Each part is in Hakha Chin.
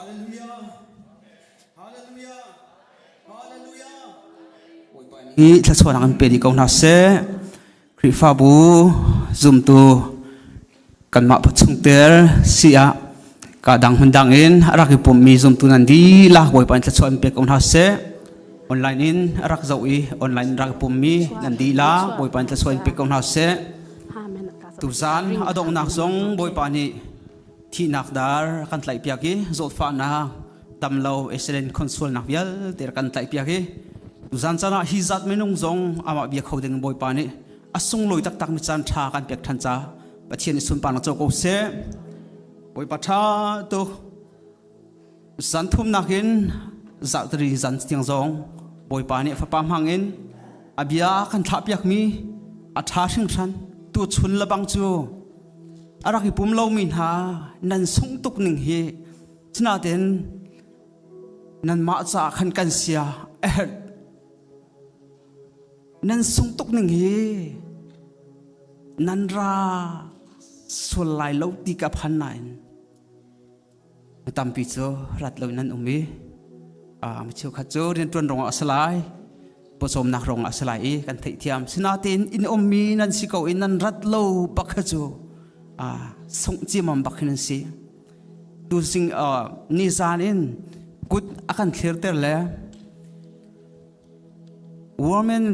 Hallelujah. Hallelujah. Hallelujah. Hi thluachuahnak an pe dih ko hna seh. Khrihfabu zumtu kanmah chungtel si ah ka dang hmun dang in a rak i pummi zumtu nan dihlak Bawipa in thluachuah an pek ko hna seh. Online in a rak zoh i online in rak i pummi nan dihlak Bawipa in thluachuah in pek ko hna seh. Tuzan a donghnak zong Bawipa nih thihnak dar kan tlaihpiak i zawtfahnak damlo accident khonsualnak vialte kan tlaihpiak i tuzan caan ah hi zat minung zong amah bia kho ding Bawipa nih a sunglawi taktak mi caan ṭha kan pek ṭhan ca Pathian i sunparnak co ko seh. Bawipa ṭha tuk zan thumnak in zarhtari zan tiang zong Bawipa nih fapa hmang in a bia kan thlahpiak mi a ṭha hringhran tu chun lebang cu a rak i pum lomi hna nan sungh tuk ning hi sinain nanmah caah khan kan sia a herh nan sung tuk ning hi nan ra sual lai lo ti ka phan nain tampi cu rat lo nan um i mi cheukhat cu rianṭuan rongah a si lai pawcawmnak rongah a si lai i kan theihthiam sinain in ummi nan si ko i nan rat lo bak kha cu sungh ciamam bak hin an si tuzing nizan in kut a kan thlirter le Women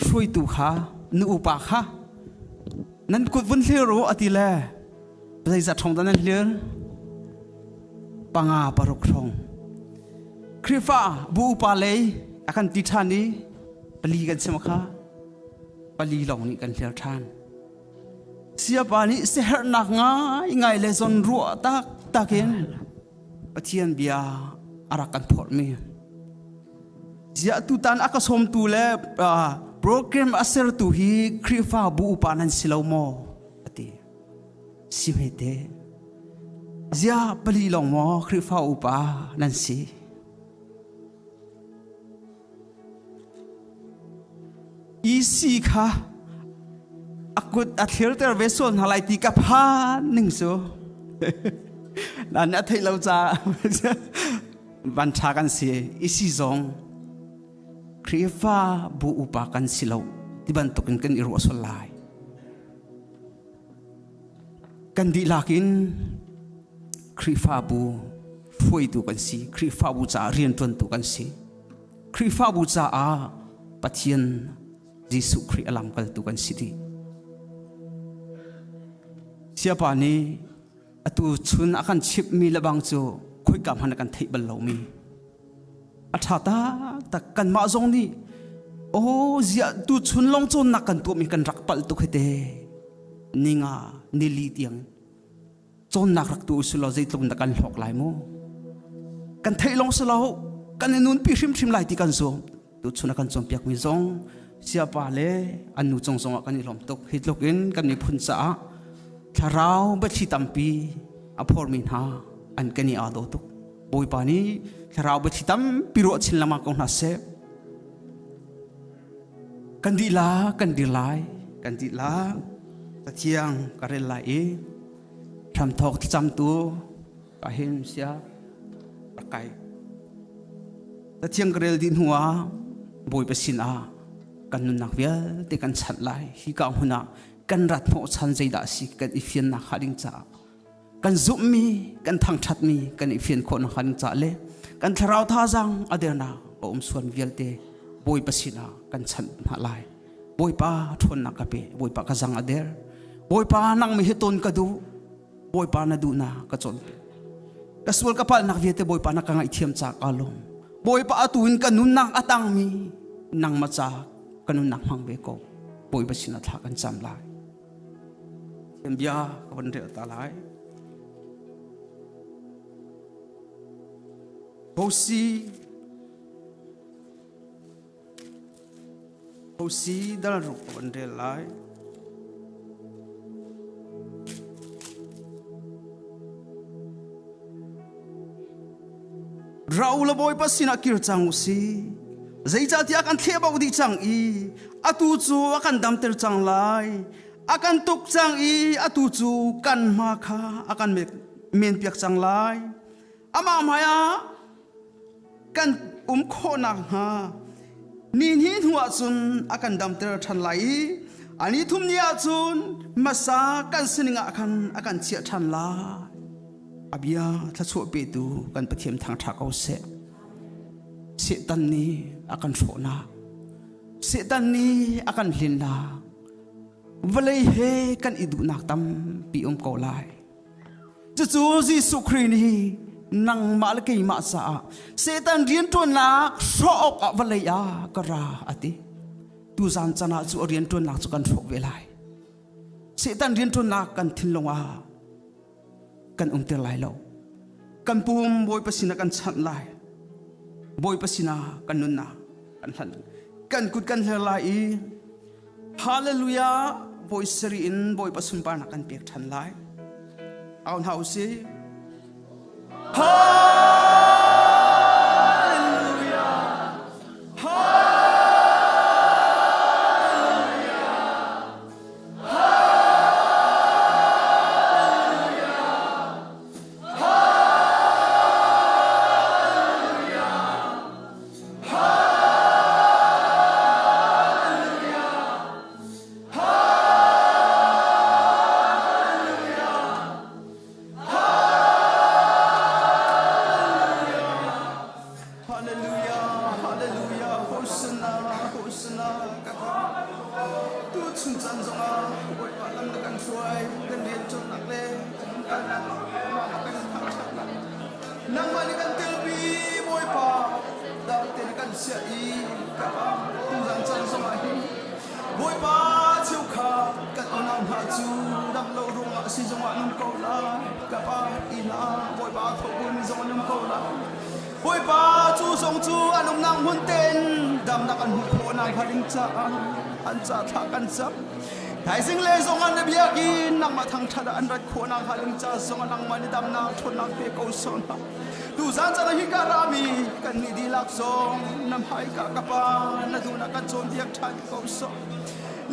hruaitu kha nu upa kha nan kut vun hlir u a ti le zeizat ṭhong dah nan hlir? Panga paruk hrawng. Khrihfa bu upa lei a kan ti ṭhan i pali kan chim kha pali lawng nih kan hlir ṭhan. Siapa nih siaherhnak ngai ngai le zawn ruah tak takin Pathian bia a rak kan phorhmi. Ziah tutan a ka sawmtu le program a sertu hi Khrihfa bu upa nan si lo maw? A ti. Si hmete. Ziah pali lawng maw Khrihfa upa nan si? EC kha a kut a thlirter ve sual hna lai ti ka phan ning cu nan a theih lo caah van ṭha kan si EC zong Khrihfa bu upa kan si lo ti bantukin kan i ruah sual lai kan dihlak in Khrihfabu hruaitu kan si Khrihfabu caah rianṭuantu kan si Khrihfabu caah Pathian Jesuh Khrih a lamkaltu kan si dih. Siapa nih atu chun a kan chimhmi lebang cu khoika hmanh a kan theih bal lomi. A ṭha taktak kanmah zong nih oh ziah tu chun lawng cawnnak kan tuahmi kan rak palh tuk hite ninga nili tiang cawnnak rak tu usulaw zeitluk in dah kan hlawk lai mu kan theih lawng si lo kan i nunpi hrimhrim lai ti kan zum tuchun a kan cawnpiakmi zong siapa le an nu cung zongah kan i lawm tuk hi tluk in kan miphun caah thlarau biathli tampi a phormi hna an kan i aa daw tuk bawipa nih thlarau biathli tampi ruah chin lengmang ko hna seh Kan dihlak kan dir lai, kan dihlak Cathiang ka rel lai i hramthawk thlacamtu ka hin sia rak kai. Cathiang ka rel dih hnu ah Bawipa sin ah kan nunnak vialte kan chanh lai. Hi ka hmun ah kan rat hnawhchan zeidah a si kan i fiannak hnga ding caah kan zumhmi kan thangṭhatmi kan i fian khawh nakhnga ding caah le kan thlarau thazaang a dernak a um suan vialte Bawipa sinah kan chanh hna lai. Bawipa ṭhawnnak ka pe, Bawipa ka zang a der. Bawipa nang mi hi ton ka duh, Bawipa na duhnak ka cawnpiak. Ka sual ka palhnak vialte Bawipa na ka ngaihthiam ca ka lawm. Bawipa atu in ka nunnak a tangmi nangmah ca ka nunnak hmang ve ko. Bawipa sinah thla kan cam lai. Thiam bia ka van rel ta lai. Hosi Hosi dal ruk ka van rel lai. Ra u la Bawipa sinah kir cang u si. Zeicahtiah a kan thlehbauh dih cang i atu cu a kan damter cang lai. A kan tuk cang i atu cu kan hma kha a kan menpiak cang lai. Amah hmaiah kan um khawh nakhnga ni hnih hnuah cun a kan damter ṭhan lai i a ni thum ni ah cun hmasa kan sining ah khan a kan chiah ṭhan lai. A bia thluachuah petu kan Pathian thangṭha ko seh. Satan nih a kan hrawhnak, Satan nih a kan hlinnak, vawlei he kan i duhnak tampi um ko lai. Cucu Jesuh Khrih nih nangmah le keimah caah Satan rianṭuannak hrawh awkah vawlei ah ka ra a ti. Tuzan can ah cu a rianṭuannak cu kan hrawh ve lai. Satan rianṭuannak kan thinlung ah kan umter lai lo. Kan pum Bawipa sinah kan chanh lai. Bawipa sinah kan nunnak kan hlanh. Kan kut kan hler lai i Hallelujah bawi sari in Bawipa sunparnak kan pek ṭhan lai. Au hna usih. Hallelujah. Hallelujah. Hallelujah. Hallelujah. Hallelujah, hallelujah, Hosanna, Hosanna, ka Tu chun caan zongah Bawipa lam na kan hruai, kan rian cawnnak le kan kalnak kan thangṭhatnak. Nangmah nih kan telpi Bawipa darte na kan siah i ka pa tuzan caan zongah hin Bawipa cheukha kan unau hna cu dam lo ruangah si zongah nung ko lai ka pa ina Bawipa thawhbun zong nung ko lai Bawipa cu zong cu an umnak hmun ten damnak an hmuh khawh nak hnga ding caah an ca thla kan cam Thaizing le zong an biakinn nangmah thangṭhat ah an rat khawh nakhnga ding ca zong ah nangmah nih damnak ṭhawnnak pe ko sawh hna. Tuzan caan ah hika rami kan nih dihlak zong na hmaika ka pa na duhnak kan cawnpiak ṭhan ko sawh.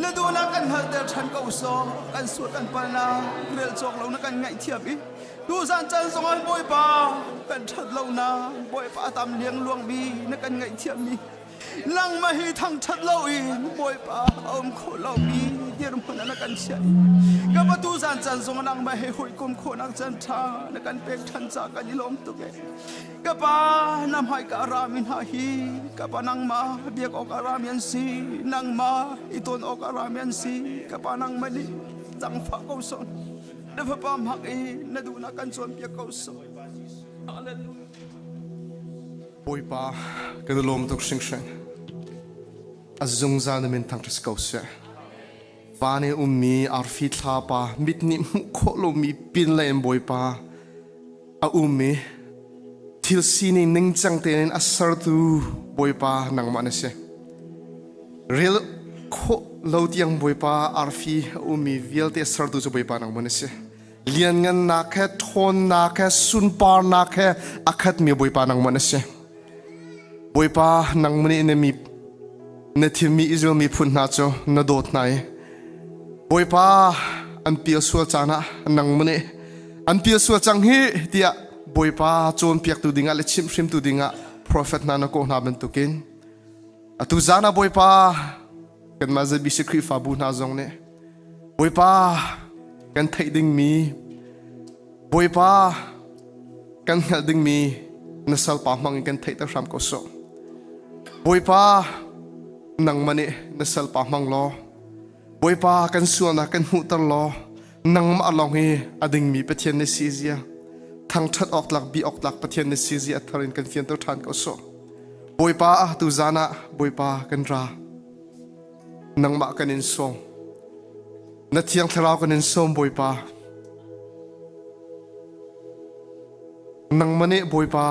Na duhnak kan hngalhter ṭhan ko sawh. Kan sual kan palnak rel cawk lo na kan ngaihthiam i tuzan caan zong ah Bawipa kan ṭhat lonak Bawipa a tam liangluangmi na kan ngaihthiammi Nangmah hi thangṭhat loin Bawipa a um kho lomi dirhmun ah na kan chiah i ka patu zan caan zong nangmah he hawikom khawhnak caan ṭha na kan pek ṭhan caah kan i lawm tuk e. Ka pa na hmaika a rami hna hi ka pa nangmah biak awk a rami an si nangmah i ton awk a rami an si ka pa nangmah nih zangfah ko sawh na fapa hmak i na duhnak kan cawnpiak ko sawh Hallelujah Bawipa kan i lawm tuk hringhran. A zungzal na min thangṭhat si ko seh. Van i ummi arfi thlapa mit nih hmuh khawh lomi pin le in Bawipa a ummi thil sining ningcang tein a sertu Bawipa nangmah na si. Rel khawh lo tiang Bawipa arfi a ummi vialte a sertu cu Bawipa nangmah na si. Lianngannak he ṭhawnnak he sunparnak he a khatmi Bawipa nangmah na si. Bawipa nangmah nih na mi na thimmi Israel miphun hna cu na dawt hna i Bawipa an pial sual caan ah nangmah nih an pial sual cang hi tiah Bawipa cawnpiaktu dingah le chimhhrimtu dingah profet hna na kawh hna bantukin atu zan ah Bawipa kanmah ZBC Khrihfabu hna zong nih Bawipa kan theih dingmi Bawipa kan hngalh dingmi na salpa hmang in kan theihter hram ko sawh. Bawipa nangmah nih na salpa hmang law Bawipa kan sualnak kan hmuhter law nangmah lawng hi a dingmi Pathian na si zia thangṭhat awk tlak bi awk tlak Pathian na si zia a thar in kan fianter ṭhan ko sawh. Bawipa tu zan ah Bawipa kan ra nangmah kan in sawm na thiang thlarau kan in sawm Bawipa nangmah nih Bawipa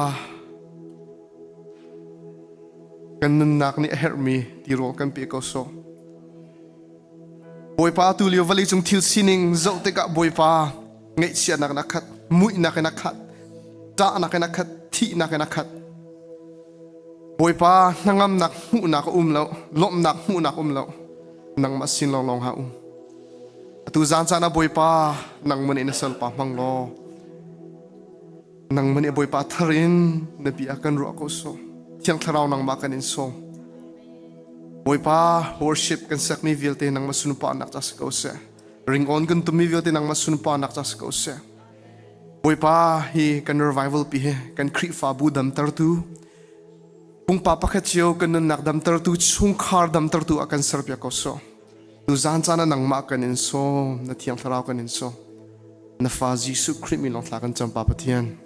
kan nunnak nih a herhmi tirawl kan pe ko sawh Bawipa tu lio vawlei cung thil sining zoh tikah Bawipa ngaihchiatnak in a khat muihnak in a khat ṭahnak in a khat thihnak in a khat Bawipa hnangamnak hmuhnak a um lo, lawmhnak hmuhnak um lo. Nangmah sin lawnglawng ha um. Atu zan caan ah Bawipa nangmah nih na salpa hmang law. Nangmah nih Bawipa thar in na bia kan ruah ko sawh. Thiang Thlarau nangmah kan in sawm. Bawipa worship kan sakmi vialte nangmah sunparnak ca si ko seh. Ringawn kan tummi vialte nangmah sunparnak ca si ko seh. Bawipa hi kan revival pi hi kan Khrihfabu damtertu pungpa pakhat cio kan nunnak damtertu chungkhar damtertu a kan serpiak ko sawh. Tuzaan caan ah nangmah kan in sawm, na Thiang Thlarau kan in sawm. Na fa Jesuh Khrih min lawng thla kan cam Pa Pathian.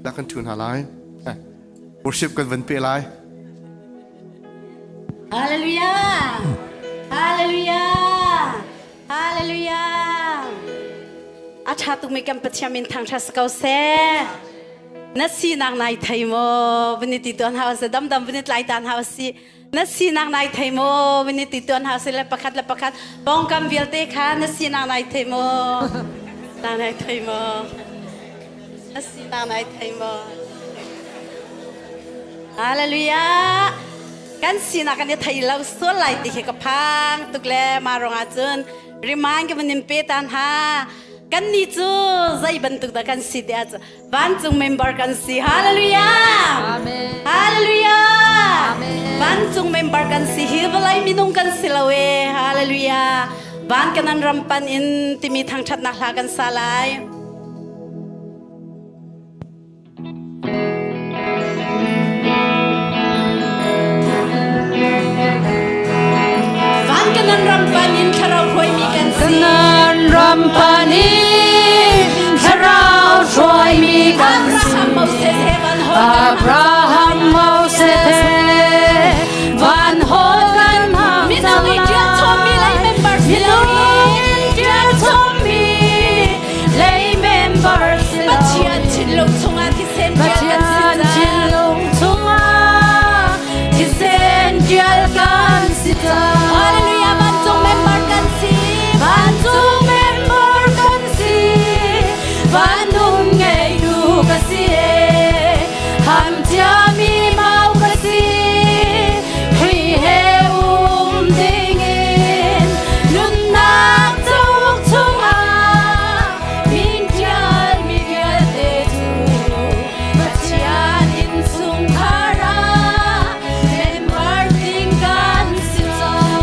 Da kan ṭhu hna lai. Worship kan van pe lai. Hallelujah! Hallelujah! Hallelujah! A ṭha tukmi kan Pathian min thangṭhat si ko seh. Na sinak nai thei maw? Vun i ti tuan hau si, damdam vun i tlai tan hau si. Na sinak nai thei maw? Vun i ti tuan hau si le pakhat le pakhat pawngkam vialte kha na sinak nai thei maw? Na nai thei maw? Na sinak nai thei maw? Hallelujah! Kan sinak kan i thei lo sual lai ti khi ka phang tuk le mah ruangah cun remind ka van in pe ta hna. Kan nih cu zei bantuk dah kan si ti ahcun vancung member kan si. Hallelujah! Amen. Hallelujah! Amen. Vancung member kan si hi vawlei minung kan si lo e. Hallelujah! Van kanan ram pan in timi thangṭhatnak hla kan sa lai. Van kanan ram pan in thlarau hruaimi kan si. Kanan ram pan in thlarau hruaimi kan si. Abraham, Moses he van hawl kan hang. Abraham, Moses he van hawl kan hang Minung i ṭial chommi lei member si Minung loin in ṭial chommi lei member si lo. Pathian thinlung chungah thisen ṭial kan si Pathian cang. thinlung chungah thisen ṭial kan si cang. Hallelujah, vancung member kan si. Vancung member kan si, vanung ngeitu ka si e. Ham ciami mau ka si, Khrih he um dingin nunnak cauk chungah min ṭialmi vialte cu Pathian innchungkhar ah member ding kan si cang.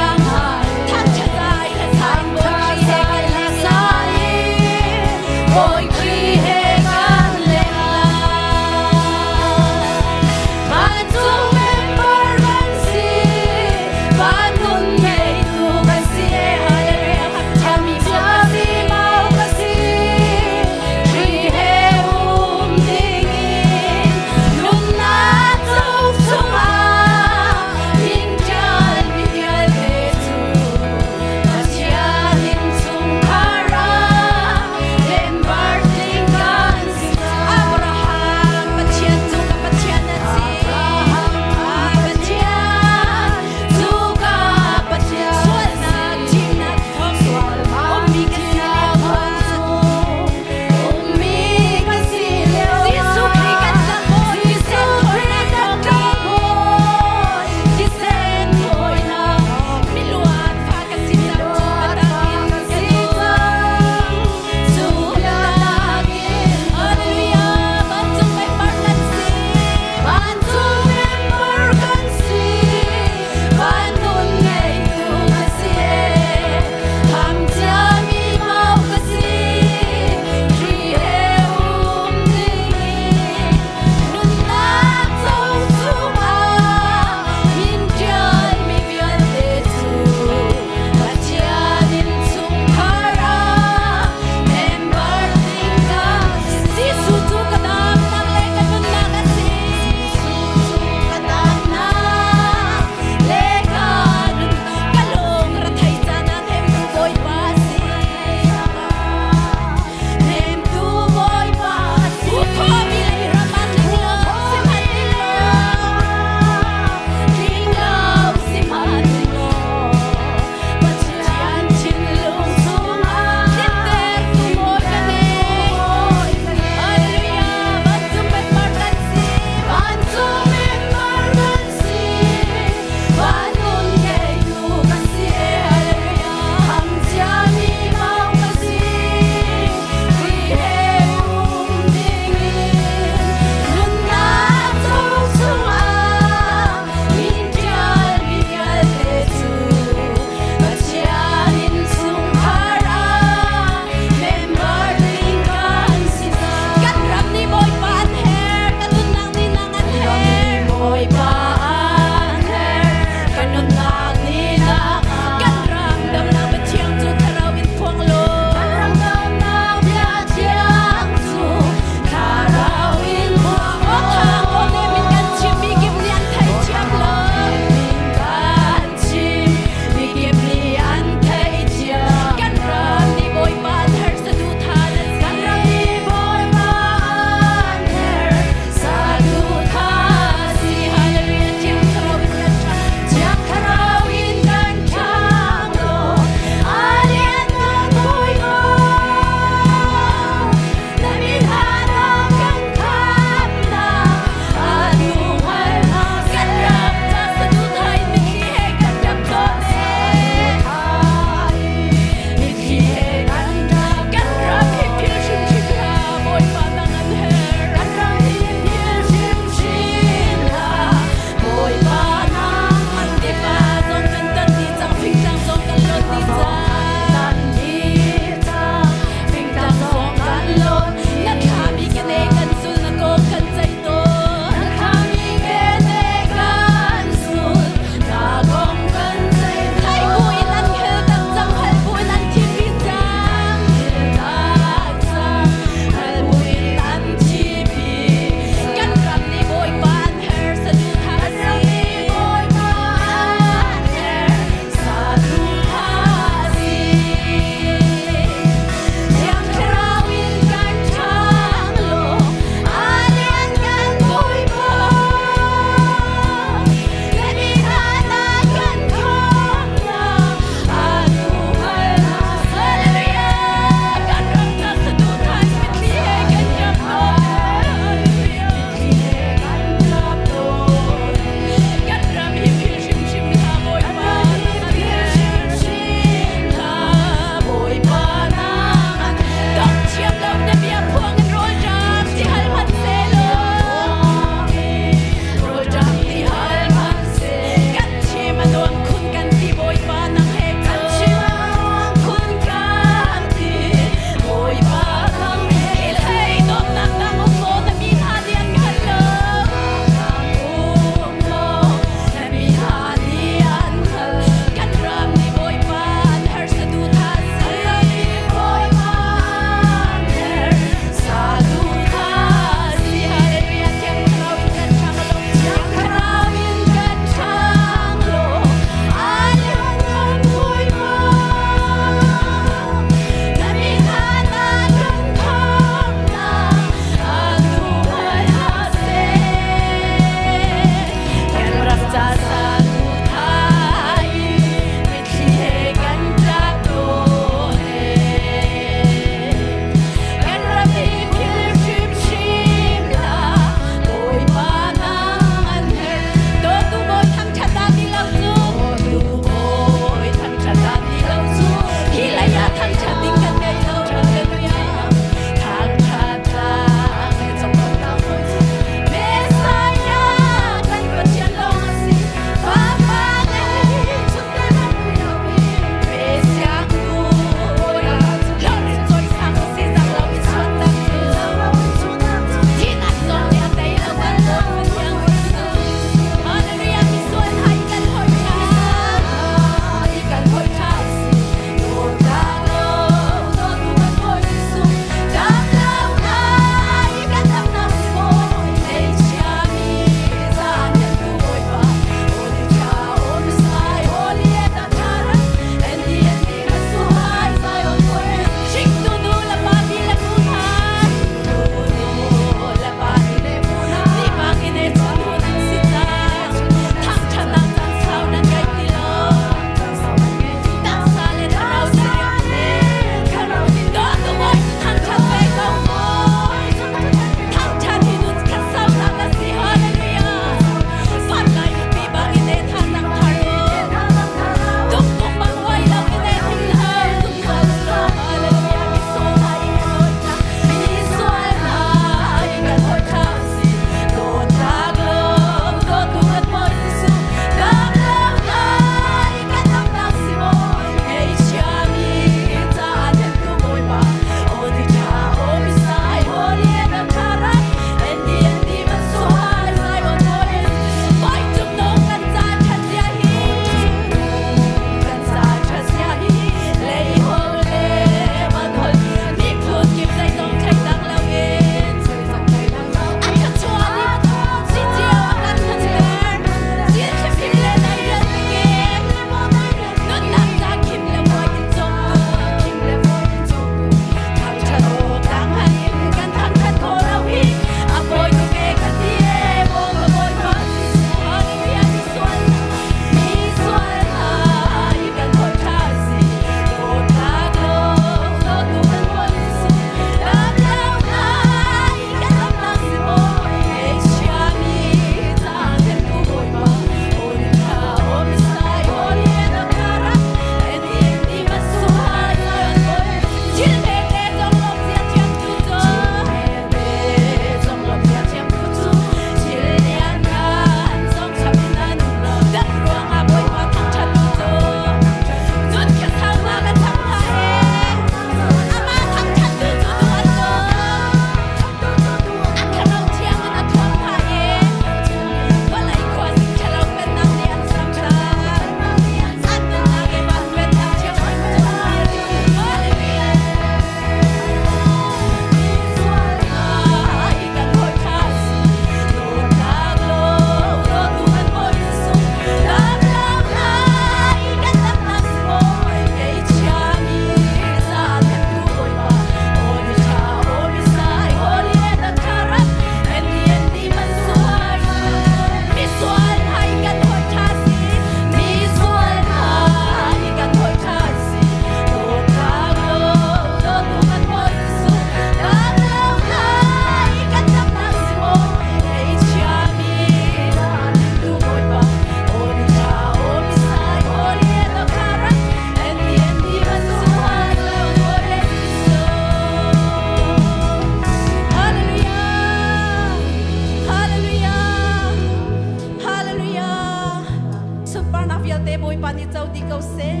ko seh.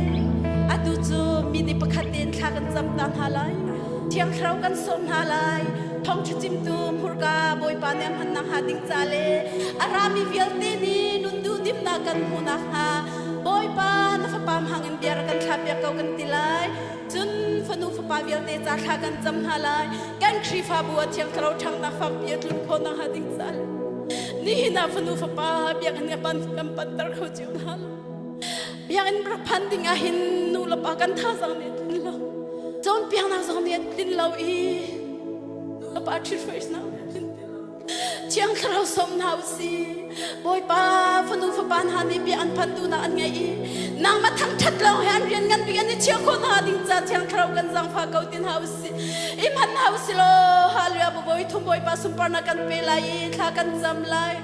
Atu cu mi nih pakhat tein thla kan cam ta hna lai. Thiang Thlarau kan sawm hna lai. Thawngṭha chimtu hmurka Bawipa nih a hmannak hnga ding ca le a rami vialte nih nun duhdimnak kan hmuh nakhnga Bawipa na fapa hmang in bia rak kan thlahpiak ko kan ti lai. Cun fanu fapa vialte ca thla kan cam hna lai. Kan Khrihfabu ah Thiang Thlarau ṭhanghnak fakpi a tlun khawh nakhnga ding ca le nihin ah fanu fapa biakinn ah pan kan panter kho cio hna lo. Biakinn rak phan ding ah hin nu le pa kan thazaang nih a tlin lo. Cawnpiaknak zong nih a tlin lo i nu le pa ṭhithruainak nih a tlin ti lo. Thiang Thlarau sawm hna u si. Bawipa fanu fapa hna nih bia an phan duhnak an ngei i nangmah thangṭhat lawng he an rian ngan bik an i chiah khawh hna ding ca Thiang Thlarau kan zaangfah ko ti hna u si. I hman hna u si law Hallelujah Bawi thum Bawipa sunparnak kan pe lai i thla kan cam lai.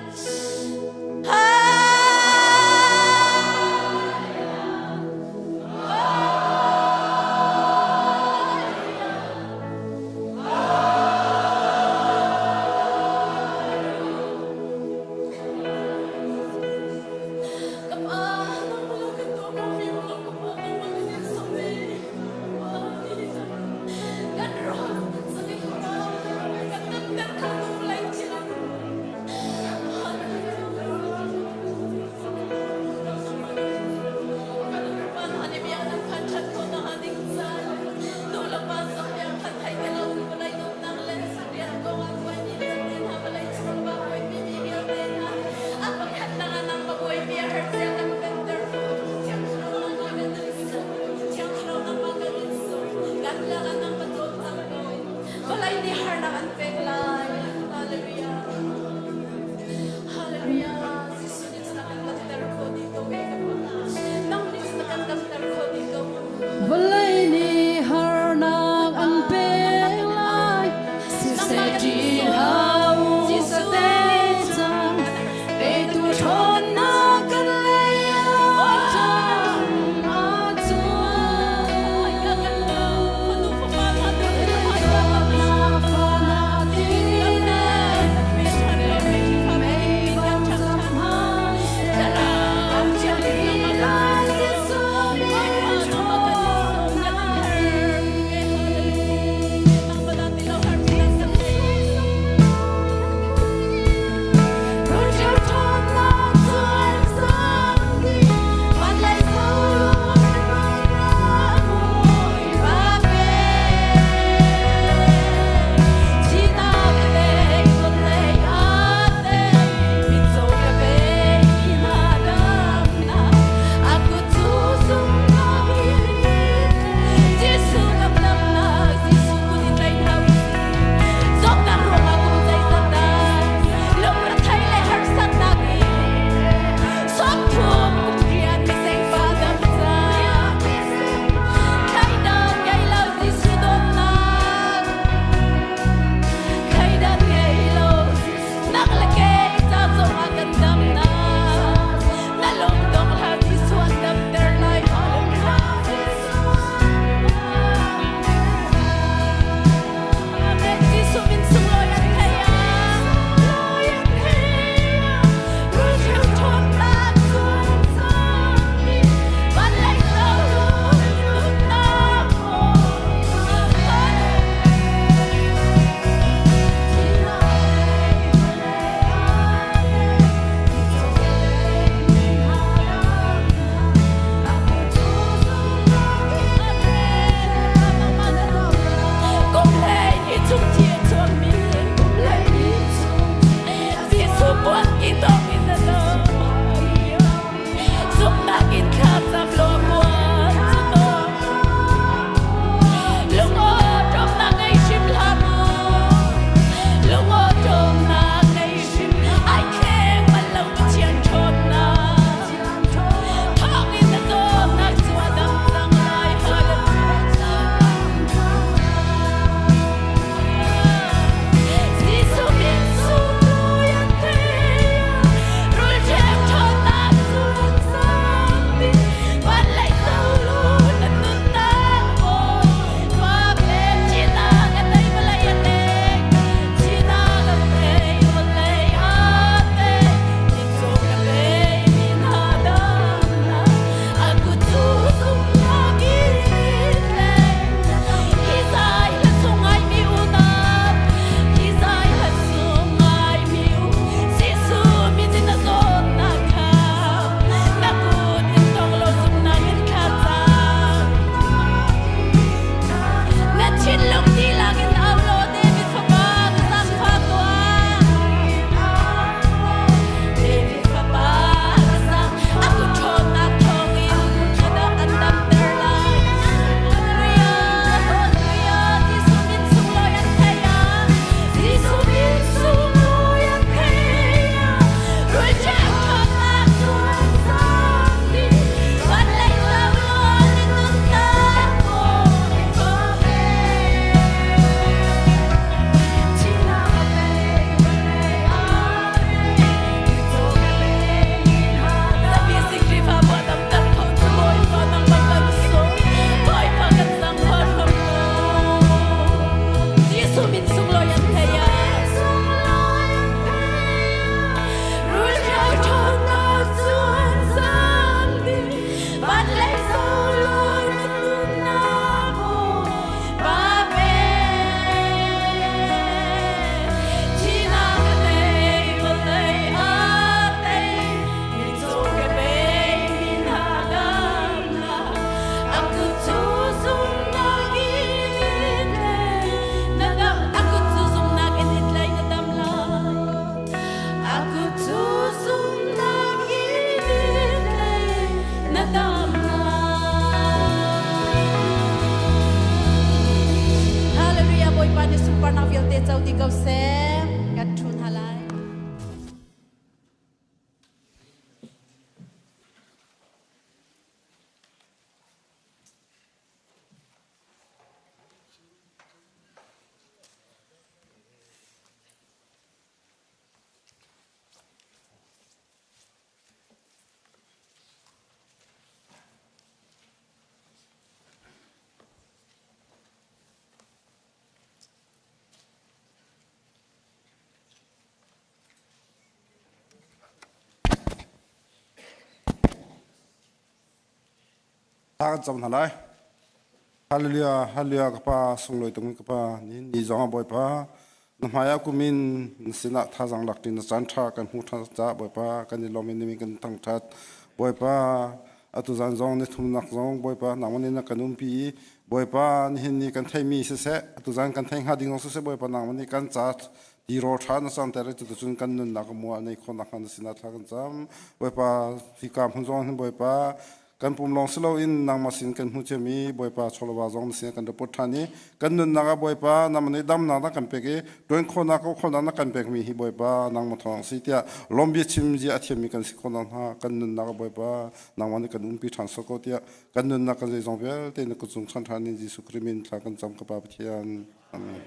Thla kan cam hna lai. Hallelujah, hallelujah ka pa sunglawi tung ka pa ni ni zong ah Bawipa na hmai ah kumin na sinah thazang lak ṭin na caan ṭha kan hmu ṭhan ca Bawipa kan i lawm in nimi kan thangṭhat Bawipa atu zan zong ni thumnak zong Bawipa nangmah nih na kan umpi i Bawipa nihin ni kan theimi siseh atu zan kan thei hnga ding zong siseh Bawipa nangmah nih kan ca tirawl ṭha na cangter i cuticun kan nunnak a mual nei khawhnak hnga na sinah thla kan cam Bawipa hika hmun zong hin Bawipa kan pum lawng si loin nangmah sin kan hmu ciami Bawipa chawleva zong na sin kan report ṭhan i kan nunnak ah Bawipa nangmah nih damnak na kan pek i ṭuan khawhnak ko khawhnak na kan pekmi hi Bawipa nangmah thawng si tiah lawmbia chim zia a thiammi kan si khawhnak hnga kan nunnak ah Bawipa nangmah nih kan umpi ṭhan sawh ko tiah kan nunnak kan zeizong vialte na kut cung chan ṭhan in Jesuh Khrih min thla kan cam ka Pa Pathian. Amen.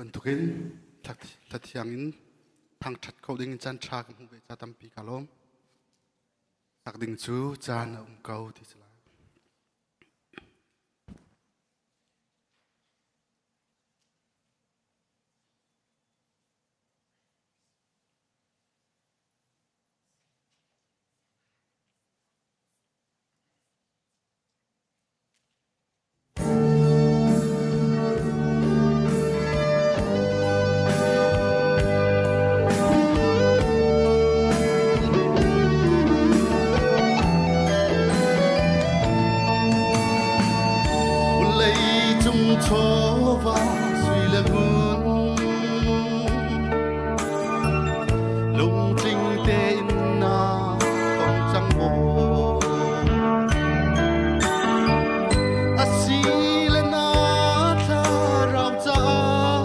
Bantukin hlathiang in thangṭhat kho ding in caan ṭha ka hmuh ve ca tampi ka lawm. Sak ding cu caan a um ko ti si lai. Vawlei cung chawva sui le ngun lungtling tein na khong cang maw Asi le na thlarau caah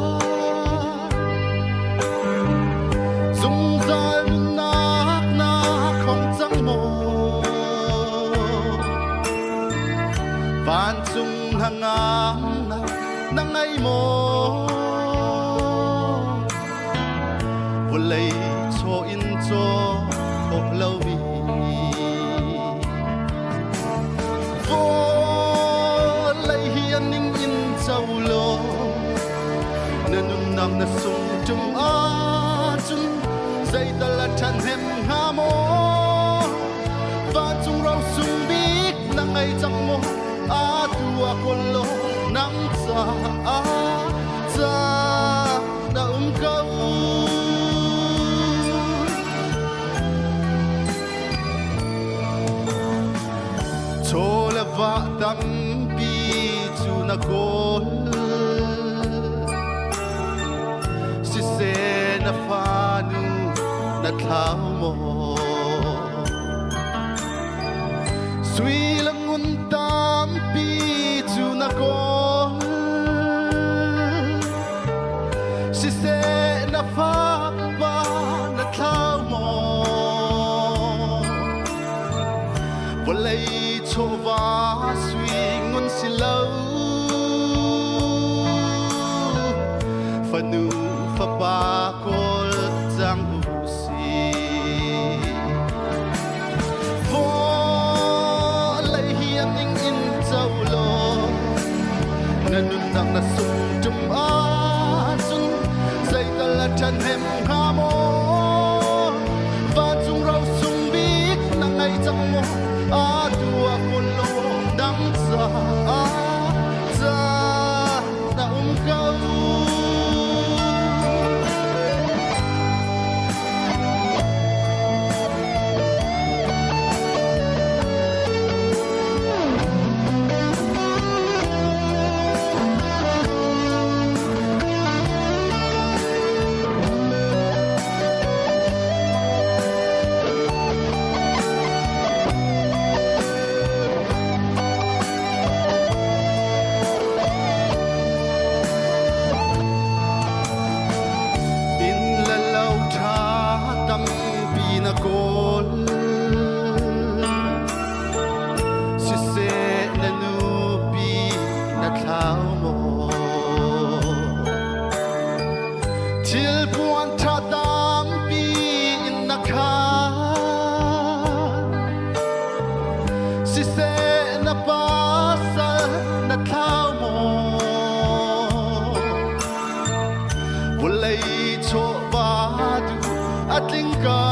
zungzal nunnak na khong cang maw Vancung hnangamnak na ngei maw Vawlei chaw in caw khawh lomi Vawlei hi a ning in co law na nunnak na sung ṭung ahcun zeital a ṭhahnem hnga maw Vancung ro sung bik na ngei cang maw atu ah kawl law nang caah ca na um ko. Chaw le va tampi cu na kawl siseh na fanu na thlau maw Sui le ngun tampi cu na kawl Siseh na fapa na thlau maw Vawlei chawva sui ngun si lo Fanu fapa kawl cang u si Vawlei hi a ning in co law na nunnak na sung ṭum ahcun zeital a ṭhahnem hnga maw vancung ro sung bik na ngei cang maw atu ah kawl law dang caah ca na um ko. Rianṭuan ṭha tampi in na khan. Siseh na pasal na thlau maw? Vawlei chawva duh a tling ko.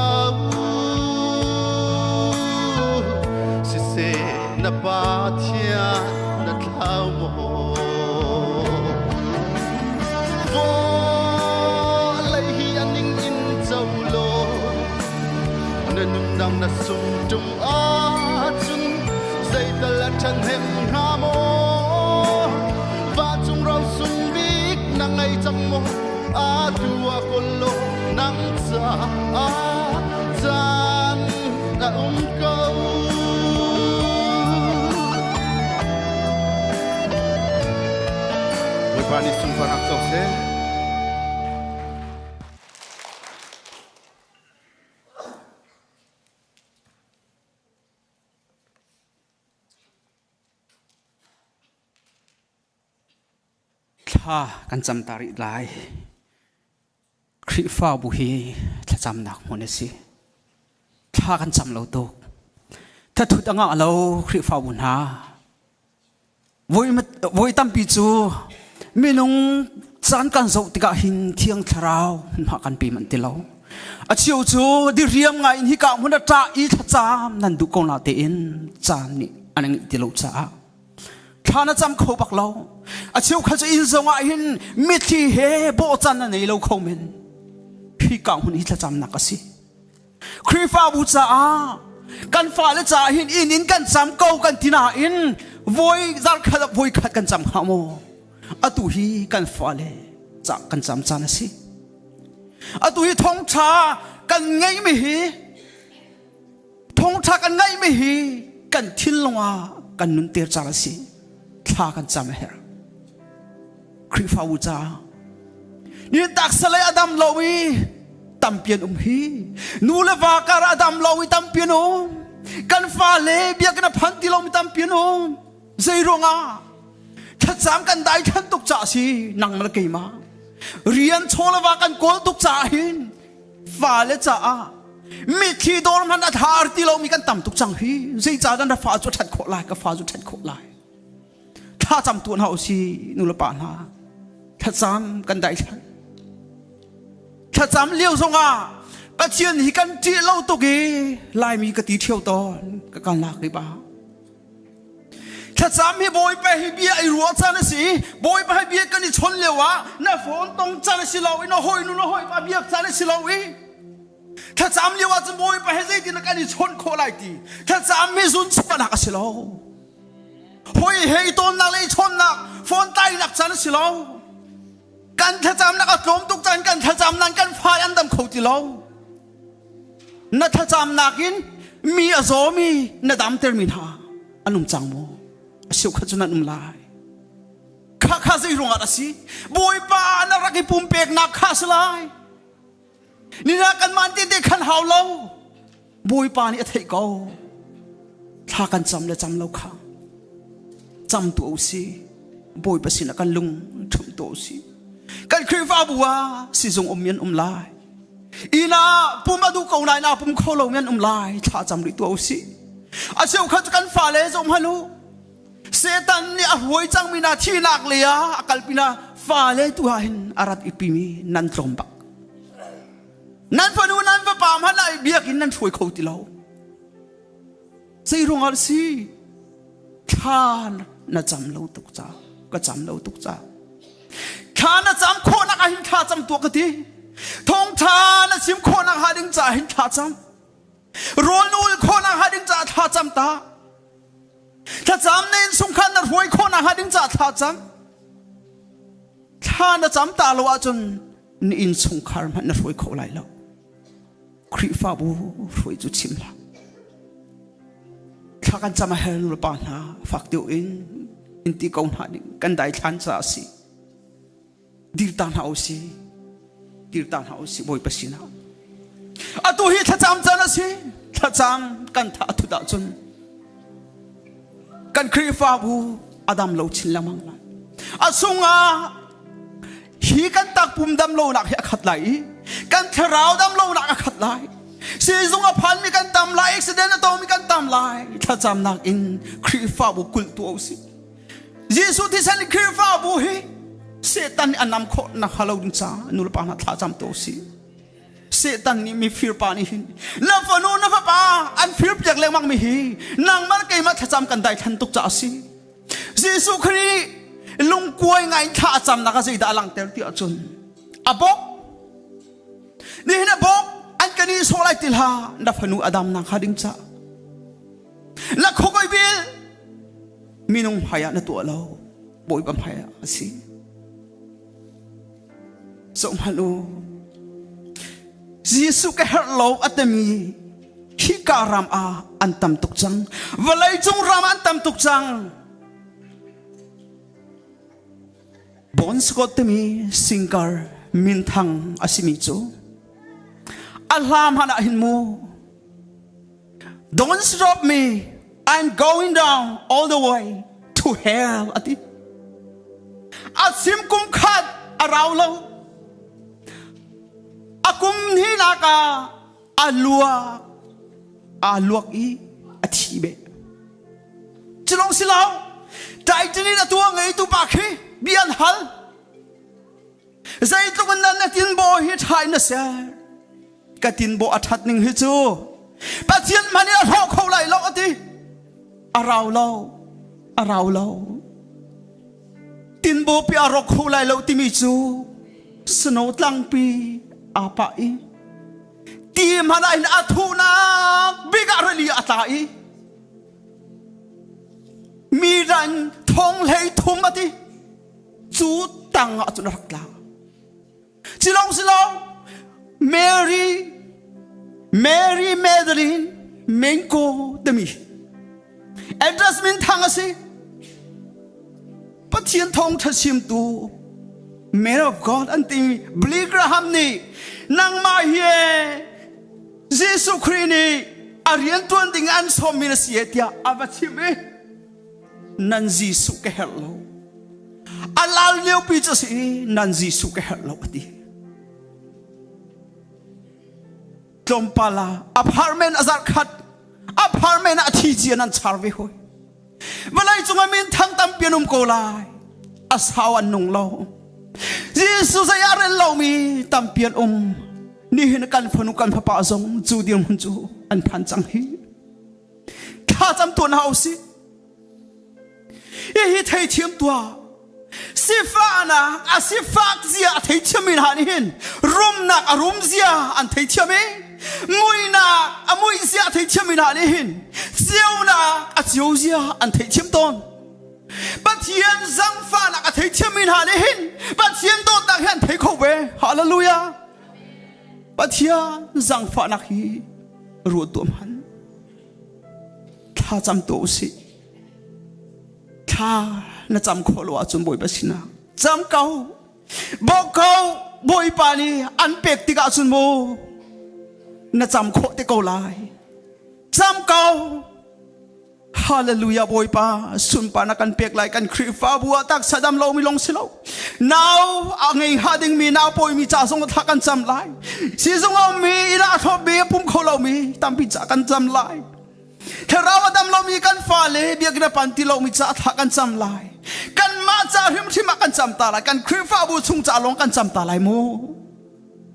Siseh na Pathian na thlau maw? Vawlei hi a ning in co law na nunnak na sung ṭung ahcun zeital a ṭhahnem hnga maw? Vancung ro sung bik na ngei cang maw? Atu ah kawl law nang caah caan a um ko. Bawipa nih sunparnak co seh. Thla kan cam ta rih lai. Khrihfabu hi thlacamnak hmun a si. Thla kan cam lo tuk. Thathut a ngah lo Khrihfabu hna. Voi tampi cu minung caan kan zoh tikah hin Thiang Thlarau hmunhma kan pe manh ti lo. A cheu cu diriam ngai in hika hmun a ṭah i thlacam nan duh ko na tein caan nih an ngeih ti lo caah thla na cam kho bak lo. A cheukhat cu inn zong ah hin mitthli he bawhcan na nei lo kho men. Hika hmun hi thlacamnak a si. Khrihfabu caah kan fale caah hin inn in kan cam ko kan ti nain voi zarkhat ah voi khat kan cam hnga maw? Atu hi kan fale ca kan cam caan a si. Atu hi thawngṭha kan ngeihmi hi thawngṭha kan ngeihmi hi kan thinlung ah kan nunter caan a si. Thla kan cam a herh. Khrihfabu caah ni taksa lei a dam lo i tampi an um hi nu le va kar a dam lo i tampi an um kan fale biakinn a phan ti lomi tampi an um zei ruangah thlacam kan dai than tuk caah si nang le keimah rian chaw le va kan kawl tuk caah hin fale caah mitthli dawr hmanh a thar ti lomi kan tam tuk cang hi zeicah dan ra fa cu a ṭhat khawh lai ka fa cu ṭhat khawh lai Thlacam tuah hna usih nulepa hna. Thlacam kan daithlan. Thlacam lio zongah Pathian hi kan ṭih lo tuk i Laimi ka ti ṭheo tawn ka kalnak rip ah. Thlacam hi Bawipa hi bia i ruah caan a si i Bawipa hi bia kan i chon lio ah na phone tong caan a si lo i na hawinu na hawipa biak caan a si lo i thlacam lio ah cun Bawipa he zeitin kan i chawnh khawh lai ti thlacam hi zun chuahnak a si lo. Hoi he i tawnnak le i chawnnak phone tlainak caan a si lo. Kan thlacamnak a tlawm tuk caan kan thlacamnak kan fai an dam kho ti lo. Na thlacamnak in mi a zawmi na damtermi hna an um cang maw? A siu kha cu nan um lai. Kha kha zei ruangah a si? Bawipa na rak i pumpeknak kha a si lai. Nina kanmah te khan hau lo. Bawipa nih a theih ko. Thla kan cam le cam lo kha. Cam tu u si. Bawipa sinah kan lung ṭhumh tu u si. Kan Khrihfabu ah sizung um an um lai. Inn ah pum a duh ko nain aa pum kho lo an um lai. Thla cam rih tu u si. A cheukhat kan fale zong hmanh u. Satan nih a hruai cangmi hna thihnak lei ah a kalpi hna fale tu ah hin a rat i pimi nan tlawm bak. Nan fanu nan fapa hmanh ah biakinn nan hruai kho ti lo. Zei ruangah si thla na cam lo tuk ca ka cam lo tuk ca thla na cam khawhnak ah hin thla cam tuah ka ti thawngtha na chim khawhnak ha ding ca hin thla cam rawl na ul khawhnak ha ding ca thla cam ta Thlacam na innchungkhar na hruai khawh nakhnga ding caah thla cam. Thla na cam ta lo ahcun na innchungkhar hmanh na hruai kho lai lo. Khrihfabu hruai cu chim hlah. Thla kan cam a her nu le pa hna fak deuh in in ti ko hna ding kan daithlan caah a si. Dir ta hna usih. Dir ta hna usih Bawipa sinah. Atu hi thlacam caan a si. Thlacam kan tha thut ahcun kan Khrihfabu a dam lo chin lengmang lai. A sungah hi kan takpum dam lonak hi a khat lai i Kan thlarau dam lonak a khat lai. Siizung a phanmi kan tam lai, accident a tomi kan tam lai. Thlacamnak in Khrihfabu kulh tu usih. Jesuh thisen in Khrihfabu hi Satan nih a nam khawh nak hnga lo ding caah nulepa hna thlacam tu usih. Satan nih mifir pa nih hin na fanu na fapa an fir piak lengmang mi hi nangmah keimah thlacam kan daithlan tuk caah a si. Jesuh Khrih nih lungkuai ngai in thla a camnak ah zeidah a langhter ti ahcun a bawk nihin a bawk an kan i sawh lai ti hlah na fanu a dam nak hnga ding caah na khokoi bil minung hmai ah na tuah lo Bawipa hmai ah a si. Zohhmanh u. Jesuh ka herh lo a timi hika ram ah an tam tuk cang. Vawlei cung ram ah an tam tuk cang. Bon Scott timi singer minthang a simi cu a hla hmanh ah hin mu Don't stop me I'm going down all the way to hell a ti. A sim kum khat a rau lo. A kum hnih ah a luak aa luak i a thi beh. Cilong si lo. Titanic a tua ngeitu pa khi bia an hal. Zeitluk in nan na tinbaw hi ṭha in na ser. Ka tinbaw a ṭhat ning hi cu Pathian hmanh in a hrawh kho lai lo a ti. A rau lo. A rau lo. Tinbaw pi a rawk kho lai lo timi cu snow tlangpi aa pah i ti hmanh ah hin a thuhnak bik ah rili a tla i mi ran thong hlei thum a ti cu tang ah cun a rak tla Silong silong Mary Mary Magdalene Mengko timi address min thang a si Pathian thawngṭha chimtu Man of God an ti Billy Graham nih nangmah hi Jesuh Khrih nih a rian ṭuan ding an sawmmi na si tiah a va chim i nan Jesuh ka herh lo a lal liopi cu si nan Jesuh ka herh lo a ti tlawmpal ah apartment a zarh khat apartment ah a thi cia nan char ve hoi vawlei cungah min thang tampi an um ko lai a sau an nung lo Jesuh zei ah rel lomi tampi an um nihin kan fanu kan fapa zong cu dirhmun cu an phan cang hi thla cam tuan hau si hihi theithiam tuah sifahnak a sifak zia a theithiam mi hna nih hin rumnak a rum zia an theithiam i muihnak a muih zia a theithiam mi hna nih hin ceunak a ceu zia an theithiam tawn Pathian zangfahnak a theithiam mi hna nih hin Pathian dawtnak hi an thei kho ve hallelujah Pathian zangfahnak hi ruat tuah hmanh thla cam tuah usih thla na cam khawh lo ahcun Bawipa sinah cam ko bawk ko Bawipa nih an pek tikah cun mu na cam khawh te ko lai cam ko Hallelujah Bawipa sunparnak kan pek lai kan Khrihfabu ah taksa dam lomi long si lo nau a ngei ha dingmi nau pawimi ca zong thla kan cam lai sizung a ummi inn ah a thlawpmi a pum kho lomi tampi ca kan cam lai thlarau a dam lomi kan fale biakinn a pan ti lomi ca thla kan cam lai kanmah ca hrimhrim ah kan cam ta lai kan Khrihfabu chung ca lawng kan cam ta lai mu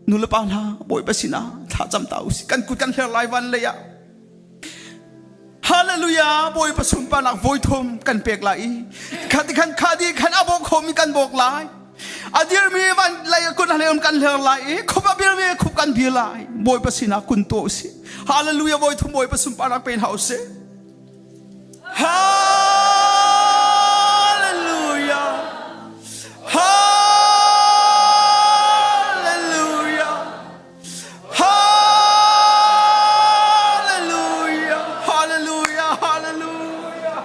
nu le pa hna Bawipa sinah thla cam ta usih kan kut kan hler lai van lei ah Hallelujah Bawipa sunparnak voithum kan pek lai i khati khan khadi khan a bawk khomi kan bawk lai a dirmi van lei kun hleum kan hler lai i khup a birmi khup kan bir lai Bawipa sinah kun to usih Hallelujah voithum Bawipa sunparnak pe hna usih Hallelujah Hallelujah Hallelujah! Hallelujah! Hallelujah!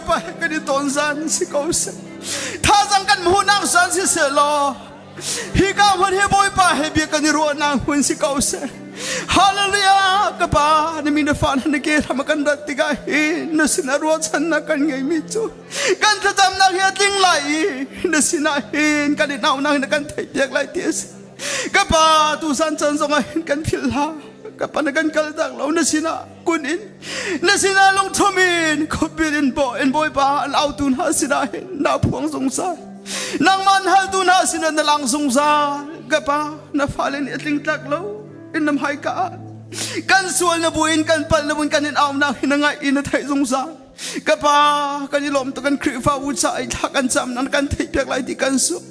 Bawipa he kan i ton zan si ko seh. Thazang kan hmuhnak zan si seh law hi ka hmun hi Bawipa he bia kan i ruahnak hmun si ko seh. Hallelujah! Ka pa na mi na fa na ke ram kan rat tikah hi na sinah ruahchannak kan ngeimi cu kan thlacamnak hi a tling lai i na sinah hin kan i naunak na kan theihpiak lai ti a si. Ka pa tusan chan zongah hin kan philh hlah. Ka pa na kan kal tak lo na sinah kun in na sinah lungthum in khuapil in baw in Bawipa an autu hna sinah hin na phuang zungzal. Nangmah an haltu hna sinah na lang zungzal. Ka pa na fale nih a tling tlak lo in na hmaika ah kan sual na buin kan palh na buin kan in aunak hi na ngaih i na theih zungzal. Ka pa kan i lawm tuk kan Khrihfabu ca i thla kan cam nan kan theihpiak lai ti kan zumh.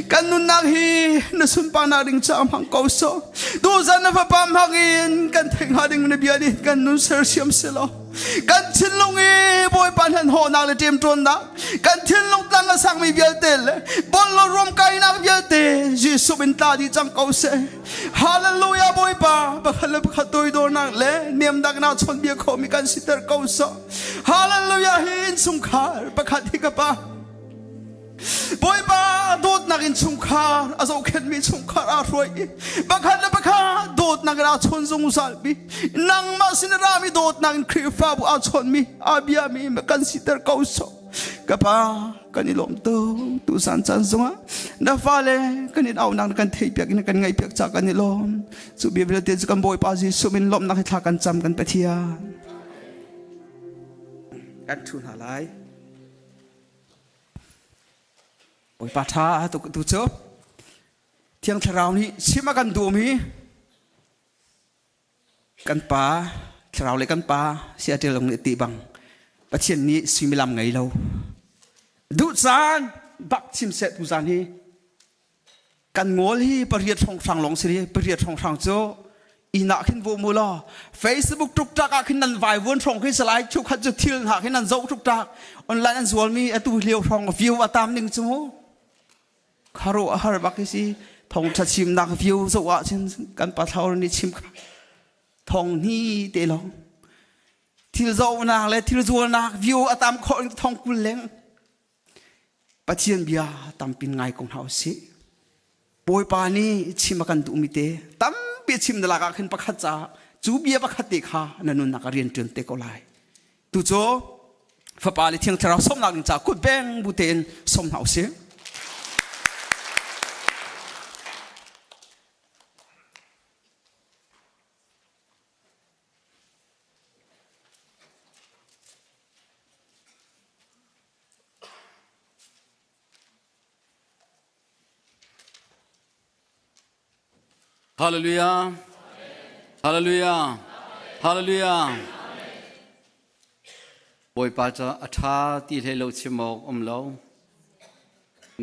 Kan nunnak hi na sunparnak ding caah hmang ko sawh. Tuzan na fapa hmang in kan theih hnga ding na bia nih kan nun sersiam selaw. Kan thinlung i Bawipa hnan hawhnak le ṭemṭawnnak, kan thinlung tlang a sangmi vialte le bollo ruamkainak vialte Jesuh in tla dih cang ko seh. Hallelujah Bawipa, pakhat le pakhat toidornak le niamdaknak chawnbia khomi kan siter ko sawh. Hallelujah hi innchungkhar pakhat hi ka pa. Bawipa dawtnak in chungkhar a zohkhenhmi chungkhar aa hruai i pakhat le pakhat dawtnak in aa chawn zungzal mi nangmah sin a rami dawtnak in Khrihfabu aa chawnmi aa biami kan siter ko sawh. Ka pa kan i lawm tuk tuzan caan zongah na fale kan in auhnak na kan theihpiak in na kan ngaihpiak ca kan i lawm. Cu bia vialte cu kan Bawipa Jesuh min lawmhnak he thla kan cam kan Pathian. Kan ṭhu hna lai. Bawipa ṭha tuk tu cu Thiang Thlarau nih chim a kan duhmi kan pa Thlarau le kan pa Seattle lung nih ti bang Pathian nih suimilam ngei lo duh caan bak chim seh tu zan hi Kan ngawl hi pariat hrawnghrang lawng si ri. Pariat hrawnghrang cu inn ah khin vu mu law Facebook ṭukṭak ah khin nan vaivuan hrawng khi salai chukhat cu thil hna khin nan zoh ṭukṭak online an zualmi atu lio hrawng view a tam ning cu mu kharo a har bak hi si thawngṭha chimnak view zoh ah cun kan pathlaur nih chim kha thong ni te lawng thil zohnak le thil zualnak view a tam khawh thong 20 leng Pathian bia tampin ngai ko hna usih. Bawipa nih chim a kan duhmi te tampi a chim na lak ah khin pakhat caah cu bia pakhat te kha na nunnak ah rian ṭuan te ko lai. Tu cu Fapa le Thiang Thlarau sawmnak ding caah kut beng bu tein sawm hna usih. Hallelujah. Hallelujah. Hallelujah. Bawipa cu a ṭha ti hlei lo chim awk um lo.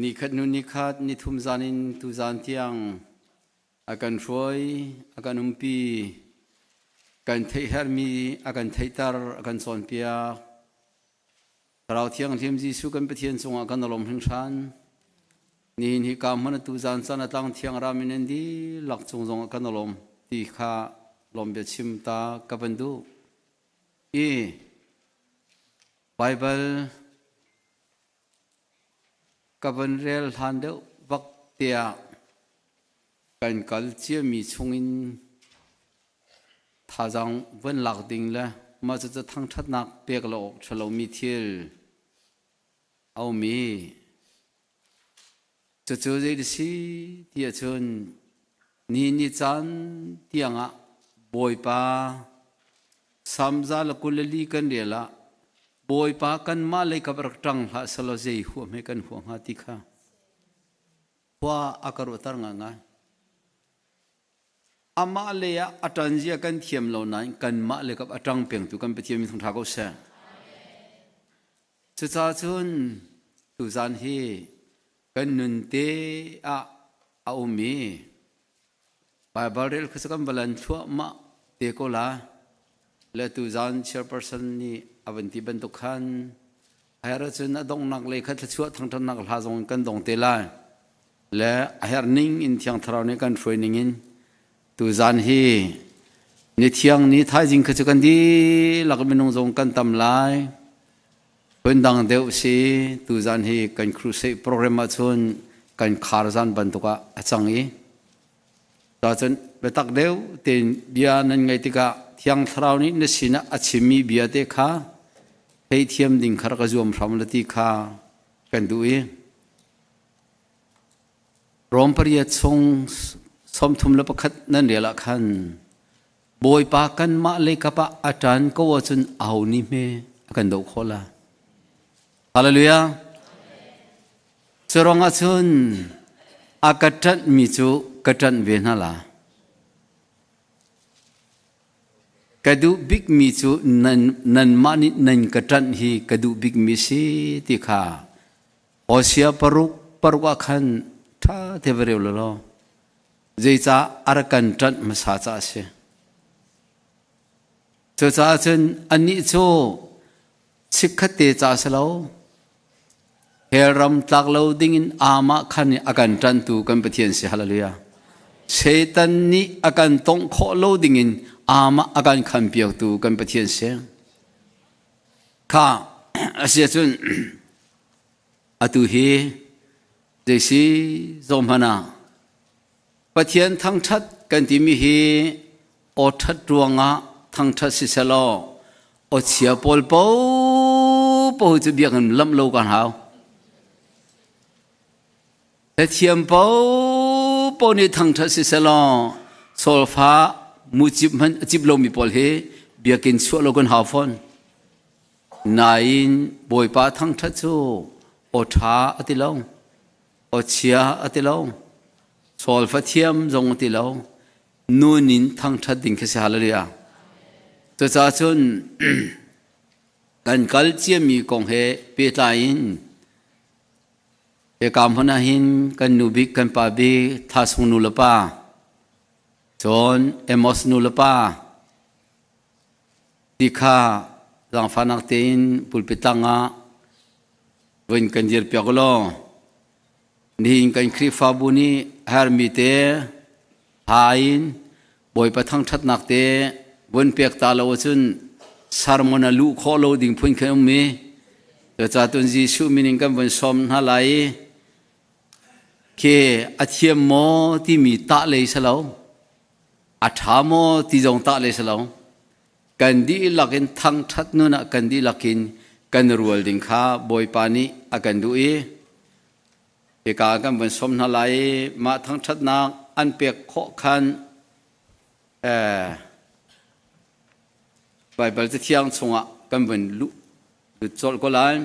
Ni khat nu ni khat ni thum zan in tu zan tiang a kan hruai, a kan umpi, kan theih herhmi a kan theihter, a kan cawnpiak. Thlarau Thianghlim Jesuh kan Pathian cungah kan lawm hringhran. Nihin hi ka hmun atu zan caan a tlang thiang ram in an dihlak cung zongah kan lawm ti kha lawm bia chim ta ka van duh. I Bible ka van rel hlan deuh bak tiah kan kal ciami chungin Thazaang van lak ding le mah cucu thangṭhatnak pek lo awk ṭhalomi thil a um i cucu zei a si ti ahcun ni ni caan tiangah Bawipa Salm 124 kan rel ah Bawipa kanmah lei kap rak ṭang hlah selaw zei huam he kan huah hnga ti kha khua a ka ruahter ngaingai. Amah lei ah a ṭan zia kan thiam lo nain kanmah le kap a ṭang pengtu kan Pathian min thangṭha ko seh. Cucaah cun tuzan hi kan nun te ah a um i Baibal rel kha kan valan thluahmah te ko la. Le tuzan chairperson nih a van ti bantuk khan a herh ahcun a donghnak lei kha thluachuah thangṭhatnak hla zong in kan dong te lai. Le a herh ning in Thiang Thlarau nih kan hruai ning in tuzan hi ni thiang ni thaizing kha cu kan dihlak minung zong kan tam lai. Phundang deuh si tuzan hi kan crusade program ahcun kan khar zan bantuk ah a cang i cun biatak deuh tein bia nan ngaih tikah Thiang Thlarau nih na sinah a chimmi bia te kha theithiam ding kha rak ka zuam hram la ti kha kan duh i Rom pariat chung 31 nan rel ah khan Bawipa kanmah leikap ah a ṭan ko ahcun aho nih hme a kan doh khawh la? Hallelujah. Curuang ahcun a ka ṭanhmi cu ka ṭanh ve hna la. Ka duh bikmi cu nan, nanmah nih nan ka ṭanh hi ka duh bikmi si ti kha Hosea paruk paruk ah khan ṭha te va reu law zeicah a rak kan ṭanh hmasa caah a si. Cucaah cun annih cu chikkhatte ca si lo hell ram tlak lo dingin amah khan a kan ṭanhtu kan Pathian si hallelujah. Satan nih a kan tongh khawh lo dingin amah a kan khanpiaktu kan Pathian si. Kha a si ahcun atu hi zeisi zong hmanh ah Pathian thangṭhat kan timi hi aw ṭhat ruangah thangṭhat si selaw aw chia pawl paohpaoh cu biakinn lamh lo kan hau. Hlathiam paohpaoh nih thangṭhat si selaw solfa mucip hmanh a cip lomi pawl hi biakinn chuah lo kan hau fawn. Nain Bawipa thangṭhat cu aw ṭha a ti lo, aw chia a ti lo, solfa thiam zong a ti lo, nun in thangṭhat ding khi si hallelujah. Cucaah cun kan kal ciami kong he pehtlai in hika hmun ah hin kan nu bik kan pa bik Thasung nu le pa cun Amos nu le pa ti kha zaangfahnak tein pulpit tlang ah vun kan dir piak law nihin kan Khrihfabu nih hermi te ha in Bawipa thangṭhatnak te vun pek ta lo ahcun sermon a luh khawh lo ding phun khin um i cucaah tun Jesuh min in kan vun sawm hna lai i khi a thiam maw timi tah lei si lo a ṭha maw ti zong tah lei si lo kan dihlak in thangṭhat nun ah kan dihlak in kan rual ding kha Bawipa nih a kan duh i Hika kan vun sawm hna lai i mah thangṭhatnak an pek khawh khan eh, Baibal Cathiang chungah kan vun luh lut colh ko lai.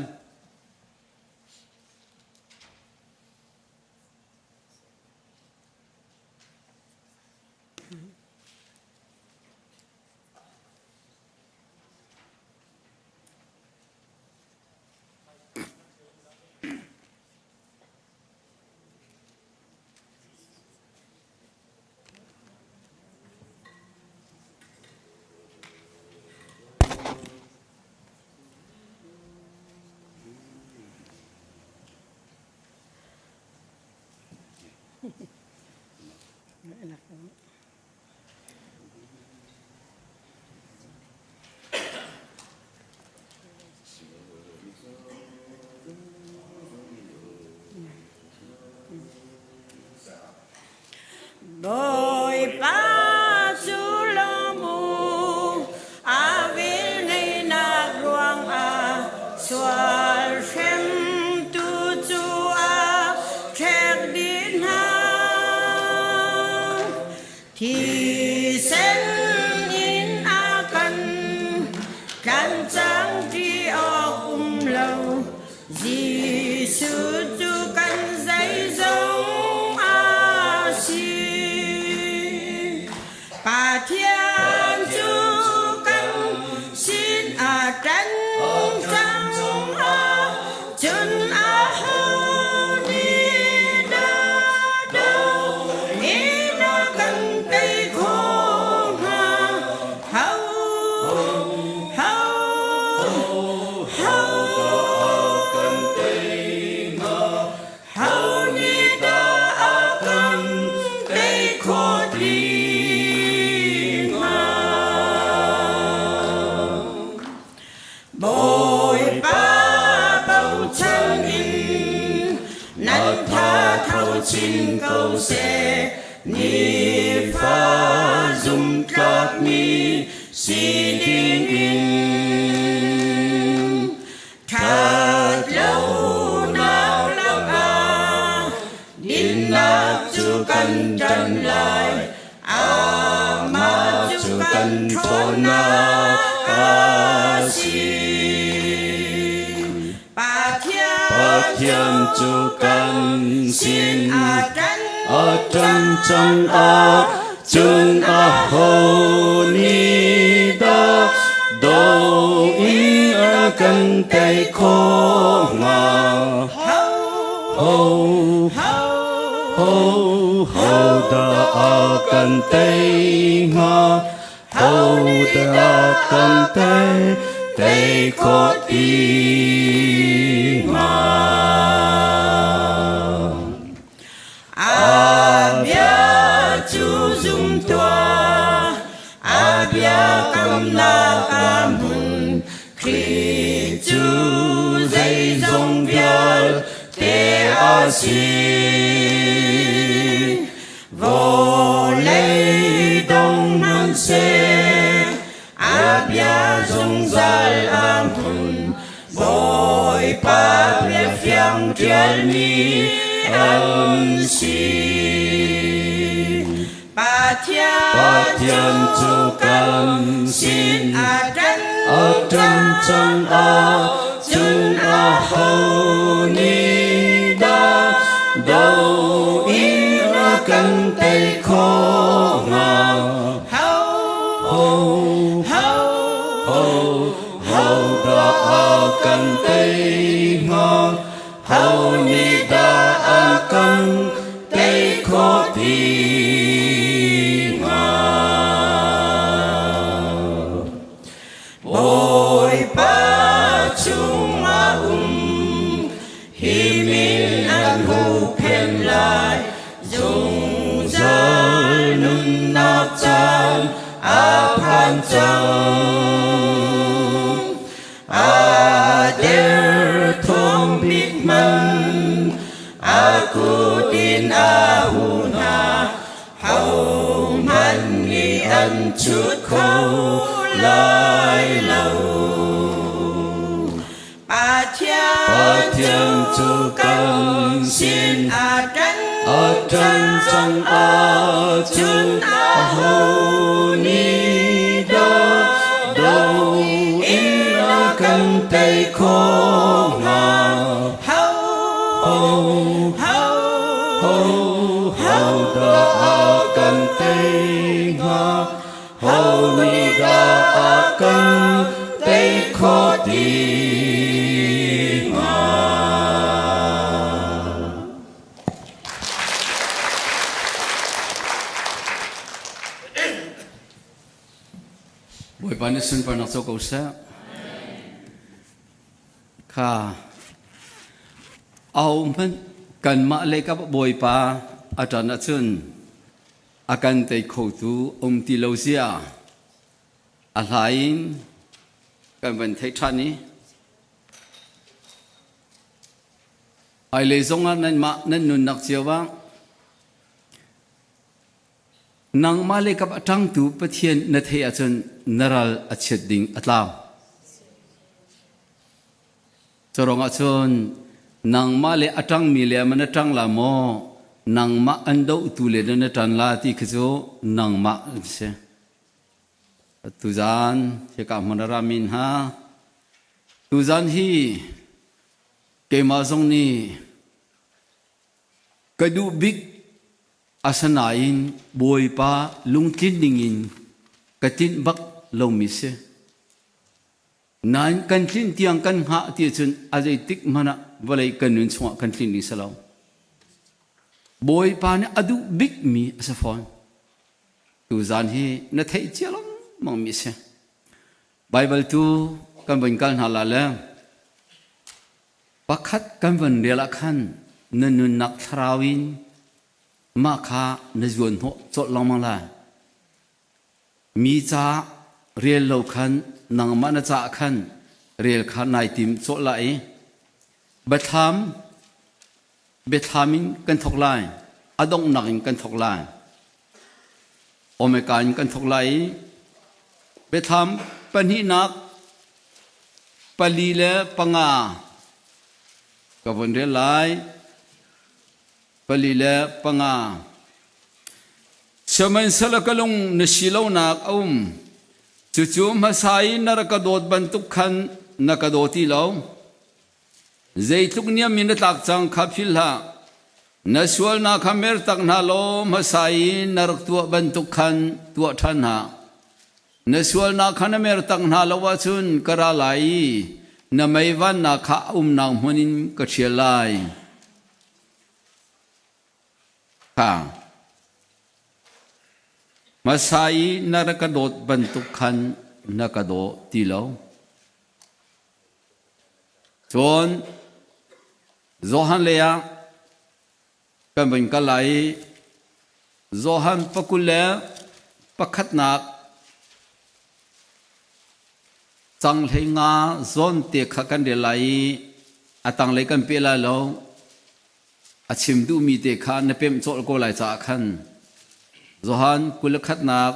Bawipa cu lawm u, a velngeihnak ruangah sual hremtu cu a ṭhek dih hna. Thisen in a kan tlan cang ti awk um lo. Jesuh cu kan zeizong a si. Pathian cu kan sin a ṭan cang cun aho nih dah do in a kan tei. seh nifa zumtlakmi si ding in That lonak lakah dinnak cu kan ṭan lai, amah cu kan ṭhawnnak a si. Pathian cu kan sin a ṭan cang ah cun aho nih dah do in a kan tei khawh hnga? Ho, ho, ho dah a kan tei hnga? Ho dah kan tei, tei khawh ti hnga? A bia cu zum tuah, a bia kamnak a hmun, Khrih cu zeizong vialte a si. Vawlei dong hmanhseh, a bia zungzal a hmun, Bawipa bia fiang ṭialmi an si. Pathian cu kan sin a ṭan cang ahcun aho nih dah do in a kan tei khawh hnga? Ho, ho, ho dah a kan tei hnga? Ho nih dah a kan tei khawh ti hnga? Bawipa chungah um, hi min an huhphenh lai, zungzal nunnak caan a phan cang. A derthawm bik hmanh a kut in a hu hna, hohmanh nih an chut kho lai lo. Pathian cu kan sin a ṭan cang ahcun aho nih dah do in a kan tei khawh hnga? Ho, ho, ho dah a kan tei hnga? Ho nih dah a kan tei khawh ti hnga? Bawipa nih sunparnak co ko seh. Kha aho hmanh kanmah lei kap Bawipa a ṭan ahcun a kan tei khotu um ti lo zia a hla in kan van theih ṭhan i hmailei zongah nanmah nan nunnak cio ah nangmah le kap a ṭangtu Pathian na theih ahcun na ral a chiat ding a tlau. Curuang ahcun nangmah le a ṭangmi le man a ṭang la maw nangmah an dohtu le na ṭan la ti khi cu nangmah an si. Tuzaan hika hmun a rami hna tuzaan hi keimah zong nih ka duh bik asinain Bawipa lungtlin dingin ka tinh bak lomi si. Nain kan tlinh tiang kan hngah ti ahcun a zeitik hmanh ah vawlei kan nun chungah kan tlinh ding si lo. Bawipa nih a duh bikmi a si fawn. Tuzaan hi na theih cia lengmang mi a si. Baibal tu kan von kal hna la le pakhat kan von rel ah khan na nunnak thlarau in mah kha na zuan hnawh colh lengmang lai. Mi ca rel lo khan nangmah na caah khan rel kha nai tim cawh lai i biathlam biathlam in kan thawk lai. A donghnak in kan thawk lai. Omega in kan thawk lai i Biathlam pahnihnak 4 le 5 ka vun rel lai. 4 le 5. Sihmanhsehlaw ka lung na si lonak a um. Cucu hmasa i na rak ka dawt bantuk khan na ka daw ti lo. Zeitluk niam in na tlak cang kha philh hlah. Na sualnak kha mertak hna law hmasa i na rak tuah bantuk khan tuah ṭhan hna. Na sualnak kha na mertak hna lo ahcun ka ra lai i na meivannak kha a umnak hmun in ka ṭhial lai. Kha. Hmasa i na rak ka dawt bantuk khan na ka daw ti lo. Cun Johan lei ah kan vun kal lai i Johan 21 cang 15 zawn te kha kan rel lai i a tanglei kan peh lai lo. A chim duhmi te kha na pemh cawlh ko lai caah khan Johan 21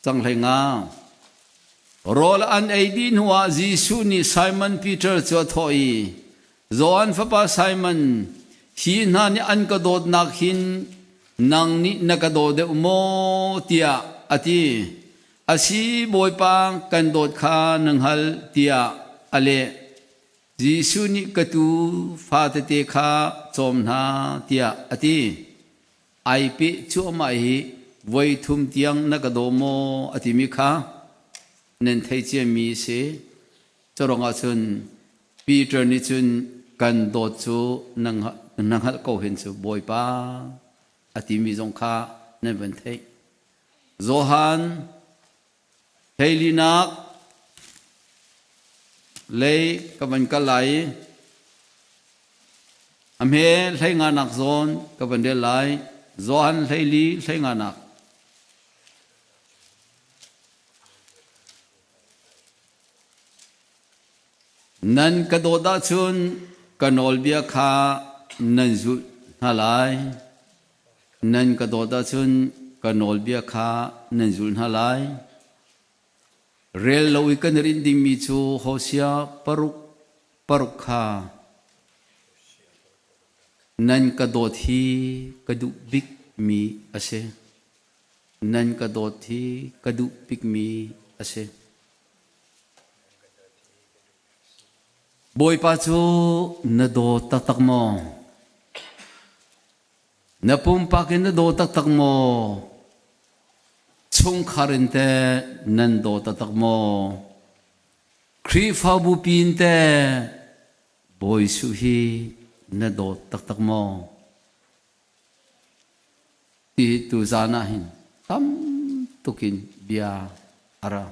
cang 15. Rawl an ei dih hnuah Jesuh nih Simon Peter cu a thawh i, Johan fapa Simon, hi hna nih an ka dawtnak hin nang nih na ka daw deuh maw? tiah a ti. A si, Bawipa, kan dawt kha na hngalh, tiah a leh. Jesuh nih ka tuu fa tete kha cawm hna tiah a ti. Ai peh cuahmah i voi thum tiang na ka daw maw a timi kha nan thei ciami a si. Curuang ah cun Peter nih cun kan dawt cu na hngalh ko hen cu Bawipa a timi zong kha nan van theih. Johan Hleilinak lei ka van kal lai i a hme hleinganak zawn ka van rel lai. Johan 14 hleinganak. Nan ka dawt ahcun ka nawlbia kha nan zulh hna lai. Nan ka dawt ahcun ka nawlbia kha nan zulh hna lai. Rel lo i kan rinh dingmi cu Hosea 6:6 kha nan ka dawt hi ka duh bikmi a si. Nan ka dawt hi ka duh bikmi a si. Bawipa cu na dawt taktak maw? Na pumpak in na daw taktak maw? Chungkhar in teh nan daw taktak maw? Khrihfabu pi in teh Bawi Jesuh hi na dawt taktak maw? Ti tu zan ah hin tam tukin bia a ra.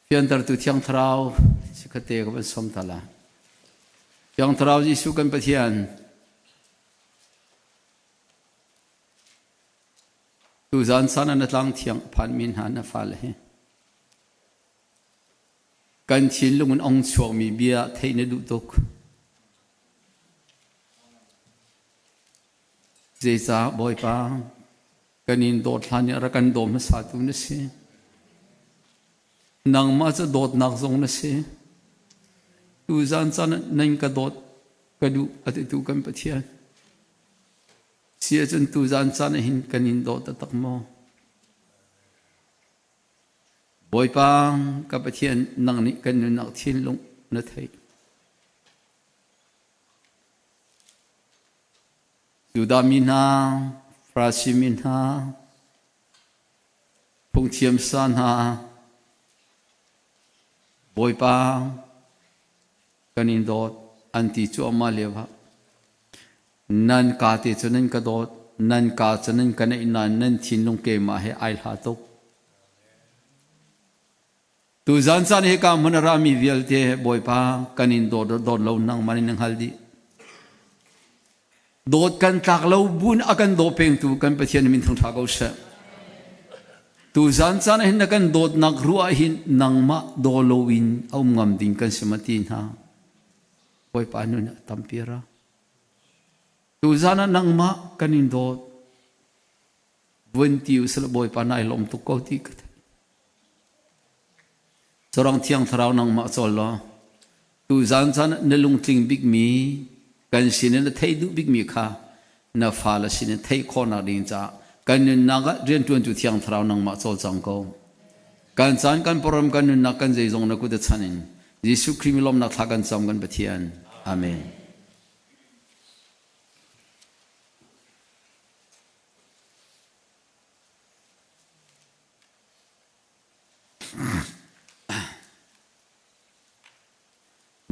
Fiantertu Thiang Thlarau chikkhatte ka van som ta la. Thiang Thlarau Jesuh kan Pathian, tuzan san ah na tlang thiang phan mi hna na fale hi kan thinlung in ong chuakmi bia theih na duh tuk. Zeicah Bawipa Kan in dawt hlan i a rak kan daw hmasatu na si. Nangmah cu dawtnak zong na si. Tuzan caan ah nan ka dawt ka duh a titu kan Pathian. Si ahcun tuzan caan ah hin kan in daw taktak maw? Bawipa ka Pathian nang nih kan nunnak thinlung na theih. Judah mi hna, Farasi mi hna, phungthiam sa hna, Bawipa kan in dawt an ti cuahmah lio ah nan ka te cu nan ka dawt, nan ka cu nan ka neih nain nan thinlung keimah he ai hla tuk. Tuzan caan hi ka hmun a rami vialte Bawipa kan in dawt dawt lo nangmah in na hngal dih. Dawt kan tlak lo buin a kan daw pengtu kan Pathian min thangṭha ko seh. Tuzan caan hin na kan dawtnak ruah hin nangmah daw loin a um ngam ding kan si ma ti hna. Bawipa nun a tampi ra. Tuzan ah nangmah kan in dawt. Vun ti usila Bawipa nai lawm tuk ko ti ka theih. Corong Thiang Thlarau nangmah cawl law tuzan caan na lungtling bikmi kan sin in na theih duh bikmi kha na fale sin in theih khawhnak ding caah kan nunnak ah rianṭuantu Thiang Thlarau nangmah cawlcang ko. Kan caan kan param kan nunnak kan zeizong na kut a chan in Jesuh Khrih mi lawmnak thla kan cam kan Pathian. Amen.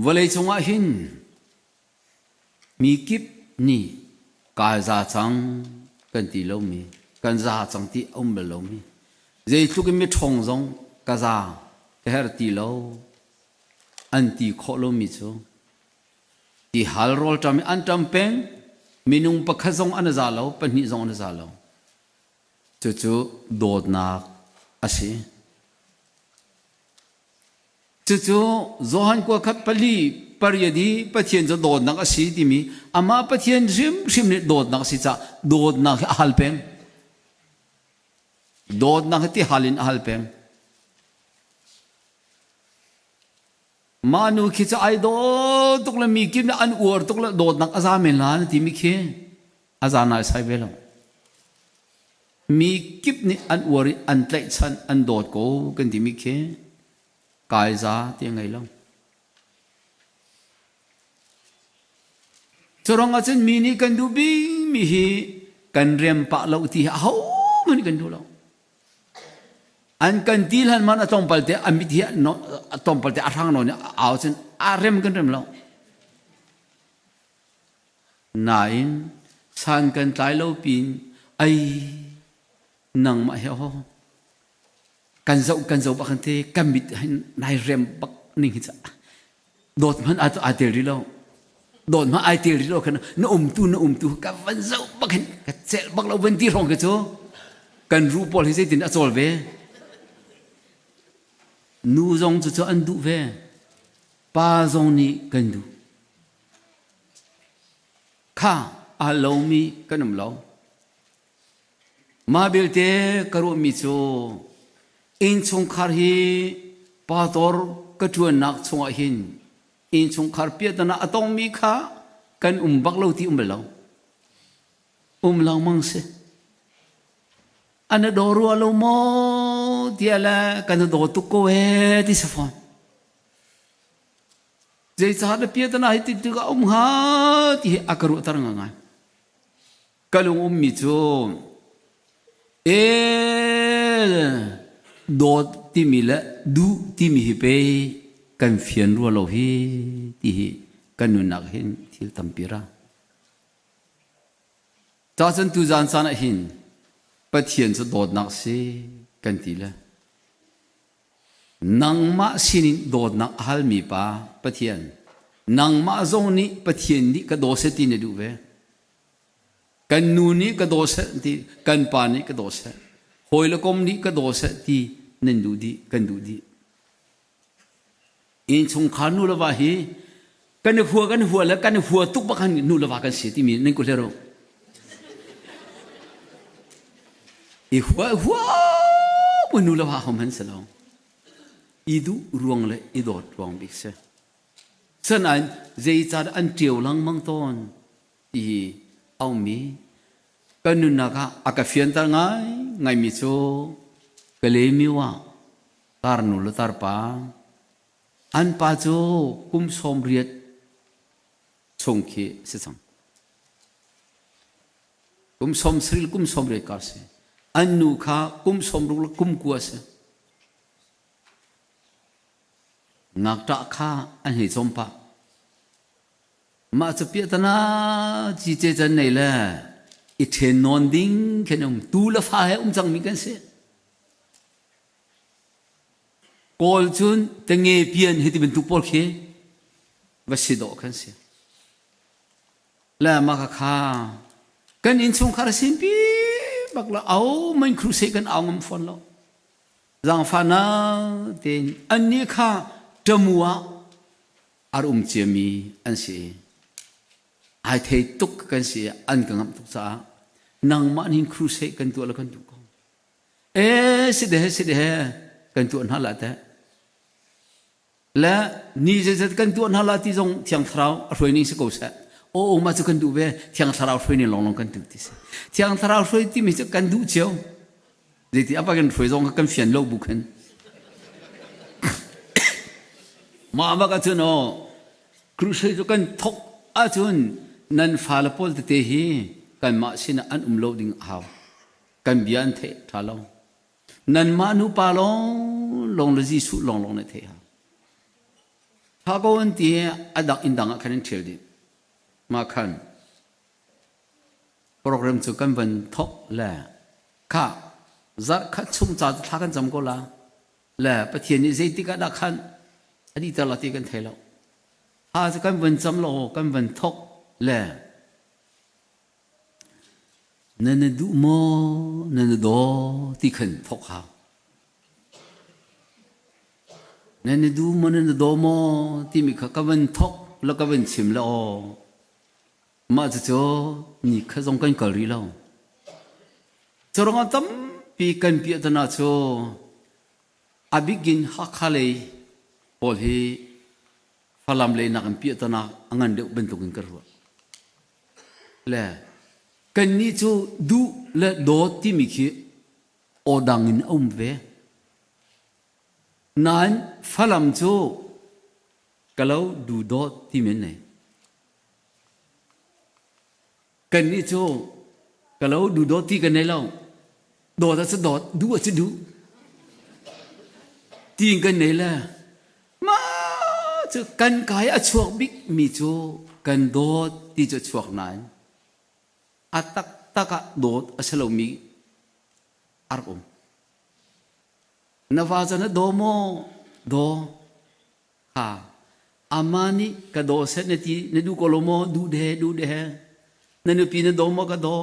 Vawlei cungah hin mi kip nih kaa za cang kan ti lomi, kan za cang ti a um bal lomi, zeitluk in miṭhawng zong ka za ka herh ti lo an ti khawh lomi cu ti hal rawlṭam i an ṭam peng, minung pakhat zong an za lo, pahnih zong an za lo. Cucu dawtnak a si. Cucu Johan kua khat pali pariat i Pathian cu dawtnak a si timi amah Pathian hrimhrim nih dawtnak a si caah dawtnak hi a hal peng. Dawtnak hi ti hal in a hal peng. Mah nu khi cu ai daw tuk le mi kip nih an uar tuk le dawtnak a za men la na timi khi a za nai sai ve lo. Mi kip nih an uar i an tlaihchan an dawt ko kan timi khi kai za ti a ngei lo. Curuang ahcun mi nih kan duh bikmi hi kan rem pah lo ti hi ahohmanh kan duh lo. An kan ti hlan man a tlawmpal te a mit hi a tlawmpal te a hrang nawn i au cun a rem kan rem lo. Nain san kan tlai lo pin ai nangmah he ho kan zoh kan zoh bak kan te kan mit nai rem bak ning hi ca dawt hmanh aa tel rih lo dawt hmanh ai tel rih lo khan na umtu na umtu ka van zoh bak hin ka celh bak lo van ti hrawng khi cu kan ru pawl hi zeitin a cawl ve nu zong cu cu an duh ve pa zong nih kan duh kha a lomi kan um lo Mah belte ka ruahmi cu innchungkhar hi pastor ka ṭuannak chungah hin innchungkhar piahtana a tongmi kha kan um bak lo ti um bal lo. Um lengmang si. An a daw rua lo maw tiah le kan a daw tuk ko ee ti si fawn. Zeicah na piahtana hi ti tikah um hnga ti hi a ka ruahter ngaingai. Ka lung ummi cu e dawt timi le duh timi hi pei kan fian rua lo hi ti hi kan nunnak hin thil tampi ra. Cacun tuzaan caan ah hin Pathian cu dawtnak si kan ti le Nangmah sinin dawtnak a halmi pa Pathian, nangmah zong nih Pathian nih ka daw seh ti na duh ve. Kan nu nih ka daw seh ti, kan pa nih ka daw seh, hawi le kom nih ka daw seh ti nan duh dih, kan duh dih. Innchungkhar nu le va hi kan i hua kan hua le kan i hua tuk bak han nu le va kan si timi nan ku hlero. I hua hua mu nu le va hom han si lo. I duh ruang le i dawt ruang bik si. Sanain zeicah an ṭio lengmang tawn ti hi a ummi kan nunnak ah a ka fianter ngai ngaimi cu Kalaymyo ah tarnu le tarpa an pa cu kum 80 chung khi a si cang. Kum 70 kum 80 kar si. An nu kha kum 60 le kum kua si. Ngakṭah kha an hei cawm pah. Mah cu piahtana cice can nei le i ṭhen nawn ding khin um tu le fa he um cangmi kan si. Kawl cun tenge pian hi ti bantuk pawl khi va si dawh kan si. Le mah kha kha kan innchungkhar sinpi bak la au man crusade kan au ngam fawn lo. Zaangfahnak tein annih kha ṭamu ah ar um ciami an si. Ai thei tuk kan si an ka ngamh tuk caah nangmah nih crusade kan tuah le kan duh ko. E si de si de kan tuah hna la teh. Le ni zeizat kan tuah hna la ti zong Thiang Thlarau a hruai ning si ko seh. Aw mah cu kan duh ve Thiang Thlarau hruai ning lawnglawng kan duh ti si. Thiang Thlarau hruai timi cu kan duh cio. Zeiti apa kan hruai zong kan fian lo bu khan. Mah bak ahcun aw crusade cu kan thok ahcun nan fale pawl tete hi kanmah sinah an um lo ding a hau. Kan bia an theih ṭha lo. Nanmah nupa lawnglawng le Jesuh lawnglawng nih theih hau. Ṭha ko an ti a dang inn dang ah khan an ṭhial dih. Mah khan program cu kan van thok le kha zarh khat chung ca thla kan cam ko la le Pathian nih zeitik ah dah khan a dihter la ti kan thei lo. Thla cu kan van cam lo kan van thok le Na na duh maw, na na daw ti khan thawk hau. Na na duh maw, na na daw maw timi kha ka van thawk la ka van chim la aw. Mah cucu ni kha zong kan kal rih lo. Curuangah tampi kan piahtana cu a bikin Hakha lei pawl hi Falam lei nakin piahtana a ngan deuh bantukin ka ruah. Le kannih cu duh le dawt timi khi aw dang in a um ve. Nain Falam cu ka lo du dawt timi an nei. Kannih cu ka lo du dawt ti kan nei lo. Dawt a cu dawt, duh a cu duh. Tiin kan nei le mah cu kan kai a chuak bik mi cu kan dawt ti cu a chuak nain a taktak ah dawt a si lomi a rak um. Na va cu na daw maw? Daw. Ha. Amah nih ka daw seh na ti na duh ko lo maw? Duh de, duh de. Na nupi na daw maw ka daw?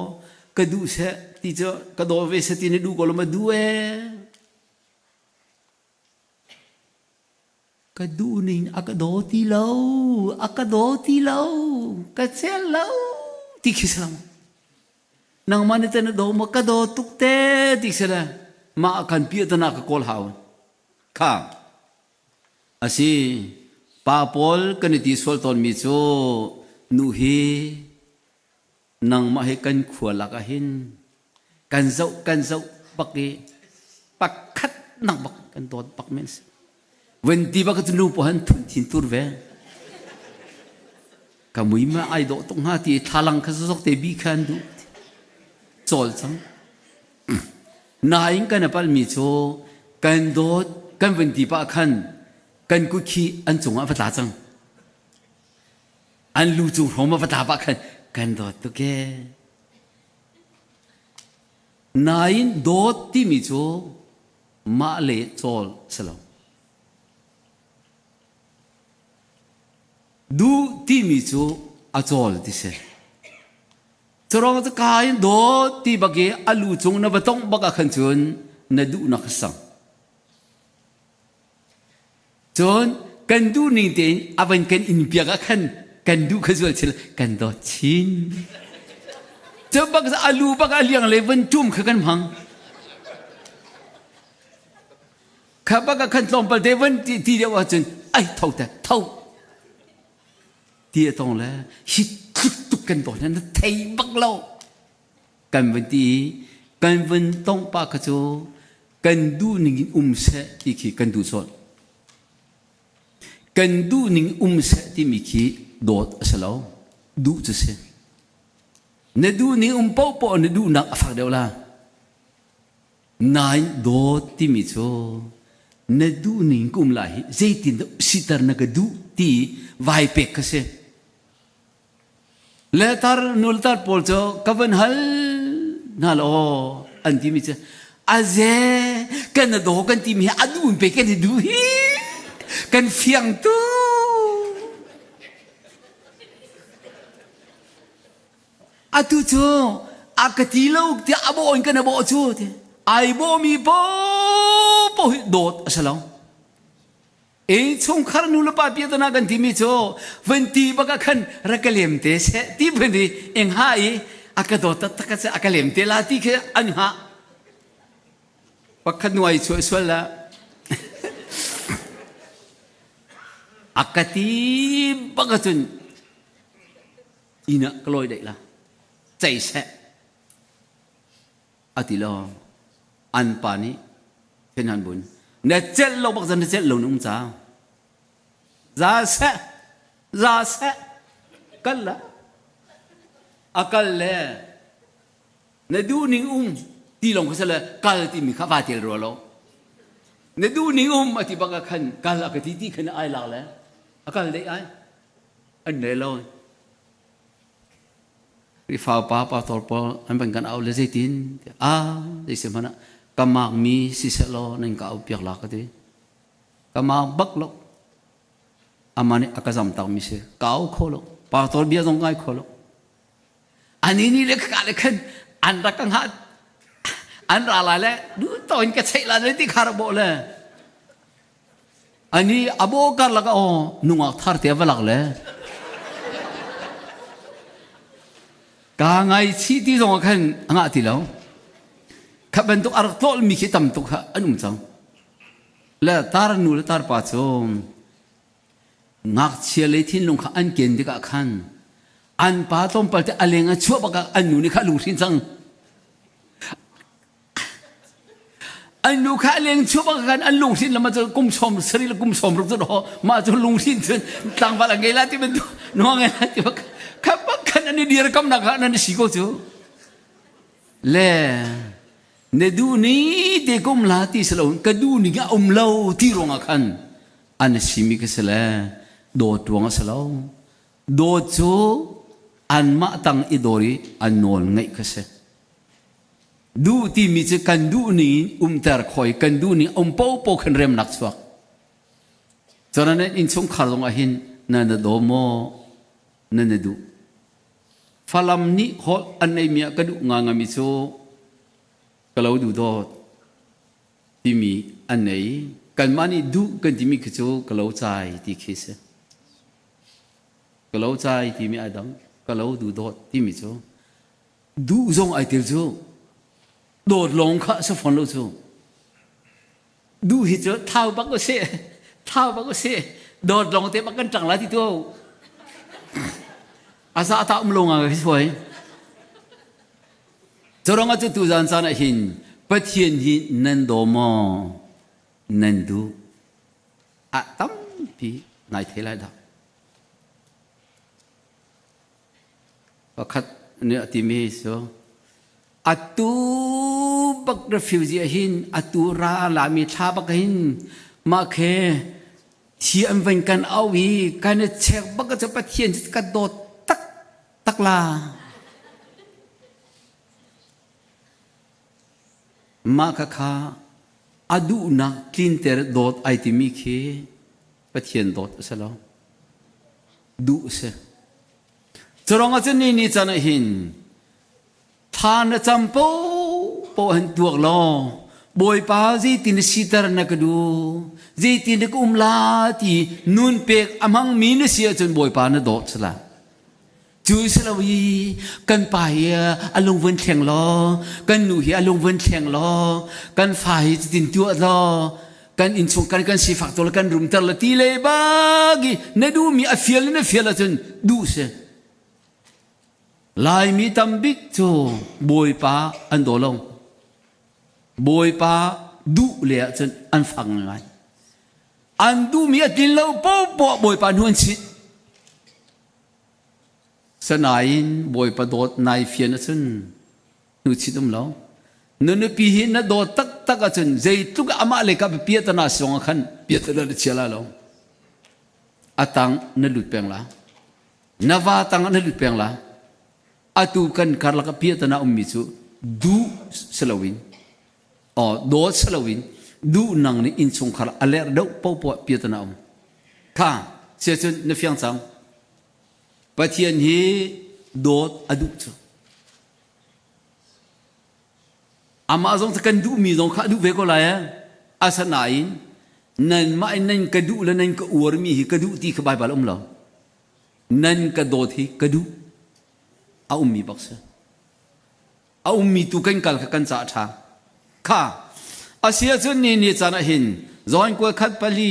Ka duh seh ti cu ka daw ve seh ti na duh ko lo maw? Duh ee. Ka duh ning a ka daw ti lo, a ka daw ti lo, ka cel lo ti khi si lo. Nangmah nih teh na daw maw? Ka daw tuk te ti si le mah kan piahtana ka kawl hau. Kha a si. Pa pawl kan i ti sual tawnmi cu nu hi nangmah hi kan khua lak ah hin kan zoh kan zoh bak i pakhat nak bak kan dawt bak men si van ti bak cu nu pawl han thun thin tur ve ka mui ma ai dawh tuk hnga ti thlalang kha zok te bi khan duh cawl cang nain kan apal mi cu kan dawt kan van ti pa khan kan kut khi an cungah va tla cang An lu cung hrawm a va tla pah khan kan dawt tuk ee. Nain dawt timi cu mah le cawl si lo. Duh timi cu a cawl ti si. Curang cu ka in dawt ti bak i a lu cung na va tongh bak ah khan cun na duhnak a sang. Cun kan duhning tein a van kan in piak ah khan kan duh kha zual chin kan dawt chin. Cu bak a lu bak a liang le van ṭum kha kan hmang. Kha bak ah khan tlawmpal te van ti, ti deuh ahcun ai tho te tho ti a tong le hi tluk tuk kan dawt na thei bak lo. Kan van ti i kan van tongh pa kha cu kan duh ning in um seh ti khi kan duh sawt. Kan duh ning um seh timi khi dawt a si lo. Duh cu si. Na duh ning um paohpaoh na duhnak a fak deuh la. Nain dawt timi cu na duh ning ka um lai hi zeitin dah siter na ka duh ti vai pek kha si. Le tar nu le tar pawl cu ka van hal hna law an timi cu aze kan na daw kan timi hi a duh in pe kan i duh hi kan fiang tu atu cu a ka ti lo tiah a bawh in kan a bawh cu ti ai bawhmi popo hi dawt a si lo. E chungkhar nu le pa piatana kan timi cu van ti bak ah khan rak ka lem te seh ti phun i eng ha i a ka dawt taktak a a ka lem te la ti khi an ha pakhat nuai chuah sual la a ka ti bak ahcun inn ah ka lawi daih la cei seh a ti lo an pa nih thin an bun na celh lo bak zan na celh lo na um ca za seh za seh kal la a kal le na duh ning um ti lawng kha le kal timi kha va tel rua lo na duh ning um a ti bak ah khan kal a ka ti ti khan ai lak le a kal dei ai an ne lo Khrihfa upa pastor pawl an van kan au le zeitin a zei si hmanh ah ka maak mi siseh law nan ka au piak la ka ti ka maak bak lo amah nih a ka zam tak mi si ka au kho lo pastor bia zong ngai kho lo ani ni le ka le khan an rak ka ngah an ra lai le du to in ka cheih la le ti khar bo le Ani a bawh karlak ah aw nungak thar te a va lak le kaa ngaichih ti zong ah khan a ngah ti lo. Kha bantuk a rak tlawlmi khi tam tuk kha an um cang. Le tar nu le tar pa cu ngakchia le thinlung kha an ken tikah khan an pa tlawmpal te a leng a chuah bak ah an nu nih kha a lunghrinh cang. An nu kha a leng chuak bak khan an lunghrinh lama cu kum sawm sarih le kum sawm ruk cu ho mah cu lunghrinh cun tlangval a ngei la ti bantuk nuang ngei la ti bak kha bak khan an i dirkamnak kha nan si ko cu le ne duh ni te kum la ti si lo ka duh ning a um lo ti ruangah khan an simi ka si le dawt ruang a si lo dawt cu anmah tang i dawr i an nawl ngaih kha si Duh timi cu kan duh ning in umter khoi kan duh ning um popo khan remnak chuak. Cun nan innchungkhar zong ah hin na na daw maw na na duh. Falam nih holh an neimi ah ka duh ngangami cu ka lo duh dawt timi an nei. Kanmah nih duh kan timi khi cu ka lo cai ti khi si. Ka lo cai timi ai dang, ka lo duh dawt timi cu duh zong ai tel cu dawt lawng kha a si fawn lo cu duh hi cu thau bak usih thau bak usih dawt lawng te bak kan ṭang lai ti tu a za ta um lo nga hi suai Curang ah cu tu zan caan ah hin Pathian hi nan daw maw nan duh ah tampi nai thei lai dah Pakhat nih a timi cu atu bak refugee ah hin atu ra lami thla bak hin mah khe thi an van kan au i kan i chek bak cu Pathian cu ka dawt tak tak la. Mah kha kha a duhnak tlinter dawt ai timi khi Pathian dawt a si lo. Duh a si. Curuangah cun ni ni can ah hin thla na cam popo han tuak law Bawipa zeitin na siter na ka duh zeitin na ka um la ti nun pek a hmangmi na si ahcun Bawipa na dawt sala cu si lo i kan pa hi a lung vun thleng law kan nu hi a lung vun thleng law kan fa hi cutin tuah law kan innchung kan kan sifak to le kan rumter le ti le bak i na duhmi a fial in a fial ahcun duh si Laimi tambik cu Bawipa an daw lo Bawipa duh le ahcun an fak ngai an duhmi a tlin lo popoah Bawipa hnu an chit sanain Bawipa dawt nai fian ahcun hnuchit um lo na nupi hi na dawt taktak ahcun zeitluk amah le ka piatana song ah khan piatana na chia la lo atang na lut peng la na va tang na lut peng la atu kan karlak ah piatana ummi cu duh siloin o dawt siloin duh nang nih innchungkhar a ler deuh popoah piatana um kha sia cun na fiang cang Pathian hi dawt a duh cu Amah zong cu kan duhmi zong kha a duh ve ko lai. Asinain Nanmah in nan ka duh le nan ka uarmi hi ka duh ti kha Baibal um lo. Nan ka dawt hi ka duh. A ummi bak si. A ummi tu kan kal kha kan ca a ṭha. Kha a si ahcun ni ni caan ah hin John kual khat pali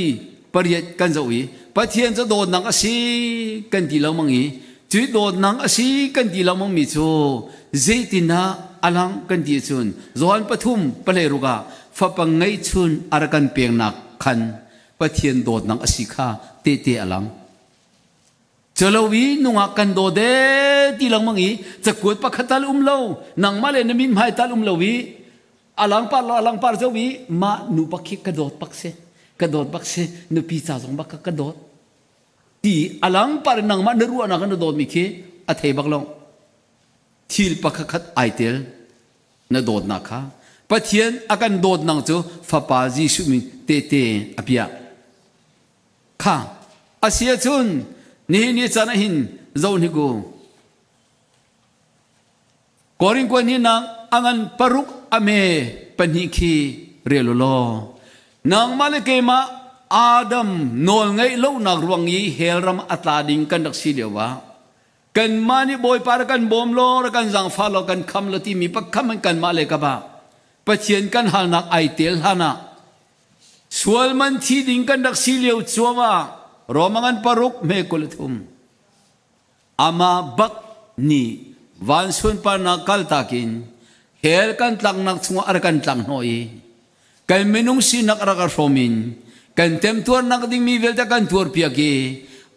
pariat kan zoh i Pathian cu dawtnak a si kan ti lengmang i cuI dawtnak a si kan ti lengmang mi cu zeitindah a lang kan ti ahcun John pathum pahlei ruk ah fapa ngeihchun a rak kan peknak khan Pathian dawtnak a si kha tehte a lang. Calo i nungak kan daw de ti lengmang i cakuat pakhat tal um lo nangmah le na min hmai tal um lo i alang par lo alang par zo i mah nu bak khi ka dawt bak si ka dawt bak si nupi ca zong bak ka dawt ti alang par nangmah na ruahnak na dawt mi khi a thei bak lo thil pakhat khat ai tel na dawtnak kha Pathian a kan dawtnak cu fapa Jesuh min tehte a piah Kha a si ahcun nihin ni caan ah hin zoh hnik u. Korin kuan hi nang a ngan paruk a me pahnih khi rel u law nangmah le keimah Adam nawl ngeih lonak ruang i hell ram a tla ding kan rak si lio ah kanmah nih Bawipa rak kan bawm law rak kan zaangfah law kan kham law timi pakham an kanmah le ka ba Pathian kan halnak ai tel hlan ah Sual man thi ding kan rak si lio cuam ah Roma ngan paruk hme 23 Amah bak nih van sunparnak kaltak in hell kan tlaknak chungah a rak kan tlak hnawh i kan minung sinak a rak a hrawm in kan temtuarnak dingmi vialte kan tuarpiak i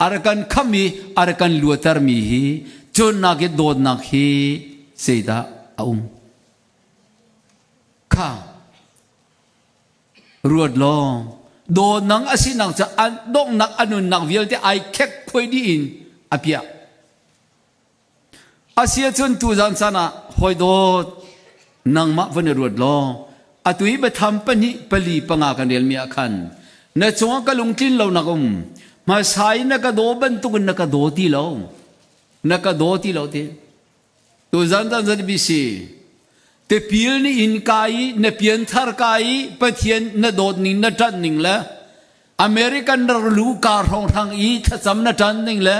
a rak kan kham i a rak kan luatermi hi cunnak i dawtnak hi zeidah a um kha Ruat law, dawtnak a sinak cu an donghnak a nunnak vialte ai khek khuai dih in a piah. A si ahcun tuzan caan ah hawi dawt nangmah van i ruat law atu i biatham pahnih pali panga kan relmi ah khan na cungah ka lungtlin lonak um hmasa i na ka daw bantukin na ka daw ti lo na ka daw ti lo ti Tuzan zan zan BC tipil ni in ka i na pianthar ka i Pathian na dawt ning na ṭanh ning le American rak lu ka hrawnghrang i thlacam na ṭan ning le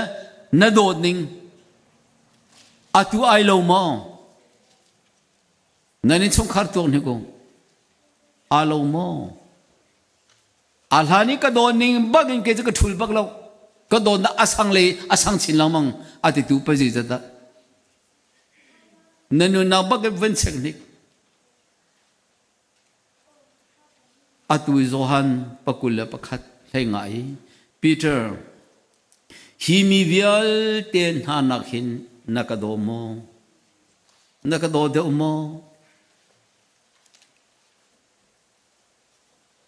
na dawt ning atu ai lo maw? Nan innchungkhar tuak hnik u. Aa lo maw? A hlan i ka dawn ning bak in kei cu ka ṭhul bak lo. Ka dawnnak a sang le a sang chin lengmang a titu pa zeizat dah. Na nunnak bak in van chek hnik. Atu Johan pakul le pakhat hlei nga i Peter hi mi vialte hna nak hin na ka daw maw? Na ka daw deuh maw?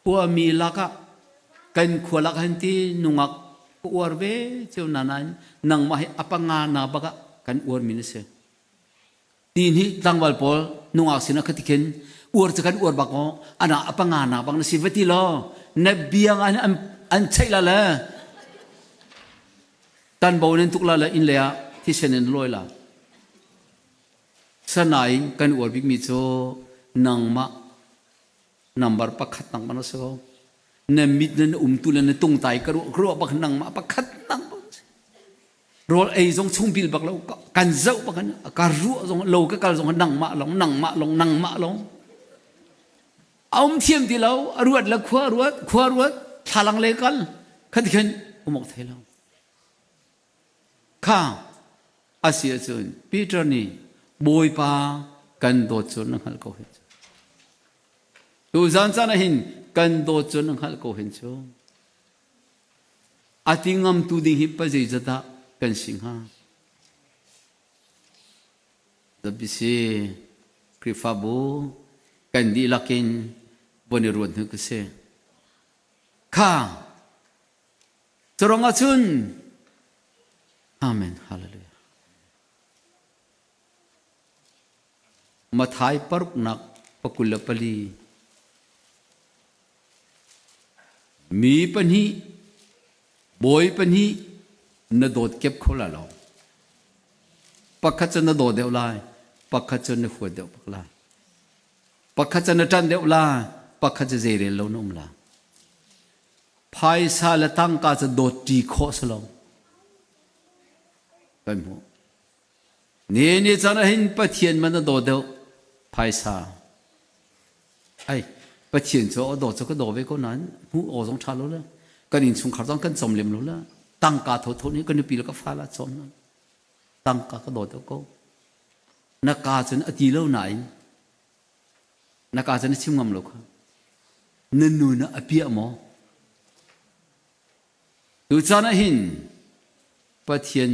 Khuami lakah kan khua lak han ti nungak ka uar ve cio na nain nangmah hi a panga na bak ah kan uarmi na si. Ti nih tlangval pawl nungak sinah khati khin uar cu kan uar bak aw ana a panga na bak na si va ti law na biang an an cheih la le tanbo nan tuk la le inn le ah thisen in lawi la. Sanain kan uar bikmi cu nangmah Number pakhat nang mana si ko. Na mit na na umtu le na tungtai ka ruah ruah bak nangmah pakhat nang rawl ei zong chung bil bak lo kan zoh bak ka ruah zong lo ka kal zong nangmah long nangmah long nangmah long a um thiam ti lo a ruat le khua ruat khua ruat thlalang le kal khan khan umok thei lo Kha a si ahcun Peter nih Bawipa kan dawt cu na hngalh ko hin cu. Tu zan caan ah hin kan dawt cu na hngalh ko hin cu. A ti ngamtu ding hi pa zeizat dah kan si hnga? WBC Khrihfabu kan dihlak in von i ruat hnu ka si. Kha Curuang ahcun Amen Hallelujah. Mathai paruknak pakul le pali mi pahnih bawi pahnih na dawt kep kho la lo pakhat cu na daw deuh lai pakhat cu na huat deuh bak lai pakhat cu na ṭanh deuh lai pakhat cu zeirel lo na um lai. Phaisa le tangka cu dawt ṭi khawh si lo. Kan hmuh. Ni ni caan ah hin Pathian man a daw deuh phaisa. Ai, Pathian cu a daw cu ka daw ve ko nain hmuh aw zong ṭha lo le kan innchungkhar zong kan cawm lem lo le tangka thotho nih ka nupi le ka fale a cawm hna. Tangka ka daw deuh ko. Na ka cun a ti lo nain na ka cun a chim ngam lo kha. Na nu na a piah maw? Tucaan ah hin Pathian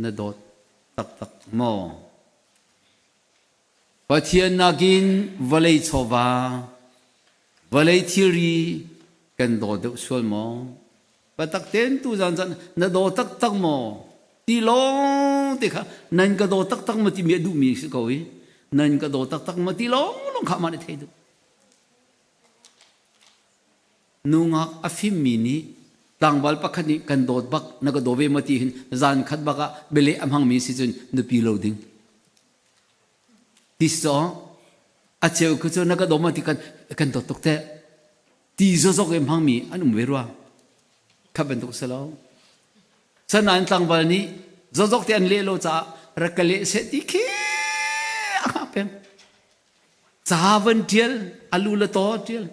na dawt taktak maw? Pathian nakin vawlei chawva, vawlei thilri kan daw deuh sual maw? Biatak tein tuzaan caan na daw taktak maw? Ti lawng te kha nan ka daw taktak maw timi a duhmi si ko i nan ka daw taktak maw ti lawng lawng kha amah nih thei duh. Nungak a fimmi nih tlangval pakhat nih kan dawt bak na ka daw ve maw ti hin zan khat bak ah bialeh a hmangmi si cun nupi lo ding. Ti si a cheu khu cu na ka daw maw ti kan kan dawt tuk teh. Ti zawzok i hmangmi an um ve rua. Kha bantuk si lo. Sanain tlangval nih zawzok te an leh lo caah rak ka leh seh ti khi a hngak peng. Ca van ṭial, a lu le taw ṭial.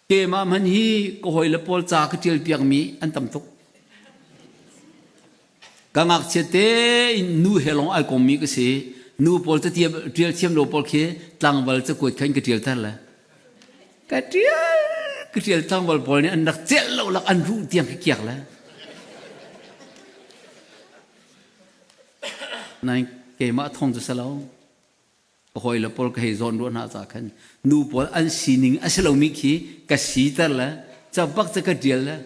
Keimah hmanh hi ka hawile pawl ca ka ṭial piakmi an tam tuk. Ka ngakchia tein nu he lawng ai kommi ka si. Nu pawl catiam ṭial thiam lo pawl khi tlangval cakuat khan ka ṭialter le. Ka ṭial, ka ṭial tlangval pawl nih an rak celh lo lak an ruh tiang ka kiak le. Nain keimah thong cu si lo. Ka hawile pawl ka hei zawn ruah hna ca khan nu pawl an sining a si lomi khi ka siter le cabak cu ka ṭial le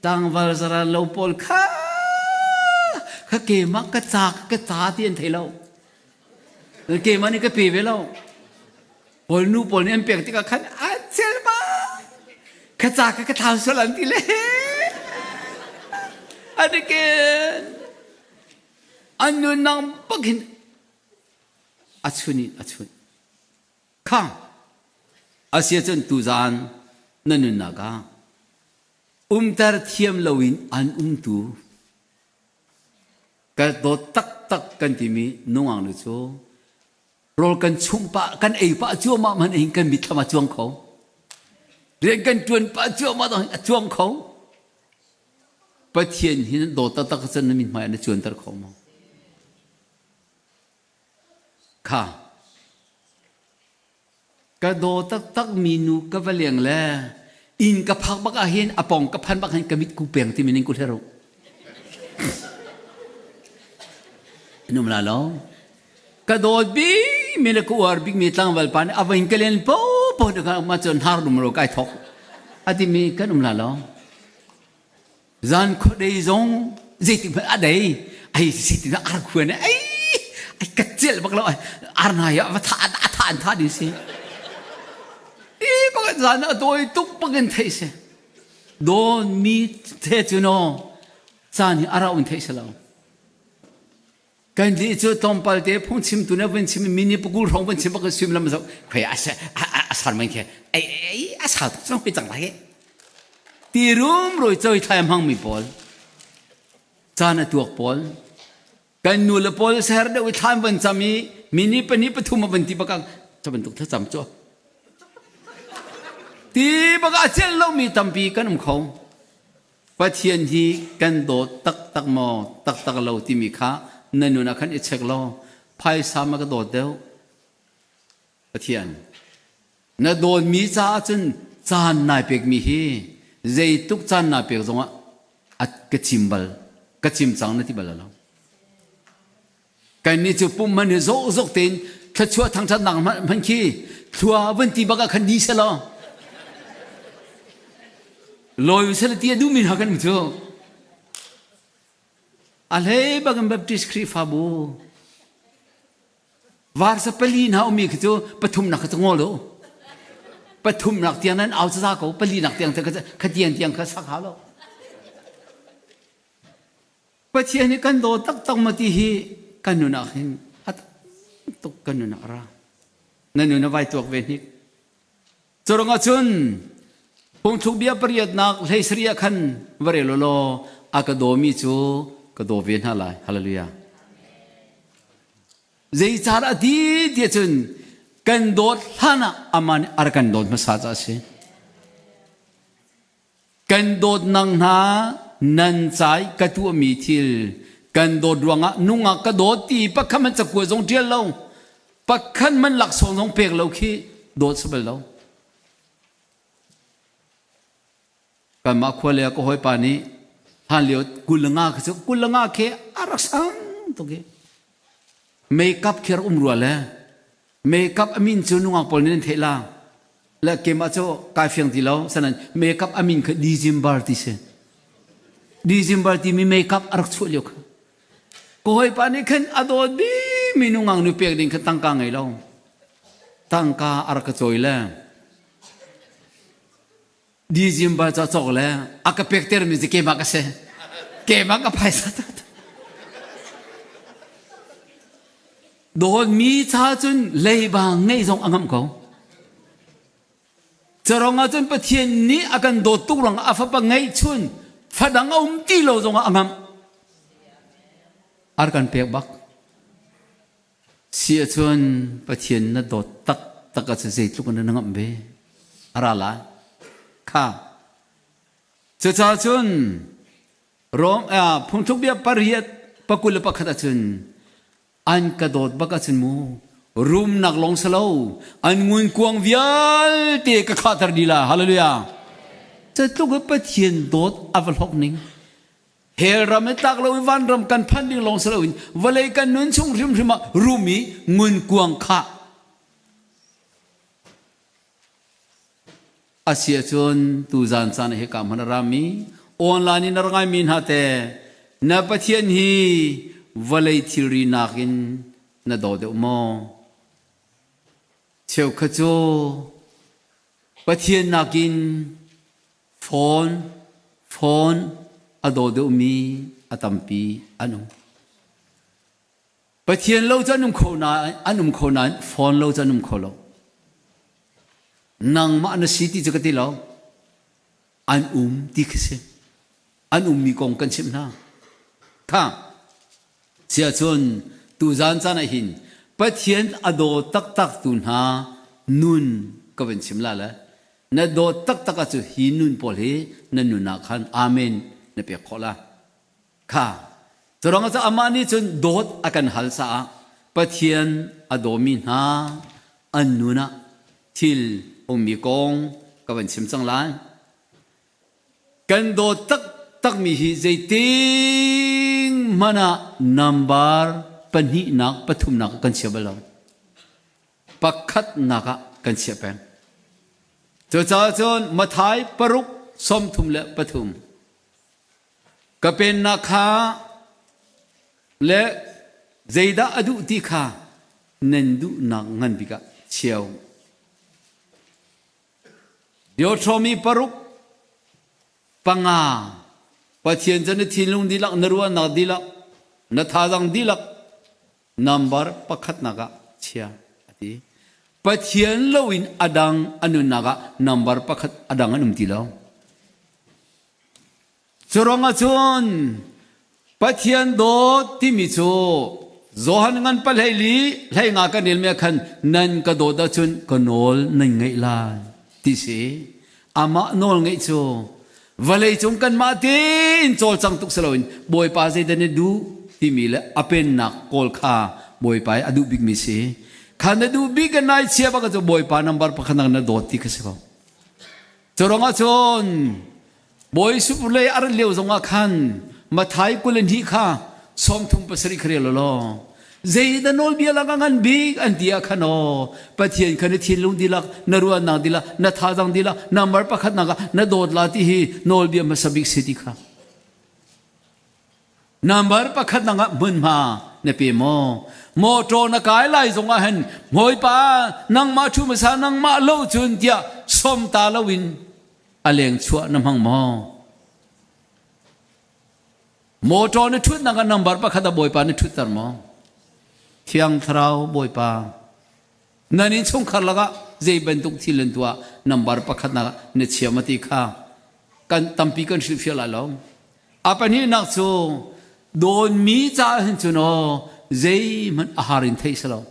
tlangval zaran lo pawl kha kha keimah ka ca ka ca ti an thei lo. Keimah nih ka pe ve lo. Pawl nu pawl nih an pek tikah khan a cel ba ka ca ka ka thlau sual an ti le adikin an nunnak bak hin a chun in a chun. Kha asiahcun tuzaan na nunnak ah umter thiam loin an umtu ka dawt taktak kan timi nungak nu cu rawl kan chumh pah kan ei pah cuahmah hmanh hin kan mitthlam a cuang kho rian kan ṭuan pah cuahmah zong hin a cuang kho Pathian hi na dawt taktak cun na mithmai ah na cuanter kho maw Kha ka daw taktak mi nu ka va leng le inn ka phak bak ah hin a pong ka phan bak hin ka mit ku peng ti min ku hler num la lo ka dawt bik mi le ka uar bik mi tlangval pa nih a vain ka len po po ka ma cun har dum ro kai thok ati mi kan um la lo Zan khuadei zong zeitik hmanh a dei ai zeitin ar khuan ai ai ka celh bak lo ar na ya va tha a tha an tha ding si i bak zan a dawi tuk bak in thei si don mi the cu no caan hi arau in thei si lo Kan li cu tlawmpal te phungchimtu nih vun chim mi nih pakul hrawng vun chim bak suimilam zoh khoi a a sar men khi ai ai a sau tuk cang hoi cang lai ti rum roi choi thlai hmang mi pawl caan a tuak pawl kan nu le pawl ser deuh i thlan van cam i mi nih pahnih pathum a van ti bak cu bantuk thlacam cu ti bak a celh lomi tampi kan um kho Pathian hi kan dawt taktak maw taktak lo timi kha na nun ah khan i check law phaisa ma ka dawt deuh Pathian na dawtmi caah cun caan nai pekmi hi zeitluk caan naa pek zongah a ka cim bal ka cim cang na ti bal lo Kannih cu pum hman hi zawhzawk tein thluachuah thangṭhatnak hmanh khi thlua van ti bak ah khan ni selaw lawi sela ti a duhmi hna kan um cu. A hlei bak in Baptist Khrihfabu varsa pali hna ummi khi cu pathumnak kha cu ngol u. Pathumnak tiang nan au caza ko palinak tiang kha tiang tiang kha sak hau lo. Pathian hi kan daw taktak maw ti hi kan nun ah hin a tuk kan nun ah ra. Na nun a vai tuak ve hnik. Curang ah cun Phungthluk bia pariatnak hlei sarih ah khan va rel u law a ka dawmi cu ka daw ve hna lai. Hallelujah. Zeicahdah a ti tiah cun kan dawt hlan ah amah nih a rak kan dawt hmasa caah a si. Kan dawtnak hna nan cai ka tuahmi thil kan dawt ruangah nungak ka dawt ti pakhat man cakua zong ṭial lo pakhat man laksawng zong pek lo khi dawt si bal lo. Kanmah khua le ka hawipa nih hlan lio 20 nga khi cu 20 nga khi a rak sang tuk i makeup khi rak um rua le makeup a min cu nungak pawl nih nan theih la le keimah cu kai fiang ti lo sanan makeup a min kha December ti si December timi makeup a rak chuah lio kha ka hawipa nih khan a dawt bimi nungak nu pek ding kha tangka ngei lo tangka a rak ka cawi le December ca cawk le a ka pek termi cu keimah ka si keimah ka phaisa dawtmi cha cun leiba ngeih zong a ngamh ko Carong ah cun Pathian nih a kan dawt tuk ruangah a fapa ngeihchun fadang a um ti lo zongah a ngamh ar kan pek bak Si ahcun Pathian na dawt taktak ahcun zeitluk in na ngamh ve? A ra lai. Kha. Cucaah cun Rom ah phungthluk bia pariat 21 ahcun an ka dawt bak ahcun mu rumnak lawng si lo an ngunkuang vialte ka khahter dih la hallelujah Catluk i Pathian dawt a va hlawk ning Hell ram i tlak lo i vanram kan phanh ding lawng si loin vawlei kan nun chung hrimhrim ah rum i ngunkuang khah a si ahcun tuzan caan hika hman a rami online in a ra ngaimi hna te na Pathian hi vawlei thilri nakin na daw deuh maw? Cheukhat cu Pathian nakin Phone phone a daw deuhmi a tampi an um. Pathian lo cu an um kho nain an um kho nain phone lo cu an um kho lo. Nangmah na si ti cu ka ti lo. An um ti khi si. An ummi kong kan chimh hna. Kha siahcun tuzan caan ah hin Pathian a daw taktak tu hna nun ka van chim la le Na dawt taktak ahcun hi nun pawl hi na nun ah khan amen na pek khawh la. Kha. Curuang ah amah nih cun dawt a kan hal caah Pathian a dawmi hna an nun ah thil ummi kong ka van chim cang lai. Kan dawt taktakmi hi zeiting hmanh ah number pahnihnak pathumnak kan chia bal lo. Pakhatnak ah kan chiah peng. Cucaah cun Mathai paruk 33 ka pennak kha le zeidah a duh ti kha nan duhnak ngan bik ah chiao. Deuteronomy paruk panga Pathian cu na thinlung dihlak na ruahnak dihlak na thazaang dihlak Number pakhatnak ah chia a ti. Pathian loin a dang a nunnak ah number pakhat a dang an um ti lo. Curuang ah cun Pathian dawt timi cu Johan ngan pahlei li hlei nga kan rel mi ah khan nan ka dawt ahcun ka nawl nan ngaih lai ti si. Amah nawl ngeih cu vawlei cung kanmah tein cawlcang tuk si loin Bawipa zeidah na duh timi le a pennak kawl kha Bawipa i a duh bikmi si. Kha na duh bik in nai chia bak cu Bawipa number pakhat na dawt ti kha si ko. Cu ruangah cun Bawi lei a rat lio zongah khan Mathai 22 kha 37 kha rel law zeidah nawlbia lak a ngan bik an ti ah khan aw Pathian kha na thinlung dihlak na ruahnak dihlak na thazaang dihlak number pakhat nak ah na dawt la ti hi nawlbia hmasa bik si ti kha number pakhat nak ah hmunhma na pe maw motor na kai lai zong ah hin hawipa nangmah thu hmasa nangmah lo cun tiah som ta lo in a leng chuah na hmang maw Motor na ṭhutnak ah number pakhat ah Bawipa na ṭhutter maw? Thiang Thlarau Bawipa, nan innchungkhar lakah Zei bantuk thil an tuah number pakhatnak na chia ma ti kha kan tampi kan hrilhfiah lai lo. A pahnihnak cu dawnmi caah hin cun aw zeihmanh a har in theih si lo.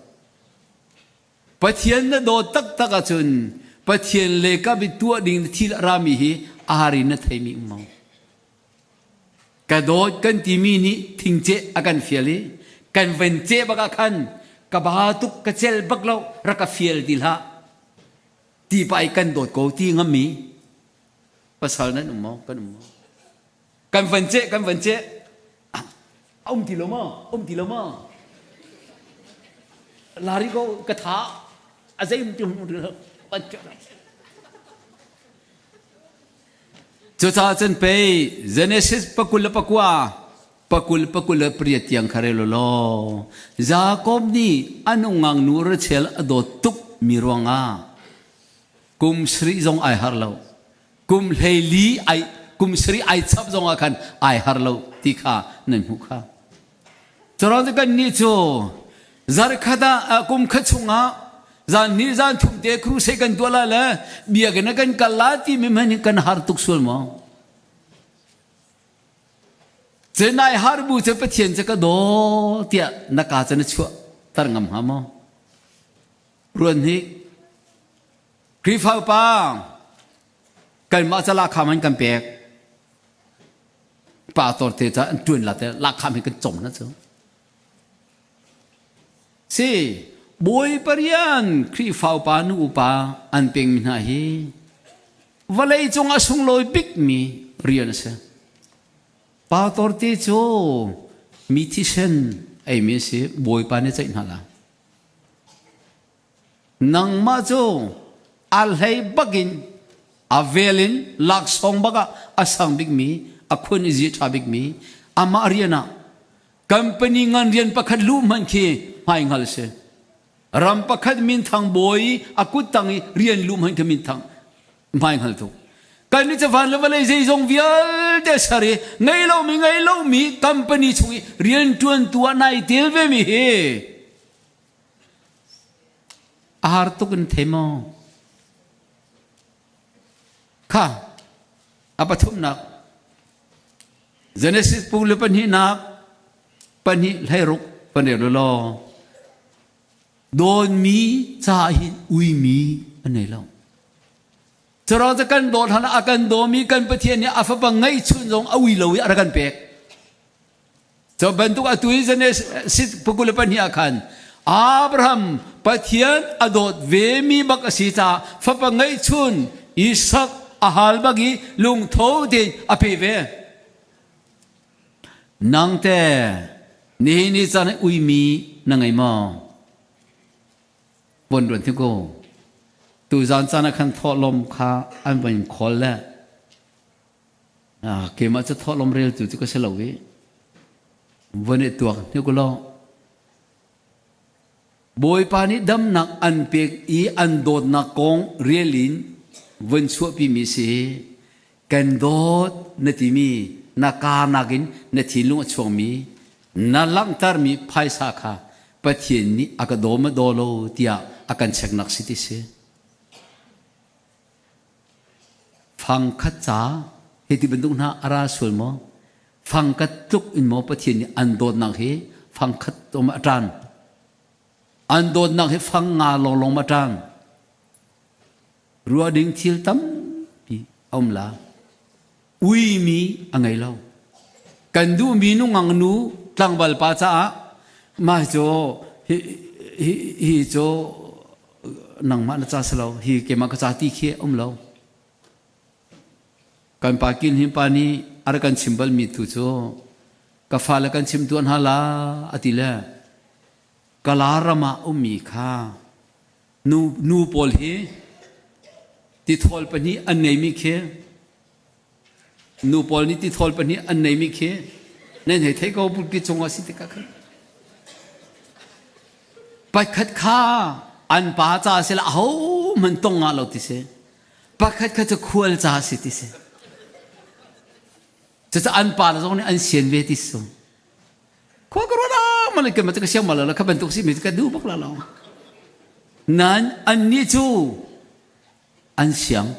Pathian na dawt taktak ahcun Pathian le ka bi tuah ding thil a rami hi a har in na theimi um maw? Ka dawt kan timi nih thingceh a kan fial i kan van ceh bak ah khan ka ba tuk ka cel bak lo rak ka fial ti hlah ti pa i kan dawt ko ti ngammi pasal nan um maw kan um maw kan van ceh kan van ceh a um ti lo maw um ti lo maw lari ko ka tha a zei um ti um ti lo Cucaah cun pei Genesis pakul le pakua pakul pakul le pariat tiang kha rel law Jakob nih a nungak nu Rachel a dawt tuk mi ruangah kum sarih zong ai har lo kum hleili ai kum sarih ai chap zong ah khan ai har lo ti kha nan hmuh kha Curuang cu kannih cu zarkhat ah kum khat chungah zan hnih zan thum te crusade kan tuah lai le biakinn ah kan kal lai timi hmanh hi kan har tuk sual maw? Cu nai har bu cu Pathian cu ka daw tiah na ka cu na chuah tar ngam hnga maw? Ruan hi Khrihfa upa kanmah ca lahkhah man kan pek pastor te ca an tuan la te lahkhah mi kan cong na cu si bawi parian Khrihfa upa nu upa an peng mi hna hi vawlei cung a sunglawi bik mi rian a si pastor te cu mi thisen ei mi si bawipa nih ceih hna la Nangmah cu a hlei bakin a vel in laksawng bak ah a sang bikmi a khun i zi ṭha bikmi amah rian ah company ngan rian pakhat luh hmanh khi hmai hngal si. Ram pakhat minthang bawi a kuttang i rian luh hmanh khi minthang hmai hngal tuk. Kan nih cu van le vawlei zeizong vialte ser i ngei lomi ngei lomi company chung i rianṭuantu ah nai tel vemi hi A har tuk in thei maw? Kha a pathumnak Genesis pung le pahnihnak pahnih hleiruk kan rel law dawnmi ca hin uimi an nei lo. Curuang cu kan dawt hlan a kan dawmi kan Pathian nih a fapa ngeihchun zong a ui lo i a rak kan pek. Cu bantuk atu i Genesis pakul le pahnih ah khan Abraham Pathian a dawt vemi bak a si caah fapa ngeihchun Isak a hal bak i lungtho tein a pe ve. Nang te nihin ni caan uimi na ngei maw? Von ruan thi ko. Tuzaan caan ah khan thawhlawm kha an von khawl le Keimah cu thawhlawm reltu cu ka si lo i von i tuak hnik u law Bawipa nih damnak an pek i an dawtnak kong rel in von chuahpimi si kan dawt na timi na kaa nakin na thinlung a chuakmi na langhtermi phaisa kha Pathian nih a ka daw ma daw lo tiah a kan cheknak si ti si. Fangkhat ca hi ti bantuk hna a ra sual maw? Fangkhat tluk in maw Pathian nih an dawtnak hi fangkhat um a ṭan? An dawtnak hi fang nga lawnglawng ma ṭang? Ruah ding thil tampi a um la. Uimi a ngei lo. Kan duhmi nungang nu tlangval pa caah mah cu hi, hi, hi cu nangmah na ca si lo hi keimah ka ca ti khi um lo kan pa kin hin pa nih a rak kan chim balmi tu cu ka fale kan chim tuah hna la a ti le kala ram ah ummi kha nu nu pawl hi tithawl pahnih an ngeimi khi Nu pawl nih tithawl pahnih an neimi khi nan hei thei ko pulpi cung ah si tikah khan pakhat kha an pa ca si la aho hmanh tong ngah lo ti si pakhat kha cu khual ca si ti si cucu an pa le zong nih an sian ve ti si khua ka ruat ah malai kan ma ka siang ma la kha bantuk si mi ka duh bak la lo. Nain annih cu an siang.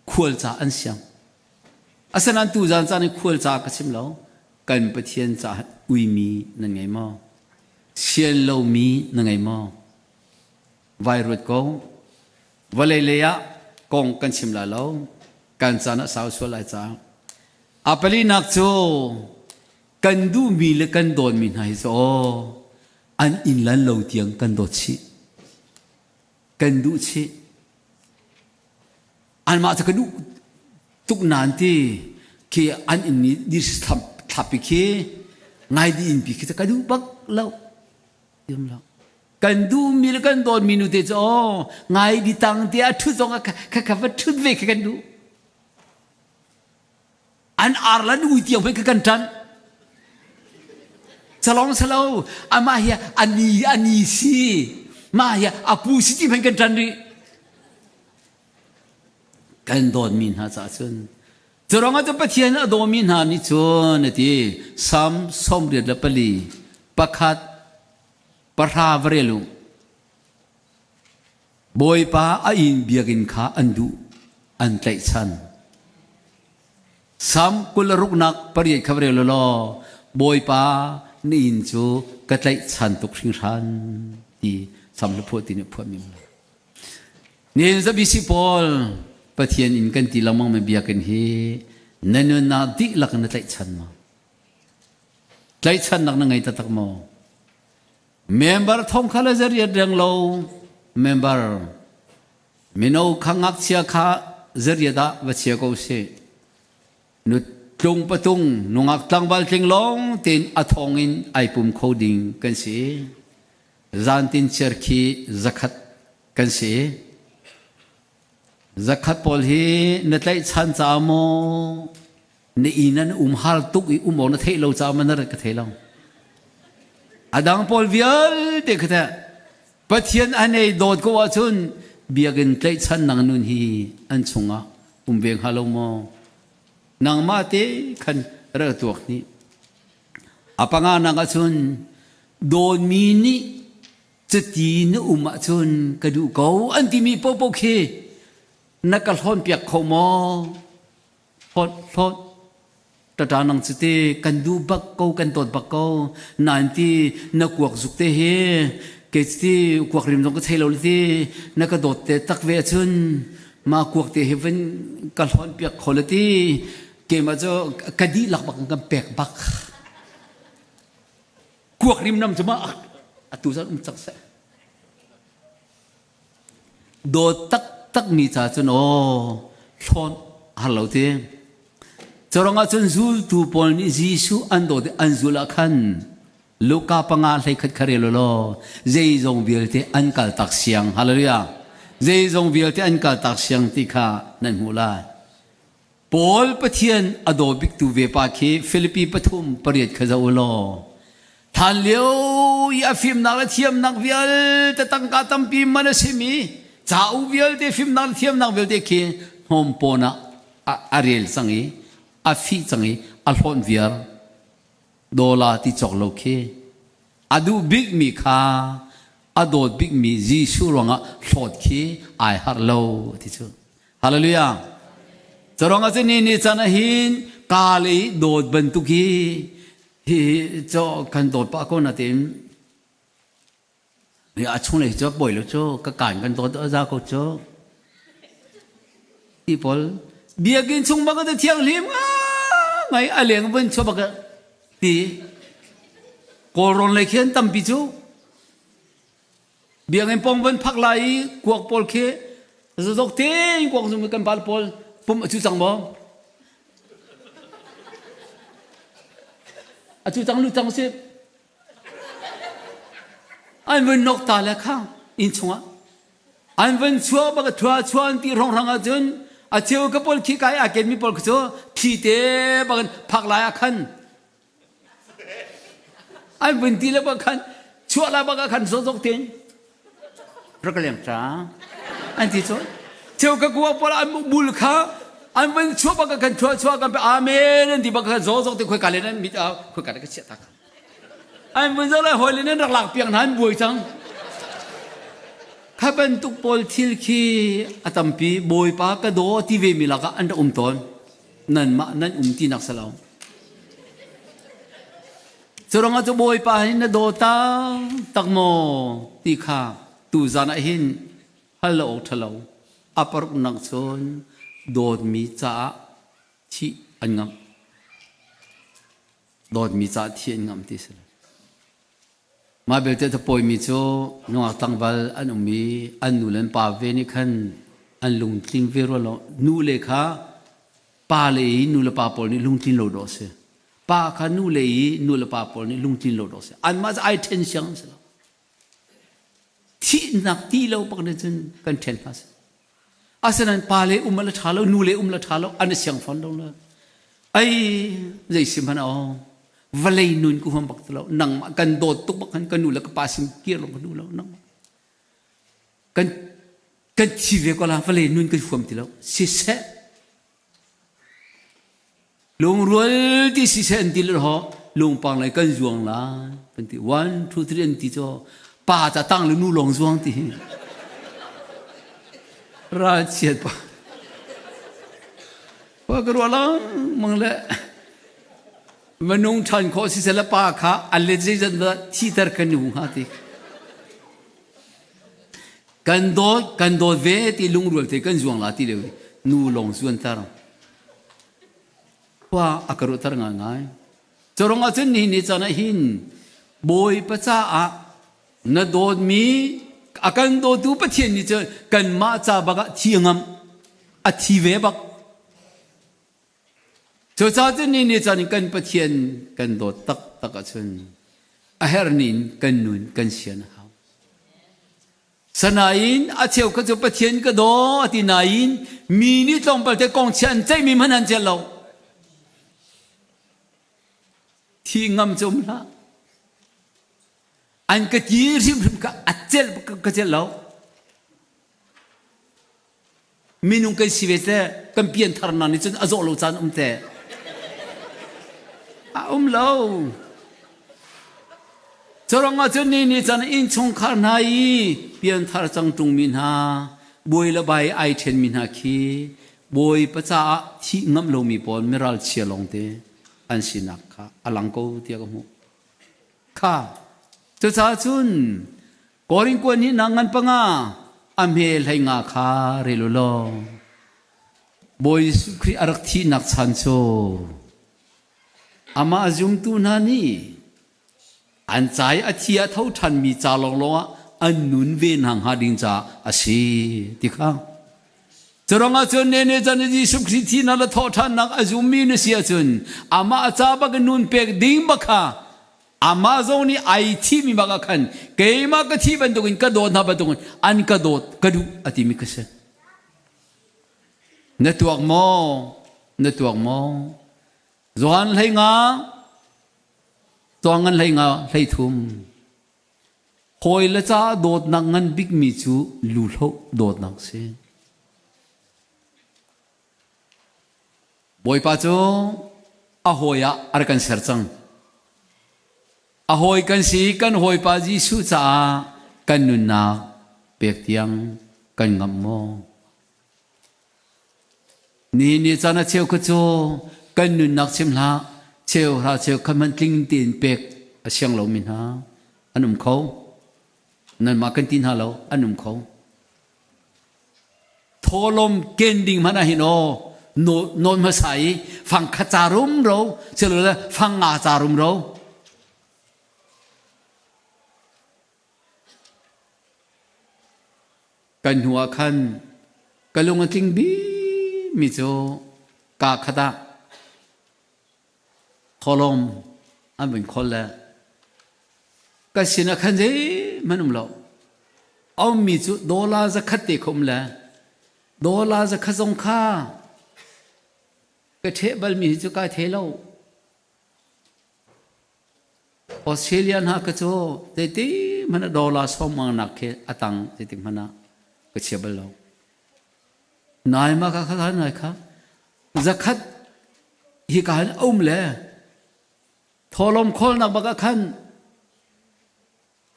Khual ca an siang. Asinain tuzaan caan i khual ca ka chim lo. Kan Pathian caah uimi nan ngei maw? Sian lomi na ngei maw? Vai ruat ko. Vawlei lei ah kong kan chim lai lo. Kan caan a sau sual lai caah. A palinak cu kan duhmi le kan dawtmi hna hi cu aw an inn lan lo tiang kan dawt chih. Kan duh chih. Anmah cu ka duh tuk nain ti khi an inn nih dir thlapi khi ngai di inn pi khi cu ka duh bak lo. Tiam lo. Kan duhmi le kan dawtmi nu te cu aw ngai di tang te a ṭhut zong ah kha kha va ṭhut ve khi kan duh. An ar le an ui tiang hmanh kha kan ṭanh. Calong salo amah hi ani ani si mah hi a pu si ti hmanh kan ṭan rih. Kan dawtmi hna caah cun Curuangah cu Pathian a dawmi hna nih cun a ti Salm 84 pakhat pahra va rel u. Bawipa a inn biakinn kha an duh an tlaihchan. Salm 26 pariat kha va rel u law Bawipa na inn cu ka tlaihchan tuk hringhran ti Salm hlaphuah ti nih phuahmi Nihin zabisi pawl Pathian in kan ti lengmang mi biakinn hi na nunnak dihlak in na tlaihchan maw? Tlaihchannak na ngei taktak maw? Member thong kha le zariat reng lo member mino kha ngakchia kha zariat ah va chia ko sih. Nu tlung patung nungak tlangval tling lawng tein a thong in ai pum kho ding kan si. Zantin chiar khi zakhat kan si. Zakhat pawl hi na tlaihchan caah maw na inn an um har tuk i um awk na theih lo caah maw na rat ka thei lo. A dang pawl vialte kha teh Pathian an ei dawt ko ahcun biakinn tlaihchan nang nun hi an chungah um ve hnga lo maw? Nangmah te khan rak tuak hnih. A panga nak ahcun dawtmi nih cuti na um ahcun ka duh ko an timi paohpaoh khi na ka hlawnpiak kho maw? Hlawt hlawt tata nang cu ti kan duh bak ko kan dawt bak ko nain ti na kuak zuk te hi kei cu ti kuak rim zong ka thei lo le ti na ka dawt te tak ve ahcun mah kuak te hi van ka hlawnpiak kho le ti keimah cu ka dihlak bak in kan pek bak. Kuak rimnam cu ma atu zan um cang seh. Dawt taktak mi ca cun aw hlawn har lo ti. Curang ah cun zultu pawl nih Jesuh an dawt i an zul ah khan Luka panga hlei khat kha rel law zeizong vialte an kal tak siang. Hallelujah. Zeizong vialte an kal tak siang ti kha nan hmuh lai. Paul Pathian a daw biktu ve pa khi Filipi pathum pariat kha zoh u law than lio i a fimnak le thiamnak vialte tangka tampi man a simi cauk vialte fimnak le thiamnak vialte khi hnawmpawn ah a rel cang i a fih cang i a hlawnh viar dawla ti cawk lo khi a duh bikmi kha a dawt bikmi Jesuh ruangah hlawt khi ai harh lo ti cu Hallelujah. Carong ah ni ni chan ah hin ka le dawt bantuk hi hi cho kan dawt pa ko na tin a chung le cho boi lo cho ka kan kan dawt za ko cho ti pawl biakinn chung bak te thiang hlim ngai a leng vun cho bak ti kawlrawn lei khian tampi cu Biakinn pawng van phak lai i kuak pawl khi zazok tein kuak zum kan pal pawl pum a cu cang maw? A cu cang lu cang si. An vun nok ta le kha inn chungah an vun chuah bak thua chuah an ti rongrang ahcun a cheu ka pawl khi kai a ken mi pawl cu thi te bak phak lai ah khan An vun ti le bak khan chuah la bak ah khan zawzok tin rak leng ta an ti cu cheu ka kuak pawl an bul kha an vun chuah bak ah khan chuah chuah kan pe amen an ti bak khan zawzok ti khoi ka le nan mit a khoi ka le ka chiah ta kha an vun zo lai hoi le nan rak lak piak hna an buai cang. Kha bantuk pawl thil khi a tampi Bawipa ka daw ti ve mi lakah an rak um tawn. Nanmah nan um tinak si lo. Curangah cu Bawipa hin na daw tak maw ti kha tu zan ah hin hal lo awk ṭhalo. A paruknak cun dawtmi caah thih an ngamh. Dawtmi caah thih an ngamh ti si lo. Mah belte a pawimi cu nungak tlangval an um i an nu le an pa ve nih khan an lungtling ve rua lo. Nu le kha pa le i nu le pa pawl nih lungtlin lo dawh a si. Pa kha nu le i nu le pa pawl nih lungtlin lo dawh a si. Anmah cu ai ṭhen siang an si lo. Thihnak ti lo bak nih cun kan ṭhen hna si. Asinain pa le um la ṭha lo, nu le um la ṭha lo, an i siang fawn lo le. Ai zei si hmanh aw vawlei nun ku huam bak ti lo nangmah kan dawt tuk bak khan ka nu le ka pa sin kir lo ka duh lo nangmah kan kan thi ve ko la vawlei nun kan huam ti lo siseh Lungrual ti siseh an ti le ho lungpang lei kan zuang lai kan ti one two three an ti cu pa ca tang le nu lawng zuang ti hi ralchiat pa pa ka ruah lang mang le minung ṭhan khawh siseh le pa kha a let zeizat dah thiter kan nu hnga ti Kan dawt, kan dawt ve ti lungrual te kan zuang la ti lio nu lawng zuanter. Khua a ka ruahter ngaingai. Curang ahcun nihin ni caan ah hin Bawipa caah na dawtmi a kan dawtu Pathian nih cun kanmah ca bak ah thi a ngamh. A thi ve bak. Cucaah cun ni ni caan in kan Pathian kan dawt taktak ahcun a herh ning kan nun kan sian a hau. Sanain a cheu kha cu Pathian ka daw a ti nain mi nih tlawmpal te kong chia an ceihmi hmanh an celh lo. Thi ngam cu um hlah. An ka ti hrimhrim ka a celh ka celh lo. Minung kan si ve te kan pianthar nak nih cun a zawh lo caan um te. A um lo. Curang ah cun ni ni caan innchungkhar hna i pianthar cang ṭungmi hna buai le bai ai ṭhenmi hna khi Bawipa caah thih ngamh lomi pawl miral chia lawngte an sinak kha a lang ko tiah ka hmuh. Kha cucaah cun Korin kuan nih na ngan panga a hme hlei nga kha rel u law Bawi Jesuh Khrih a rak thihnak chan cu amah zumtu hna nih an ca i a thi a tho ṭhanmi ca lawnglawng ah an nun ve hna hnga ding caah a si ti kha Curang ahcun nene chan Jesuh Khrih thihnak le thawhṭhannak a zummi na si ahcun amah ca bak in nun pek ding bak kha amah zong nih ai thihmi bak ah khan keimah ka thih bantukin ka dawt hna bantukin an ka dawt ka duh a timi ka si. Na tuak maw? Na tuak maw? Johan hlei nga, tuang ngan hlei nga hlei thum. Hawi le ca dawtnak ngan bikmi cu luhloh dawtnak si. Bawipa cu a hawi ah a rak kan ser cang. A hawi kan si kan hawipa Jesuh caah kan nunnak pek tiang kan ngamh maw? Ni ni caan a cheu kha cu kan nunnak chim hlah cheu hra cheu kha hmanh tling tein pek a siang lomi hna an um kho. Nanmah kan ti hna lo an um kho. Thawlawm ken ding hmanh ah hin aw nawn hmasa i fang khat ca rumro silole fang nga ca rumro Kan hnu ah khan ka lung a tling bikmi cu kaa khat ah thawlawm an vun khol le ka sin ah khan zeihmanh um lo. A ummi cu dollar zakhat te kha um le dollar zakhat zong kha ka ṭheh balmi hi cu kai thei lo. Australia hna ka cu zeiti hmanh ah dollar sawm nak khi a tang zeitik hmanh ah ka chia bal lo. Nai ma kha kha nai kha zakhat hi ka han um le tholom kholnak bak ah khan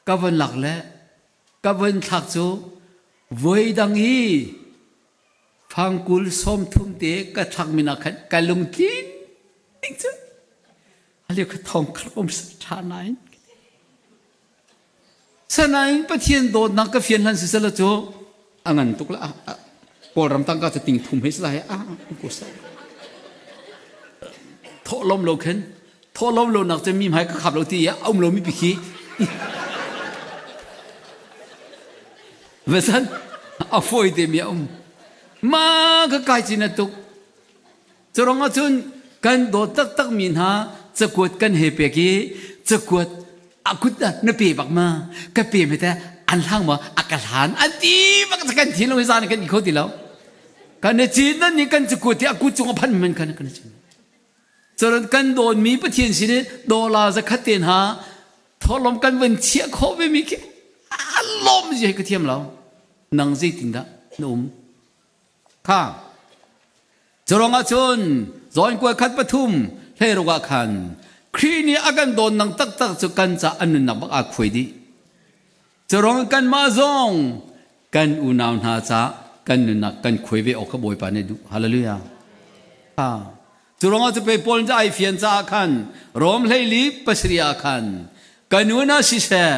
ka von lak le ka von thlak cu. Voi dang i fangkul 30 te ka thlak min ah khan ka lungtlin ding cu alio ka thong kha um tha nain Sanain Pathian dawtnak ka fian hlan sisela cu a ngan tuk la Kawlram tangka cu ting thum hei si lai a ku sa thawhlawm lo khen thawhlawm lo nak cu mi hmai ka khap lo ti a um lo mi pi khi Vesan a foi te mi a um ma ka kai chin a tuk Curang ahcun kan dawt taktak mi hna cakuat kan he pek i cakuat a kut na pe bak ma ka pe me te an hlang ma a ka hlan an ti bak kan thin lo hi zan kan i kho ti lo kan i cin nan nih kan cakuat i a kut cung a phan men kan kan i cin Cun kan dawtmi Pathian sin i dollar zakhat te hna thawhlawm kan van chiah khawh ve mi khi a lawm zia hi ka thiam lo nang zeitindah na um Kha Curuangah cun zawn kuai khat pathum hleiruk ah khan Khrih nih a kan dawn nang taktak cu kan ca an nunnak bak aa khuai dih. Curuang kanmah zong kan unau hna ca kan nunnak kan khuai ve awk kha Bawipa nih duh. Hallelujah. Ha. Curuangah cu pei Paul ai fian caah khan Rom hleili pasarih ah khan ka nun ah siseh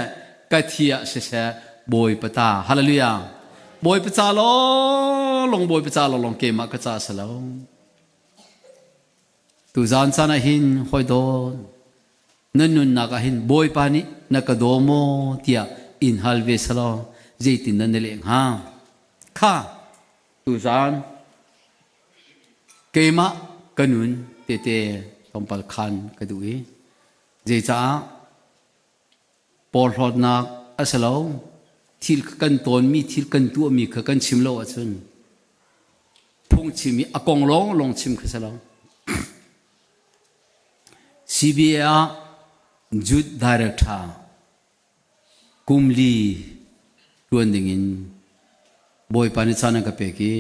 ka thi ah siseh Bawipa ta. Hallelujah. Bawipa ca lawng Bawipa ca lawng keimah ka ca si lo. Tuzaan caan ah hin hawi dawn na nunnak ah hin Bawipa nih na ka daw maw tiah in hal ve selaw zeitin nan na leh hnga? Kha tuzaan Keimah ka nun tete tlawmpal khan ka duh i zeicaah porhlawtnak a si lo thil kan tawnmi thil kan tuahmi kha kan chim lo ahcun phungchim i a kong lawng lawng chim kha si lo. CBA ah Youth Director Kum li ṭuan dingin Bawipa nih caan a ka pek i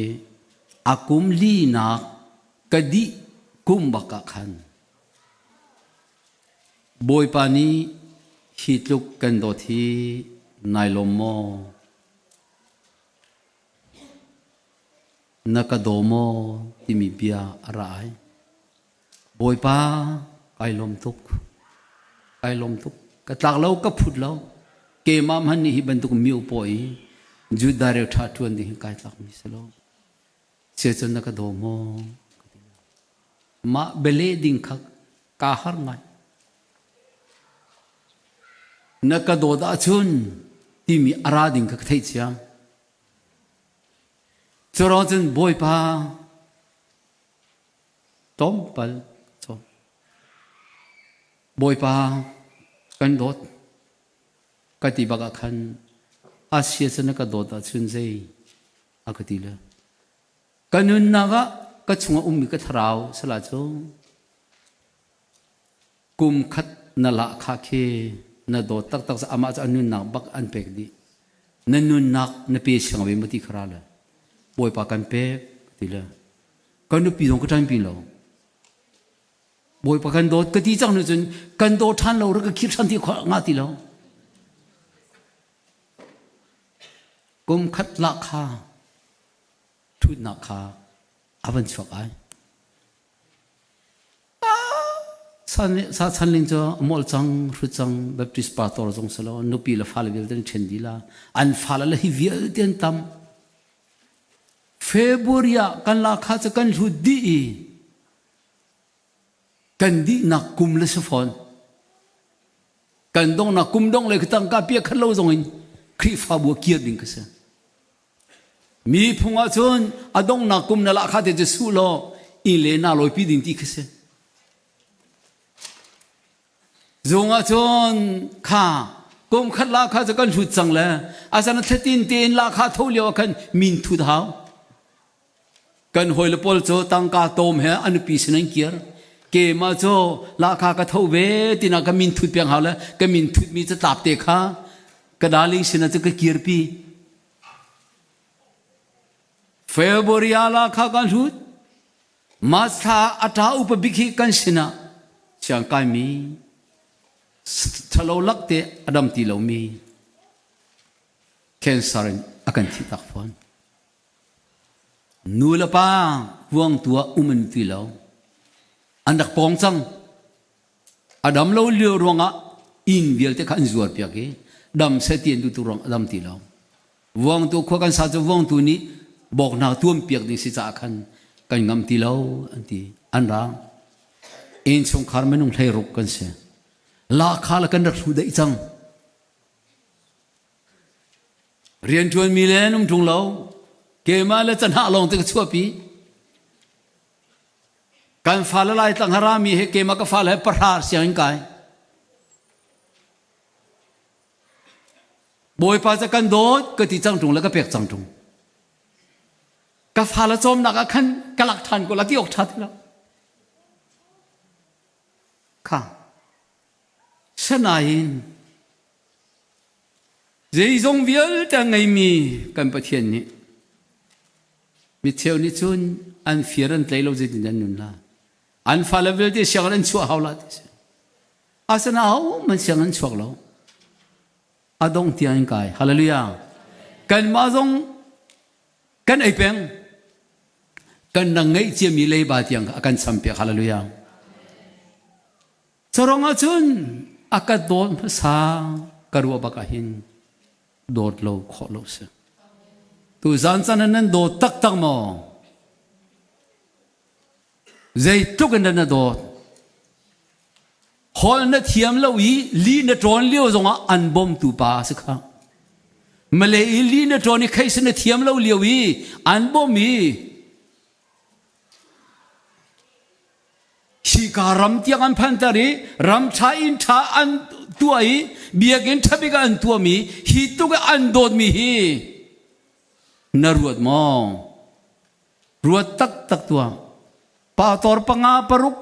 a kum linak ka dih kum bak ah khan Bawipa nih hi tluk kan dawt hi nai lawm maw? Na ka daw maw? timi bia a ra ai. Bawipa, kai lawm tuk. Kai lawm tuk. Ka tlak lo, ka phut lo. Keimah hmanh nih hi bantuk mi upaw i Judah reu ṭha ṭuan ding hi kai tlak mi si lo. Sia cun na ka daw maw? Mah bele ding kha kaa har ngai. Na ka dawt ahcun timi a ra ding kha ka theih cia. Curuang cun Bawipa Tlawmpal cawm. Bawipa kan dawt ka ti bak ah khan Asia cu na ka dawt ahcun zei a ka ti le ka nunnak ah ka chungah ummi ka thlarau sala cu kum khat na lah kha khi na dawt taktak amah cu a nunnak bak an pek dih na nunnak na pe siang ve maw ti kha ra le Bawipa kan pek ti le Ka nupi zong ka ṭanpi lo. Bawipa kan dawt ka ti cang nu cun kan daw ṭhan lo rak ka khir ṭhan ti ngah ti lo. Kum khat lah kha ṭhutnak kha a van chuak ai. Sa chan ling cu mol cang hrut cang Baptist pastor zong si lo nupi le fale vialte an ṭhen dih la an fale le hi vialte an tam February ah kan lahkhah cu kan hlut dih i kan dihnak kum le si fawn. Kan donghnak kum dongh le tangka pia khat lo zong in Khrihfabu ah kir ding ka si. Mi phung ah cun a donghnak kum na lahkhah te cu su law inn le na lawipi ding ti khi si. Zung ah cun kha kum khat lahkhah cu kan hlut cang le asan thlatin tein lahkhah tho lio ah khan min thut hau. Kan hawile pawl cu tangka tawm he an nupi sin an kir. Keimah cu lahkhah ka tho ve tina ka min thut piang hau le ka min thut mi catlap te kha ka darling sinah cu ka kirpi. February ah lahkhah kan hlut. Mah thla a ṭa upa bik hi kan sinah siangkaimi ṭhalo lakte a dam ti lomi. Cancer in a kan thih tak fawn. Nu le pa vuangtu ah um an ti lo. An rak pawng cang. A dam lo lio ruangah inn vialte kha an zuar piak i dam seh ti an duh tu ruang a dam ti lo. Vuangtu khua kan sa cu vuangtu nih bawknak tuam piak ding si caah khan kan ngam ti lo an ti. An rang. Innchungkhar minung 16 kan si. Lahkhah le kan rak hlu daih cang. Rianṭuanmi le an um ṭung lo. Keimah le canhah lawng te ka chuahpi. Kan fale lai tlang harami he keimah ka fale he pahra sianginn kai. Bawipa ca kan dawt ka ti cang ṭung le ka pek cang ṭung. Ka fale cawmnak ah khan ka lak ṭhan ko la ti awk ṭha ti lo. Kha. Sanain zeizong vialte a ngeimi kan Pathian nih micheu nih cun an fir an tlei lo zeitin an nun la an fale vialte sianginn an chuah hau la ti si asina hohmanh sianginn an chuak lo a dong tiang in kai hallelujah kanmah zong kan ei peng kan nang ngeih ciami leiba tiang a kan champiak hallelujah Carong ahcun a ka dawt hmasa ka ruah bak ahhin dawt lo khawh lo si. Tu zan can ah nan dawt taktak maw? Zeitluk in dah na dawt? Holh na thiam lo i li na ṭawn lio zongah an bawmtu pa si kha. Malay i li na ṭawn i kheih si na thiam lo lio i an bawm i Hika ram tiang an phanter i ram ṭha inn ṭha an tuah i biakinn ṭha bik ah an tuahmi hi tluk i an dawtmi hi na ruat maw? Ruat taktak tuah. Pator panga paruk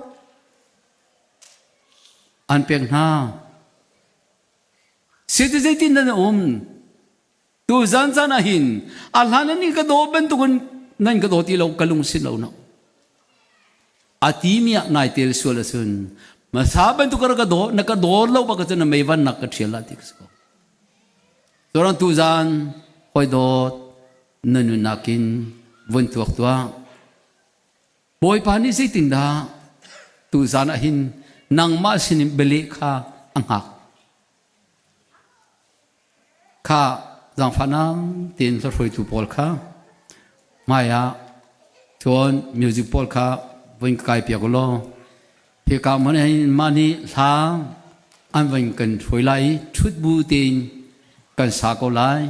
an pek hna. Siti zeitin nan um? Tu zan caan ah hin a hlan an ka daw bantukin nan ka daw ti lo ka lung si lo no. A ti mi ah nai tel sual ahcun masa bantuk ka daw na ka daw lo bak ahcun na meivan nak ka ṭhial la ti ka si ko. Turan tu zan hoi dawt na nunnak in vun tuak tuah. Bawipa nih zeitindah tu zan ah hin nangmah sinin bialeh kha a hngak. Kha zaangfahnak tein hlahruaitu pawl kha hmai ah cun music pawl kha vun ka kai piak u law hika hmun ah hin mah nih hla an van kan hruai lai i ṭhut bu tein kan sa ko lai.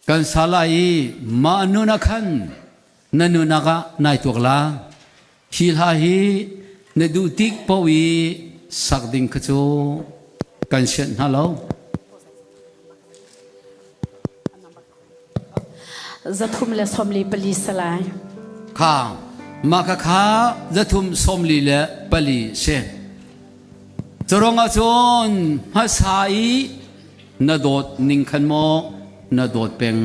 Kan sa lai i mah nun ah khan na nunak ah nai tuak la. Hi hla hi na duh tik paoh i sak ding kha cu kan sianh hna lo. 344 salai. Kha mah kha kha 344 si. Curuang ah cun hmasa i na dawt ning khan maw na dawt peng.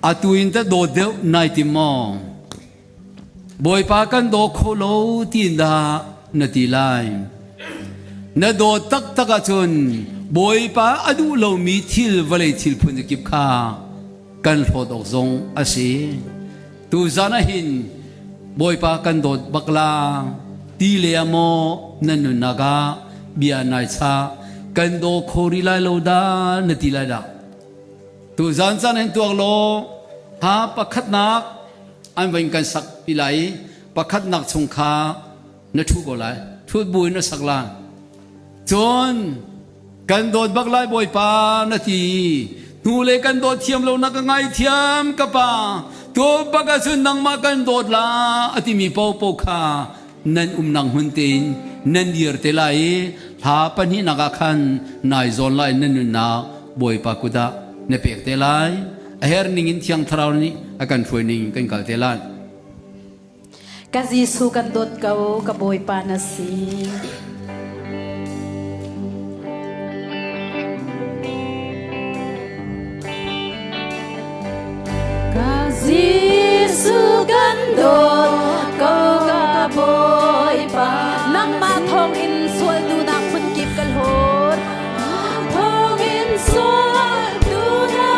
Atu in ta dawt deuh nai tim maw? Bawipa kan daw kho lo tiin dah na ti lai. Na dawt taktak ahcun Bawipa a duh lomi thil vawlei thil phun kip kha kan hlawt awk zong a si. Tuzan ah hin Bawipa kan dawt bak la ti le ah maw nan nunnak ah bia nai chah kan daw kho rih lai lo dah na ti lai dah. Tuzan caan hin tuak law ha pakhatnak an van kan sak pi lai i pakhatnak chung kha na ṭhu ko lai ṭhut bu in na sak la cun kan dawt bak lai bawipa na ti hnu le kan dawt thiam lo na ka ngai thiam ka pa tu bak ahcun nangmah kan dawt la a timi popo kha nan umnak hmun tein nan dir te lai i hla pahnihnak ah khan nai zawn lai nan nunnak Bawipa kut ah na pek te lai a her ning in thiang thlarau nih a kan hruai ning kan kal te lai Ka Jesuh kan dawt ko ka Bawipa na si Ka Jesuh kan dawt ko ka Bawipa nangmah thawngin sual duhnak phunkip ka hlawt thawngin sual duhnak.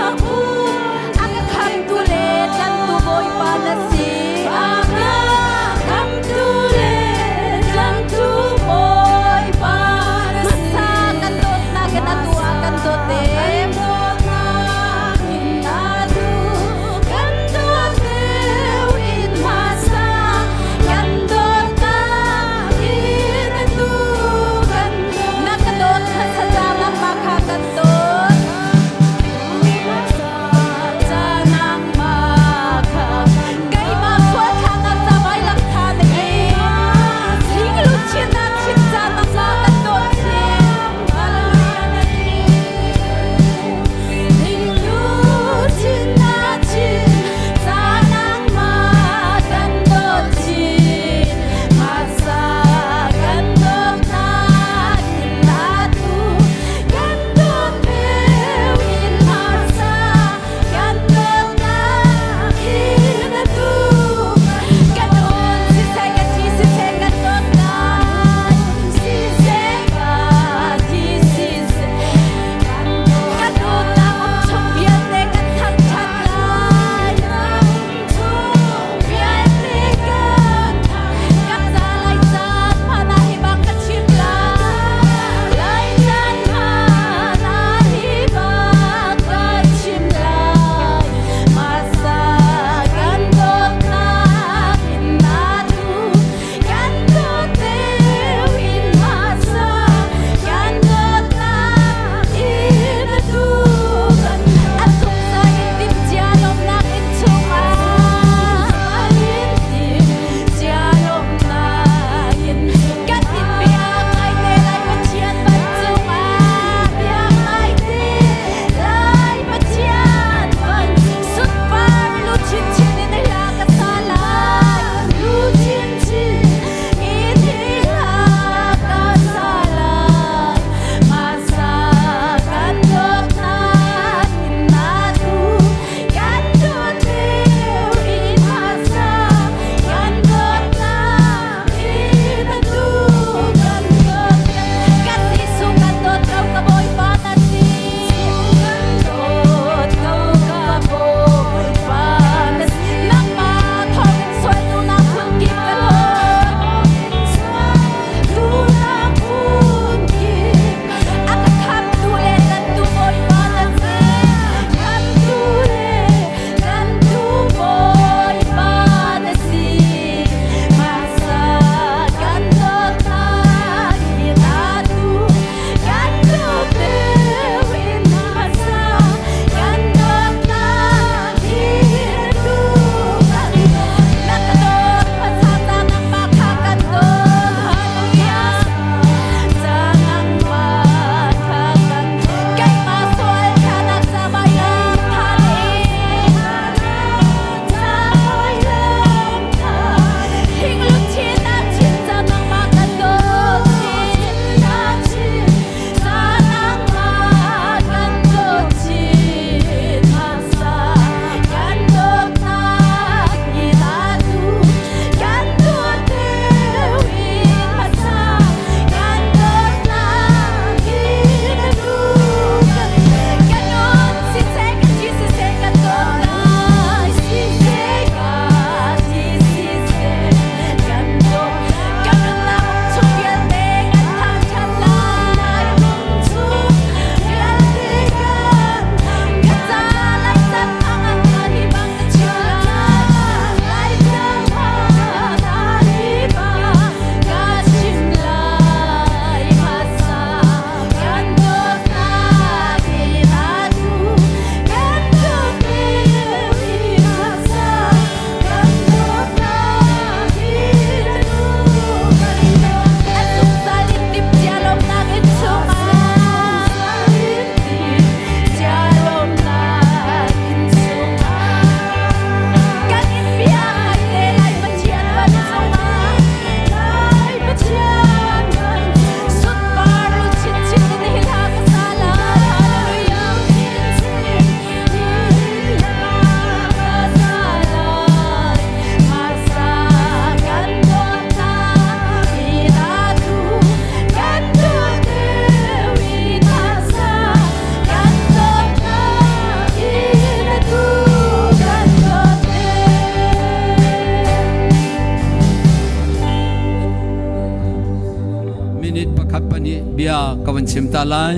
ta lai.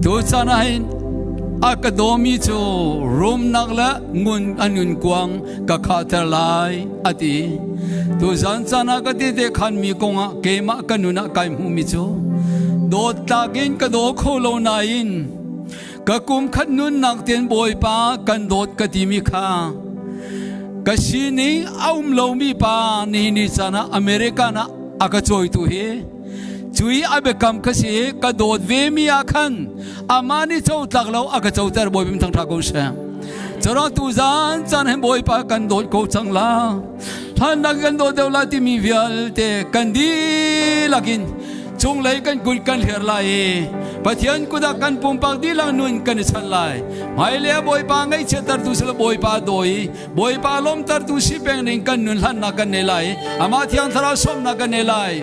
Tu caan ah hin a ka dawmi cu rumnak le ngun an ngunkuang ka khahter lai a ti. Tu zan caan ah ka tete khanmi kongah keimah ka nun ah kai hmuhmi cu dawt tlak in ka daw kho lo nain ka kum khat nunnak ten Bawipa kan dawt ka timi kha ka sining a um lomi pa nihin ni caan ah American ah a ka cawitu hi cui a biakam kha si ka dawt ve mi ah khan amah nih co tlak lo a ka coter Bawipa thang tha ko seh Caro tu zan caan hin Bawipa kan dawt ko cang la hlan nak kan dawt deuh la timi vialte kan dihlak in cunglei kan kut kan hler lai i Pathian kut ah kan pumpak dihlak nun kan i chan lai hmailei ah Bawipa ngaihchiattertu si lo Bawipa dawi Bawipa lawmtertu si peng ding kan nun hlannak kan nei lai amah thiang thlarau sawmnak kan nei lai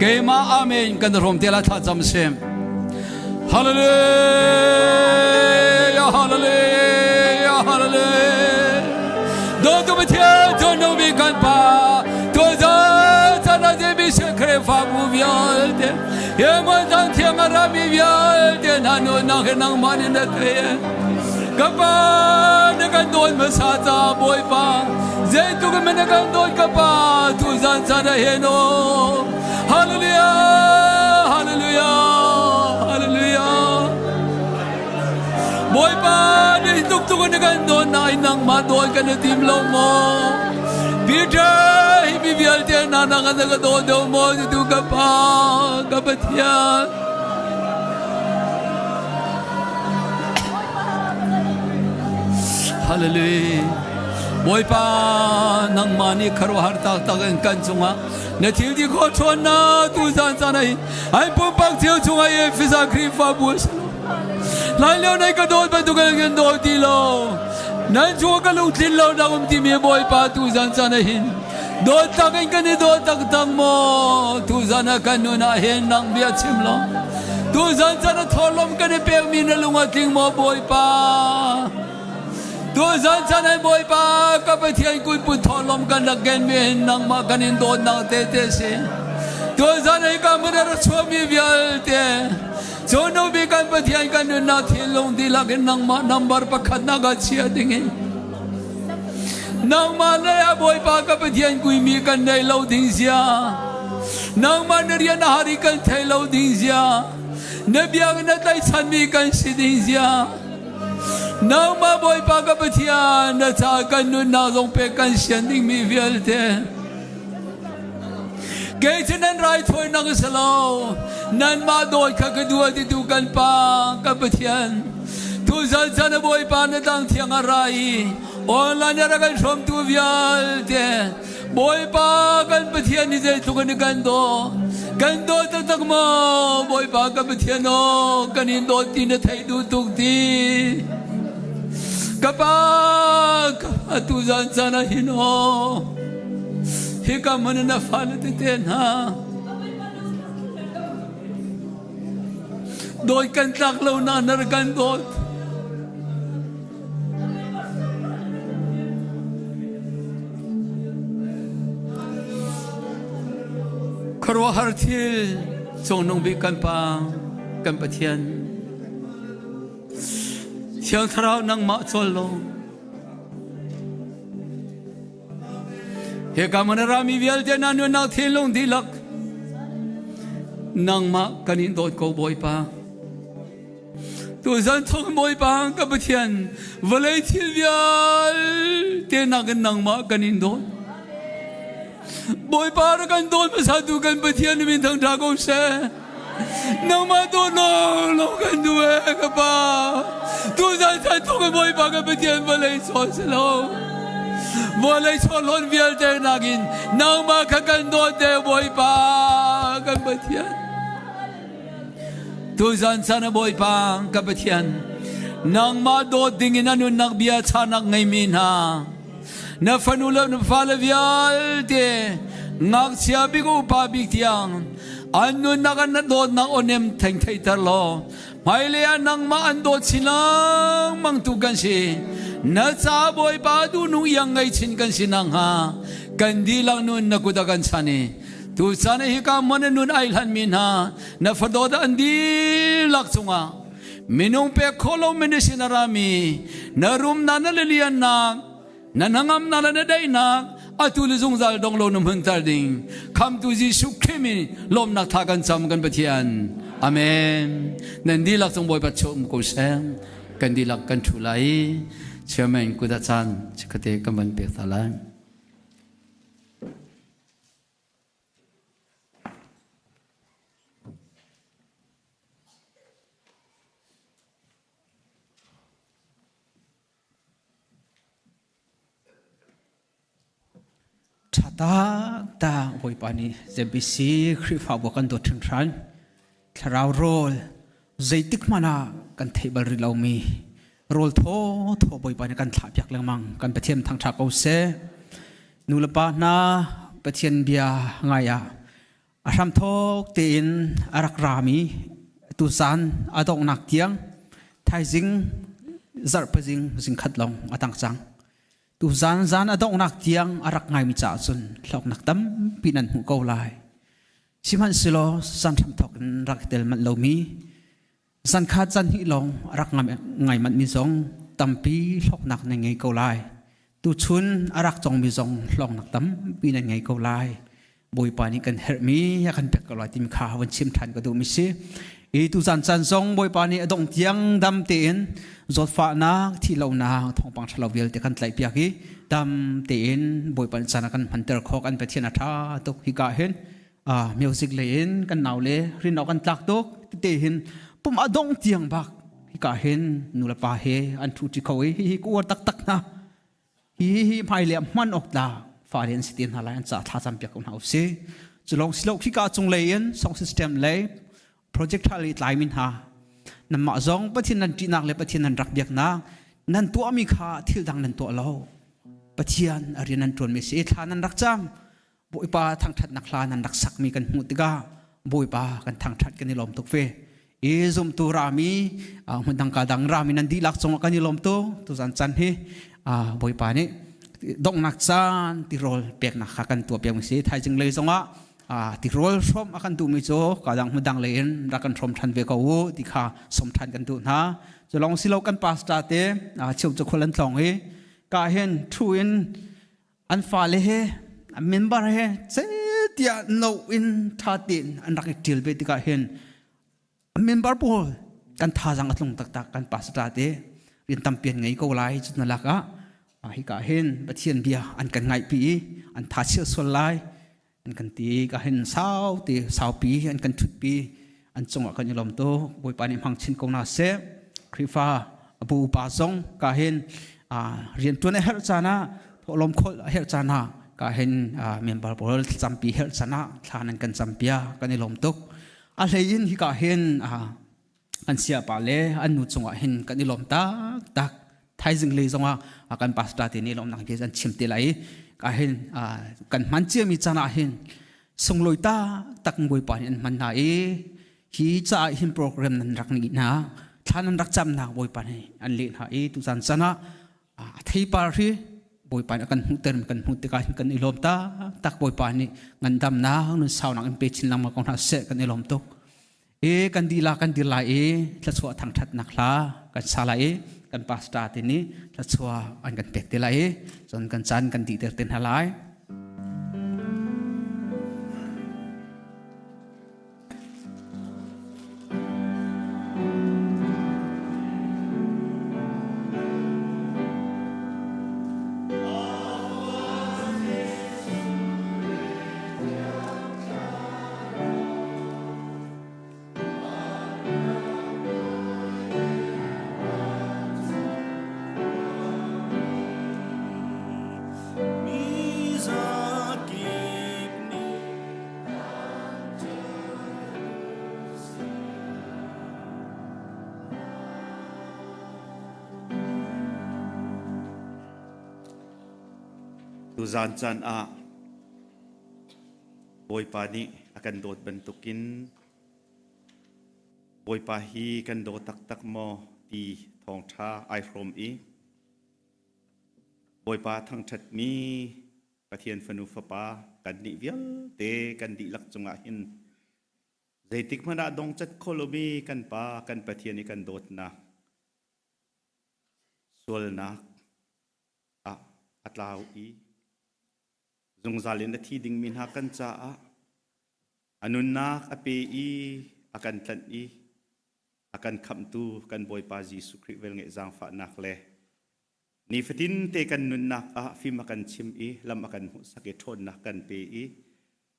keimah amen kan hrawm te la thla cam sem Hallelujah Hallelujah Hallelujah Dawtu Pathian cun mi kan pa tuza cana je mi se Khrihfabu vialte he mon dang thiang a rami vialte hna nu nang he nangmah nih na thei ka pa na kan dawt hmasa ca Bawipa zeitluk in na kan dawt ka pa tuzan caan ah hin aw Hallelujah Hallelujah Hallelujah Bawipa ni tuk tuk na kan dawt nain nangmah dawt kan i tim lo maw Peter hi mi vialte hna nang an ka daw deuh maw tu ka pa ka Pathian Hallelujah. Bawipa nangmah nih khuaruahhar taktak in kan cungah na thil ti khawh ṭhawnnak tu zan caan ah hin ai pumpak thil chungah i Efesa Khrihfabu a si lo. Lai lio nei ka dawt bantuk in kan daw ti lo. Nan chung ka lungtlin lo nak um timi Bawipa tu zan caan ah hin dawt tak in kan i dawt taktak maw tuzan ah kan nun ah hin nang bia chim law tuzan caan ah thawhlawm kan i pekmi na lung a tling maw Bawipa tuzan caan ah Bawipa ka Pathian kutput thawhlawm kan rak kenmi hin nangmah kan in dawtnak tete si tuzan ah ka mun a ra chuahmi vialte Cunu bi kan Pathian kan nunnak thinlung dihlak in nangmah number pakhat nak ah chia dingin Nangmah le a Bawipa ka Pathian kuimi kan nei lo ding zia. Nangmah na rian a har i kan thei lo ding zia. Na biak na tlaihchanmi kan si ding zia. Nangmah Bawipa ka Pathian na ca kan nunnak zong pek kan sian dingmi vialte. Kei cu nan raithawinak a si lo. Nanmah dawt kha ka duh ti tu kan Pa ka Pathian. Tuzan chan a Bawipa na tlang thiang a ra i online a rak kan hrawmtu vialte Bawipa kan Pathian nih zeitluk in kan daw. Kan daw taktak maw Bawipa kan Pathian aw kan in dawt ti na theih duh tuk ti. Ka pa ka pa tuzan caan ah hin aw Hika hmun in na fale tete hna dawt kan tlak lo na nar kan dawt. Khuaruahhar thil cungnung bik kan Pa kan Pathian Thiang Thlarau nangmah cawl law Hika hmun a rami vialte na nunnak thinlung dihlak nangmah kan in dawt ko Bawipa. Tuzan thawng Bawipa ka Pathian vawlei thil vialte nakin nangmah kan in dawt. Bawipa ra kan dawt hmasa tu kan Pathian min thangṭha ko seh. Nangmah dawt lawnglawng kan duh ee ka pa. Tuzan chan thawk in Bawipa kan Pathian vawlei chaw si lo. Vawlei chaw hlawn vialte nakin nangmah kha kan dawt ee Bawipa kan Pathian. Tuzan chan ah Bawipa ka Pathian nangmah dawt ding in a nunnak bia chanak ngeimi hna na fanu le na fale vialte ngakchia bik upa bik tiang an nunnak an dawtnak onem theng theiter law hmailei ah nangmah an dawt chin lengmang tu kan si na ca bawipa duhnung iang ngei chin kan si nakhnga kan dihlak nun na kut ah kan chan i. Tuchan i hika hmun in nun ai hlanmi hna na fadawt an dihlak cungah minung pek khawh lomi na sin a rami na rumnak na liannak na hnangamnak le na daihnak atu le zungzal dong lo na hmunter ding khamtu Jesuh Khrih min lawmnak tha kan cam kan Pathian. Amen. Nan dihlak cung Bawipa chum ko seh. Kan dihlak kan thu lai. Chairman kuda caan chikhate kan van pek ta lai. Ṭha taktak Bawipa nih ZBC Khrihfabu kan dawt hringhran. Thlarau rawl zeitik hmanh ah kan theih bal rih lomi rawl thaw thaw Bawipa nih kan thlah piak lengmang. Kan Pathian thangṭha ko seh. Nu le pa hna Pathian bia ngai ah a hramthawk tein a rak rami tuzan a donghnak tiang thaizing zarhpazing zingkhat lawng a tang cang. Tuzan zan a donghnak tiang a rak ngaimi caah cun hlawknak tampi nan hmuh ko lai. Sihmanhsehlaw zan hramthawk in rak i tel manh lomi zan khat zan hnih lawng a rak ngai manhmi zong tampi hlawknak nan ngei ko lai. Tuchun a rak congmi zong hlawknak tampi nan ngei ko lai. Bawipa nih kan herhmi a kan pek ko lai timi kha van chim ṭhan ka duhmi si. I tuzan caan zong Bawipa nih a dongh tiang dam tein zawtfahnak, thihlonak, thawngpang ṭhalo vialte kan tlaihpiak i dam tein Bawipa nih caan a kan hmanter khawh kan Pathian a ṭha tuk hika hin music lei in kan nau le rin awk an tlak tuk tete hin pum a dongh tiang bak hika hin nu le pa he an ṭhu ṭi kho i hihi ka uar taktak hna. Hi hi hmailei ah hman awk tla fale an si te hna lai an ca thla cam piak ko hna usih. Cu lawng si lo khika cung lei in song system lei project tha lei tlai min ha nanmah zong Pathian nan ṭihnak le Pathian nan rak biaknak nan tuahmi kha thil dang nan tuah lo. Pathian a rian nan ṭuanmi si thla nan rak cam Bawipa thangṭhatnak hla nan rak sakmi kan hmuh tikah Bawipa kan thangṭhat kan i lawm tuk ve. I zumtu rami hmun dang ka dang rami nan dihlak cungah kan i lawm tuk. Tuzan chan hi Bawipa nih donghnak caan tirawl peknak kha kan tuah piak si. Thaizing lei zongah tirawl hrawm a kan duhmi cu ka dang hmun dang lei in rak kan hrawm ṭhan ve ko u ti kha sawm ṭhan kan duh hna. Cu lawng si lo kan pastor te cheu cu khual an tlawng i ka hin thu in An fale he an member he tiah no in tha tein an rak i ṭial ve tikah hin member pawl kan thazang a tlung taktak kan pastor te rian tampi an ngei ko lai cu na lak ah hika hin Pathian bia an kan ngaihpi i an tha chia sual lai an kan ti ka hin sau ti saupi an kan thutpi an cungah kan i lawm tuk Bawipa nih hmang chin ko na seh Khrihfa abu upa zong ka hin rian tuan a herh caan ah thawhlawm khol a herh caan ah ka hin member pawl campi herh caan ah thla nan kan campia kan i lawm tuk a hlei in hika hin an siapa le an nu cungah hin kan i lawm taktak thaizing lei zongah kan pastor te nih lawmnak bia an chim te lai ka hin kan hman ciami caan ah hin sunglawi taktak Bawipa nih an hman hna i hi caah hin program nan rak nih hna thla nan rak camnak Bawipa nih an leh hna i tuzan caan ah a theipar hi Bawipa nih a kan hmuhter kan hmuh tikah hin kan i lawm taktak Bawipa nih ngandamnak nun saunak in pe chin lengmang ko hna seh kan i lawm tuk E kan dila kan dir lai i thluachuah thangṭhatnak hla kan sa lai i kan pastor te nih thluachuah an kan pek te lai i cun kan caan kan dihter te hna lai. Tuzan caan ah Bawipa nih a kan dawt bantukin Bawipa hi kan daw taktak maw ti thawngṭha ai hrawm i Bawipa thangṭhatmi Pathian fanu fapa kan nih vialte kan dihlak cungah hin zeitik hmanh ah dongcat kho lomi kan Pa kan Pathian i kan dawtnak sualnak ah a tlau i zungzal in a thi dingmi hna kan caah a nunnak a pe i a kan tlanh i a kan khamhtu kan Bawipa Jesuh Khrih velngeih zaangfahnak le nifatin te kan nunnak ah fim a kan chim i lam a kan hmuhsak i ṭhawnnak kan pe i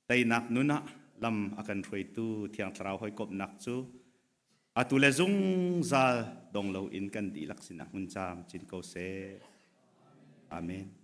teinak nun ah lam a kan hruaitu Thiang Thlarau hawikomhnak cu atu le zungzal dong loin kan dihlak sinah hmun caam cin ko seh. Amen.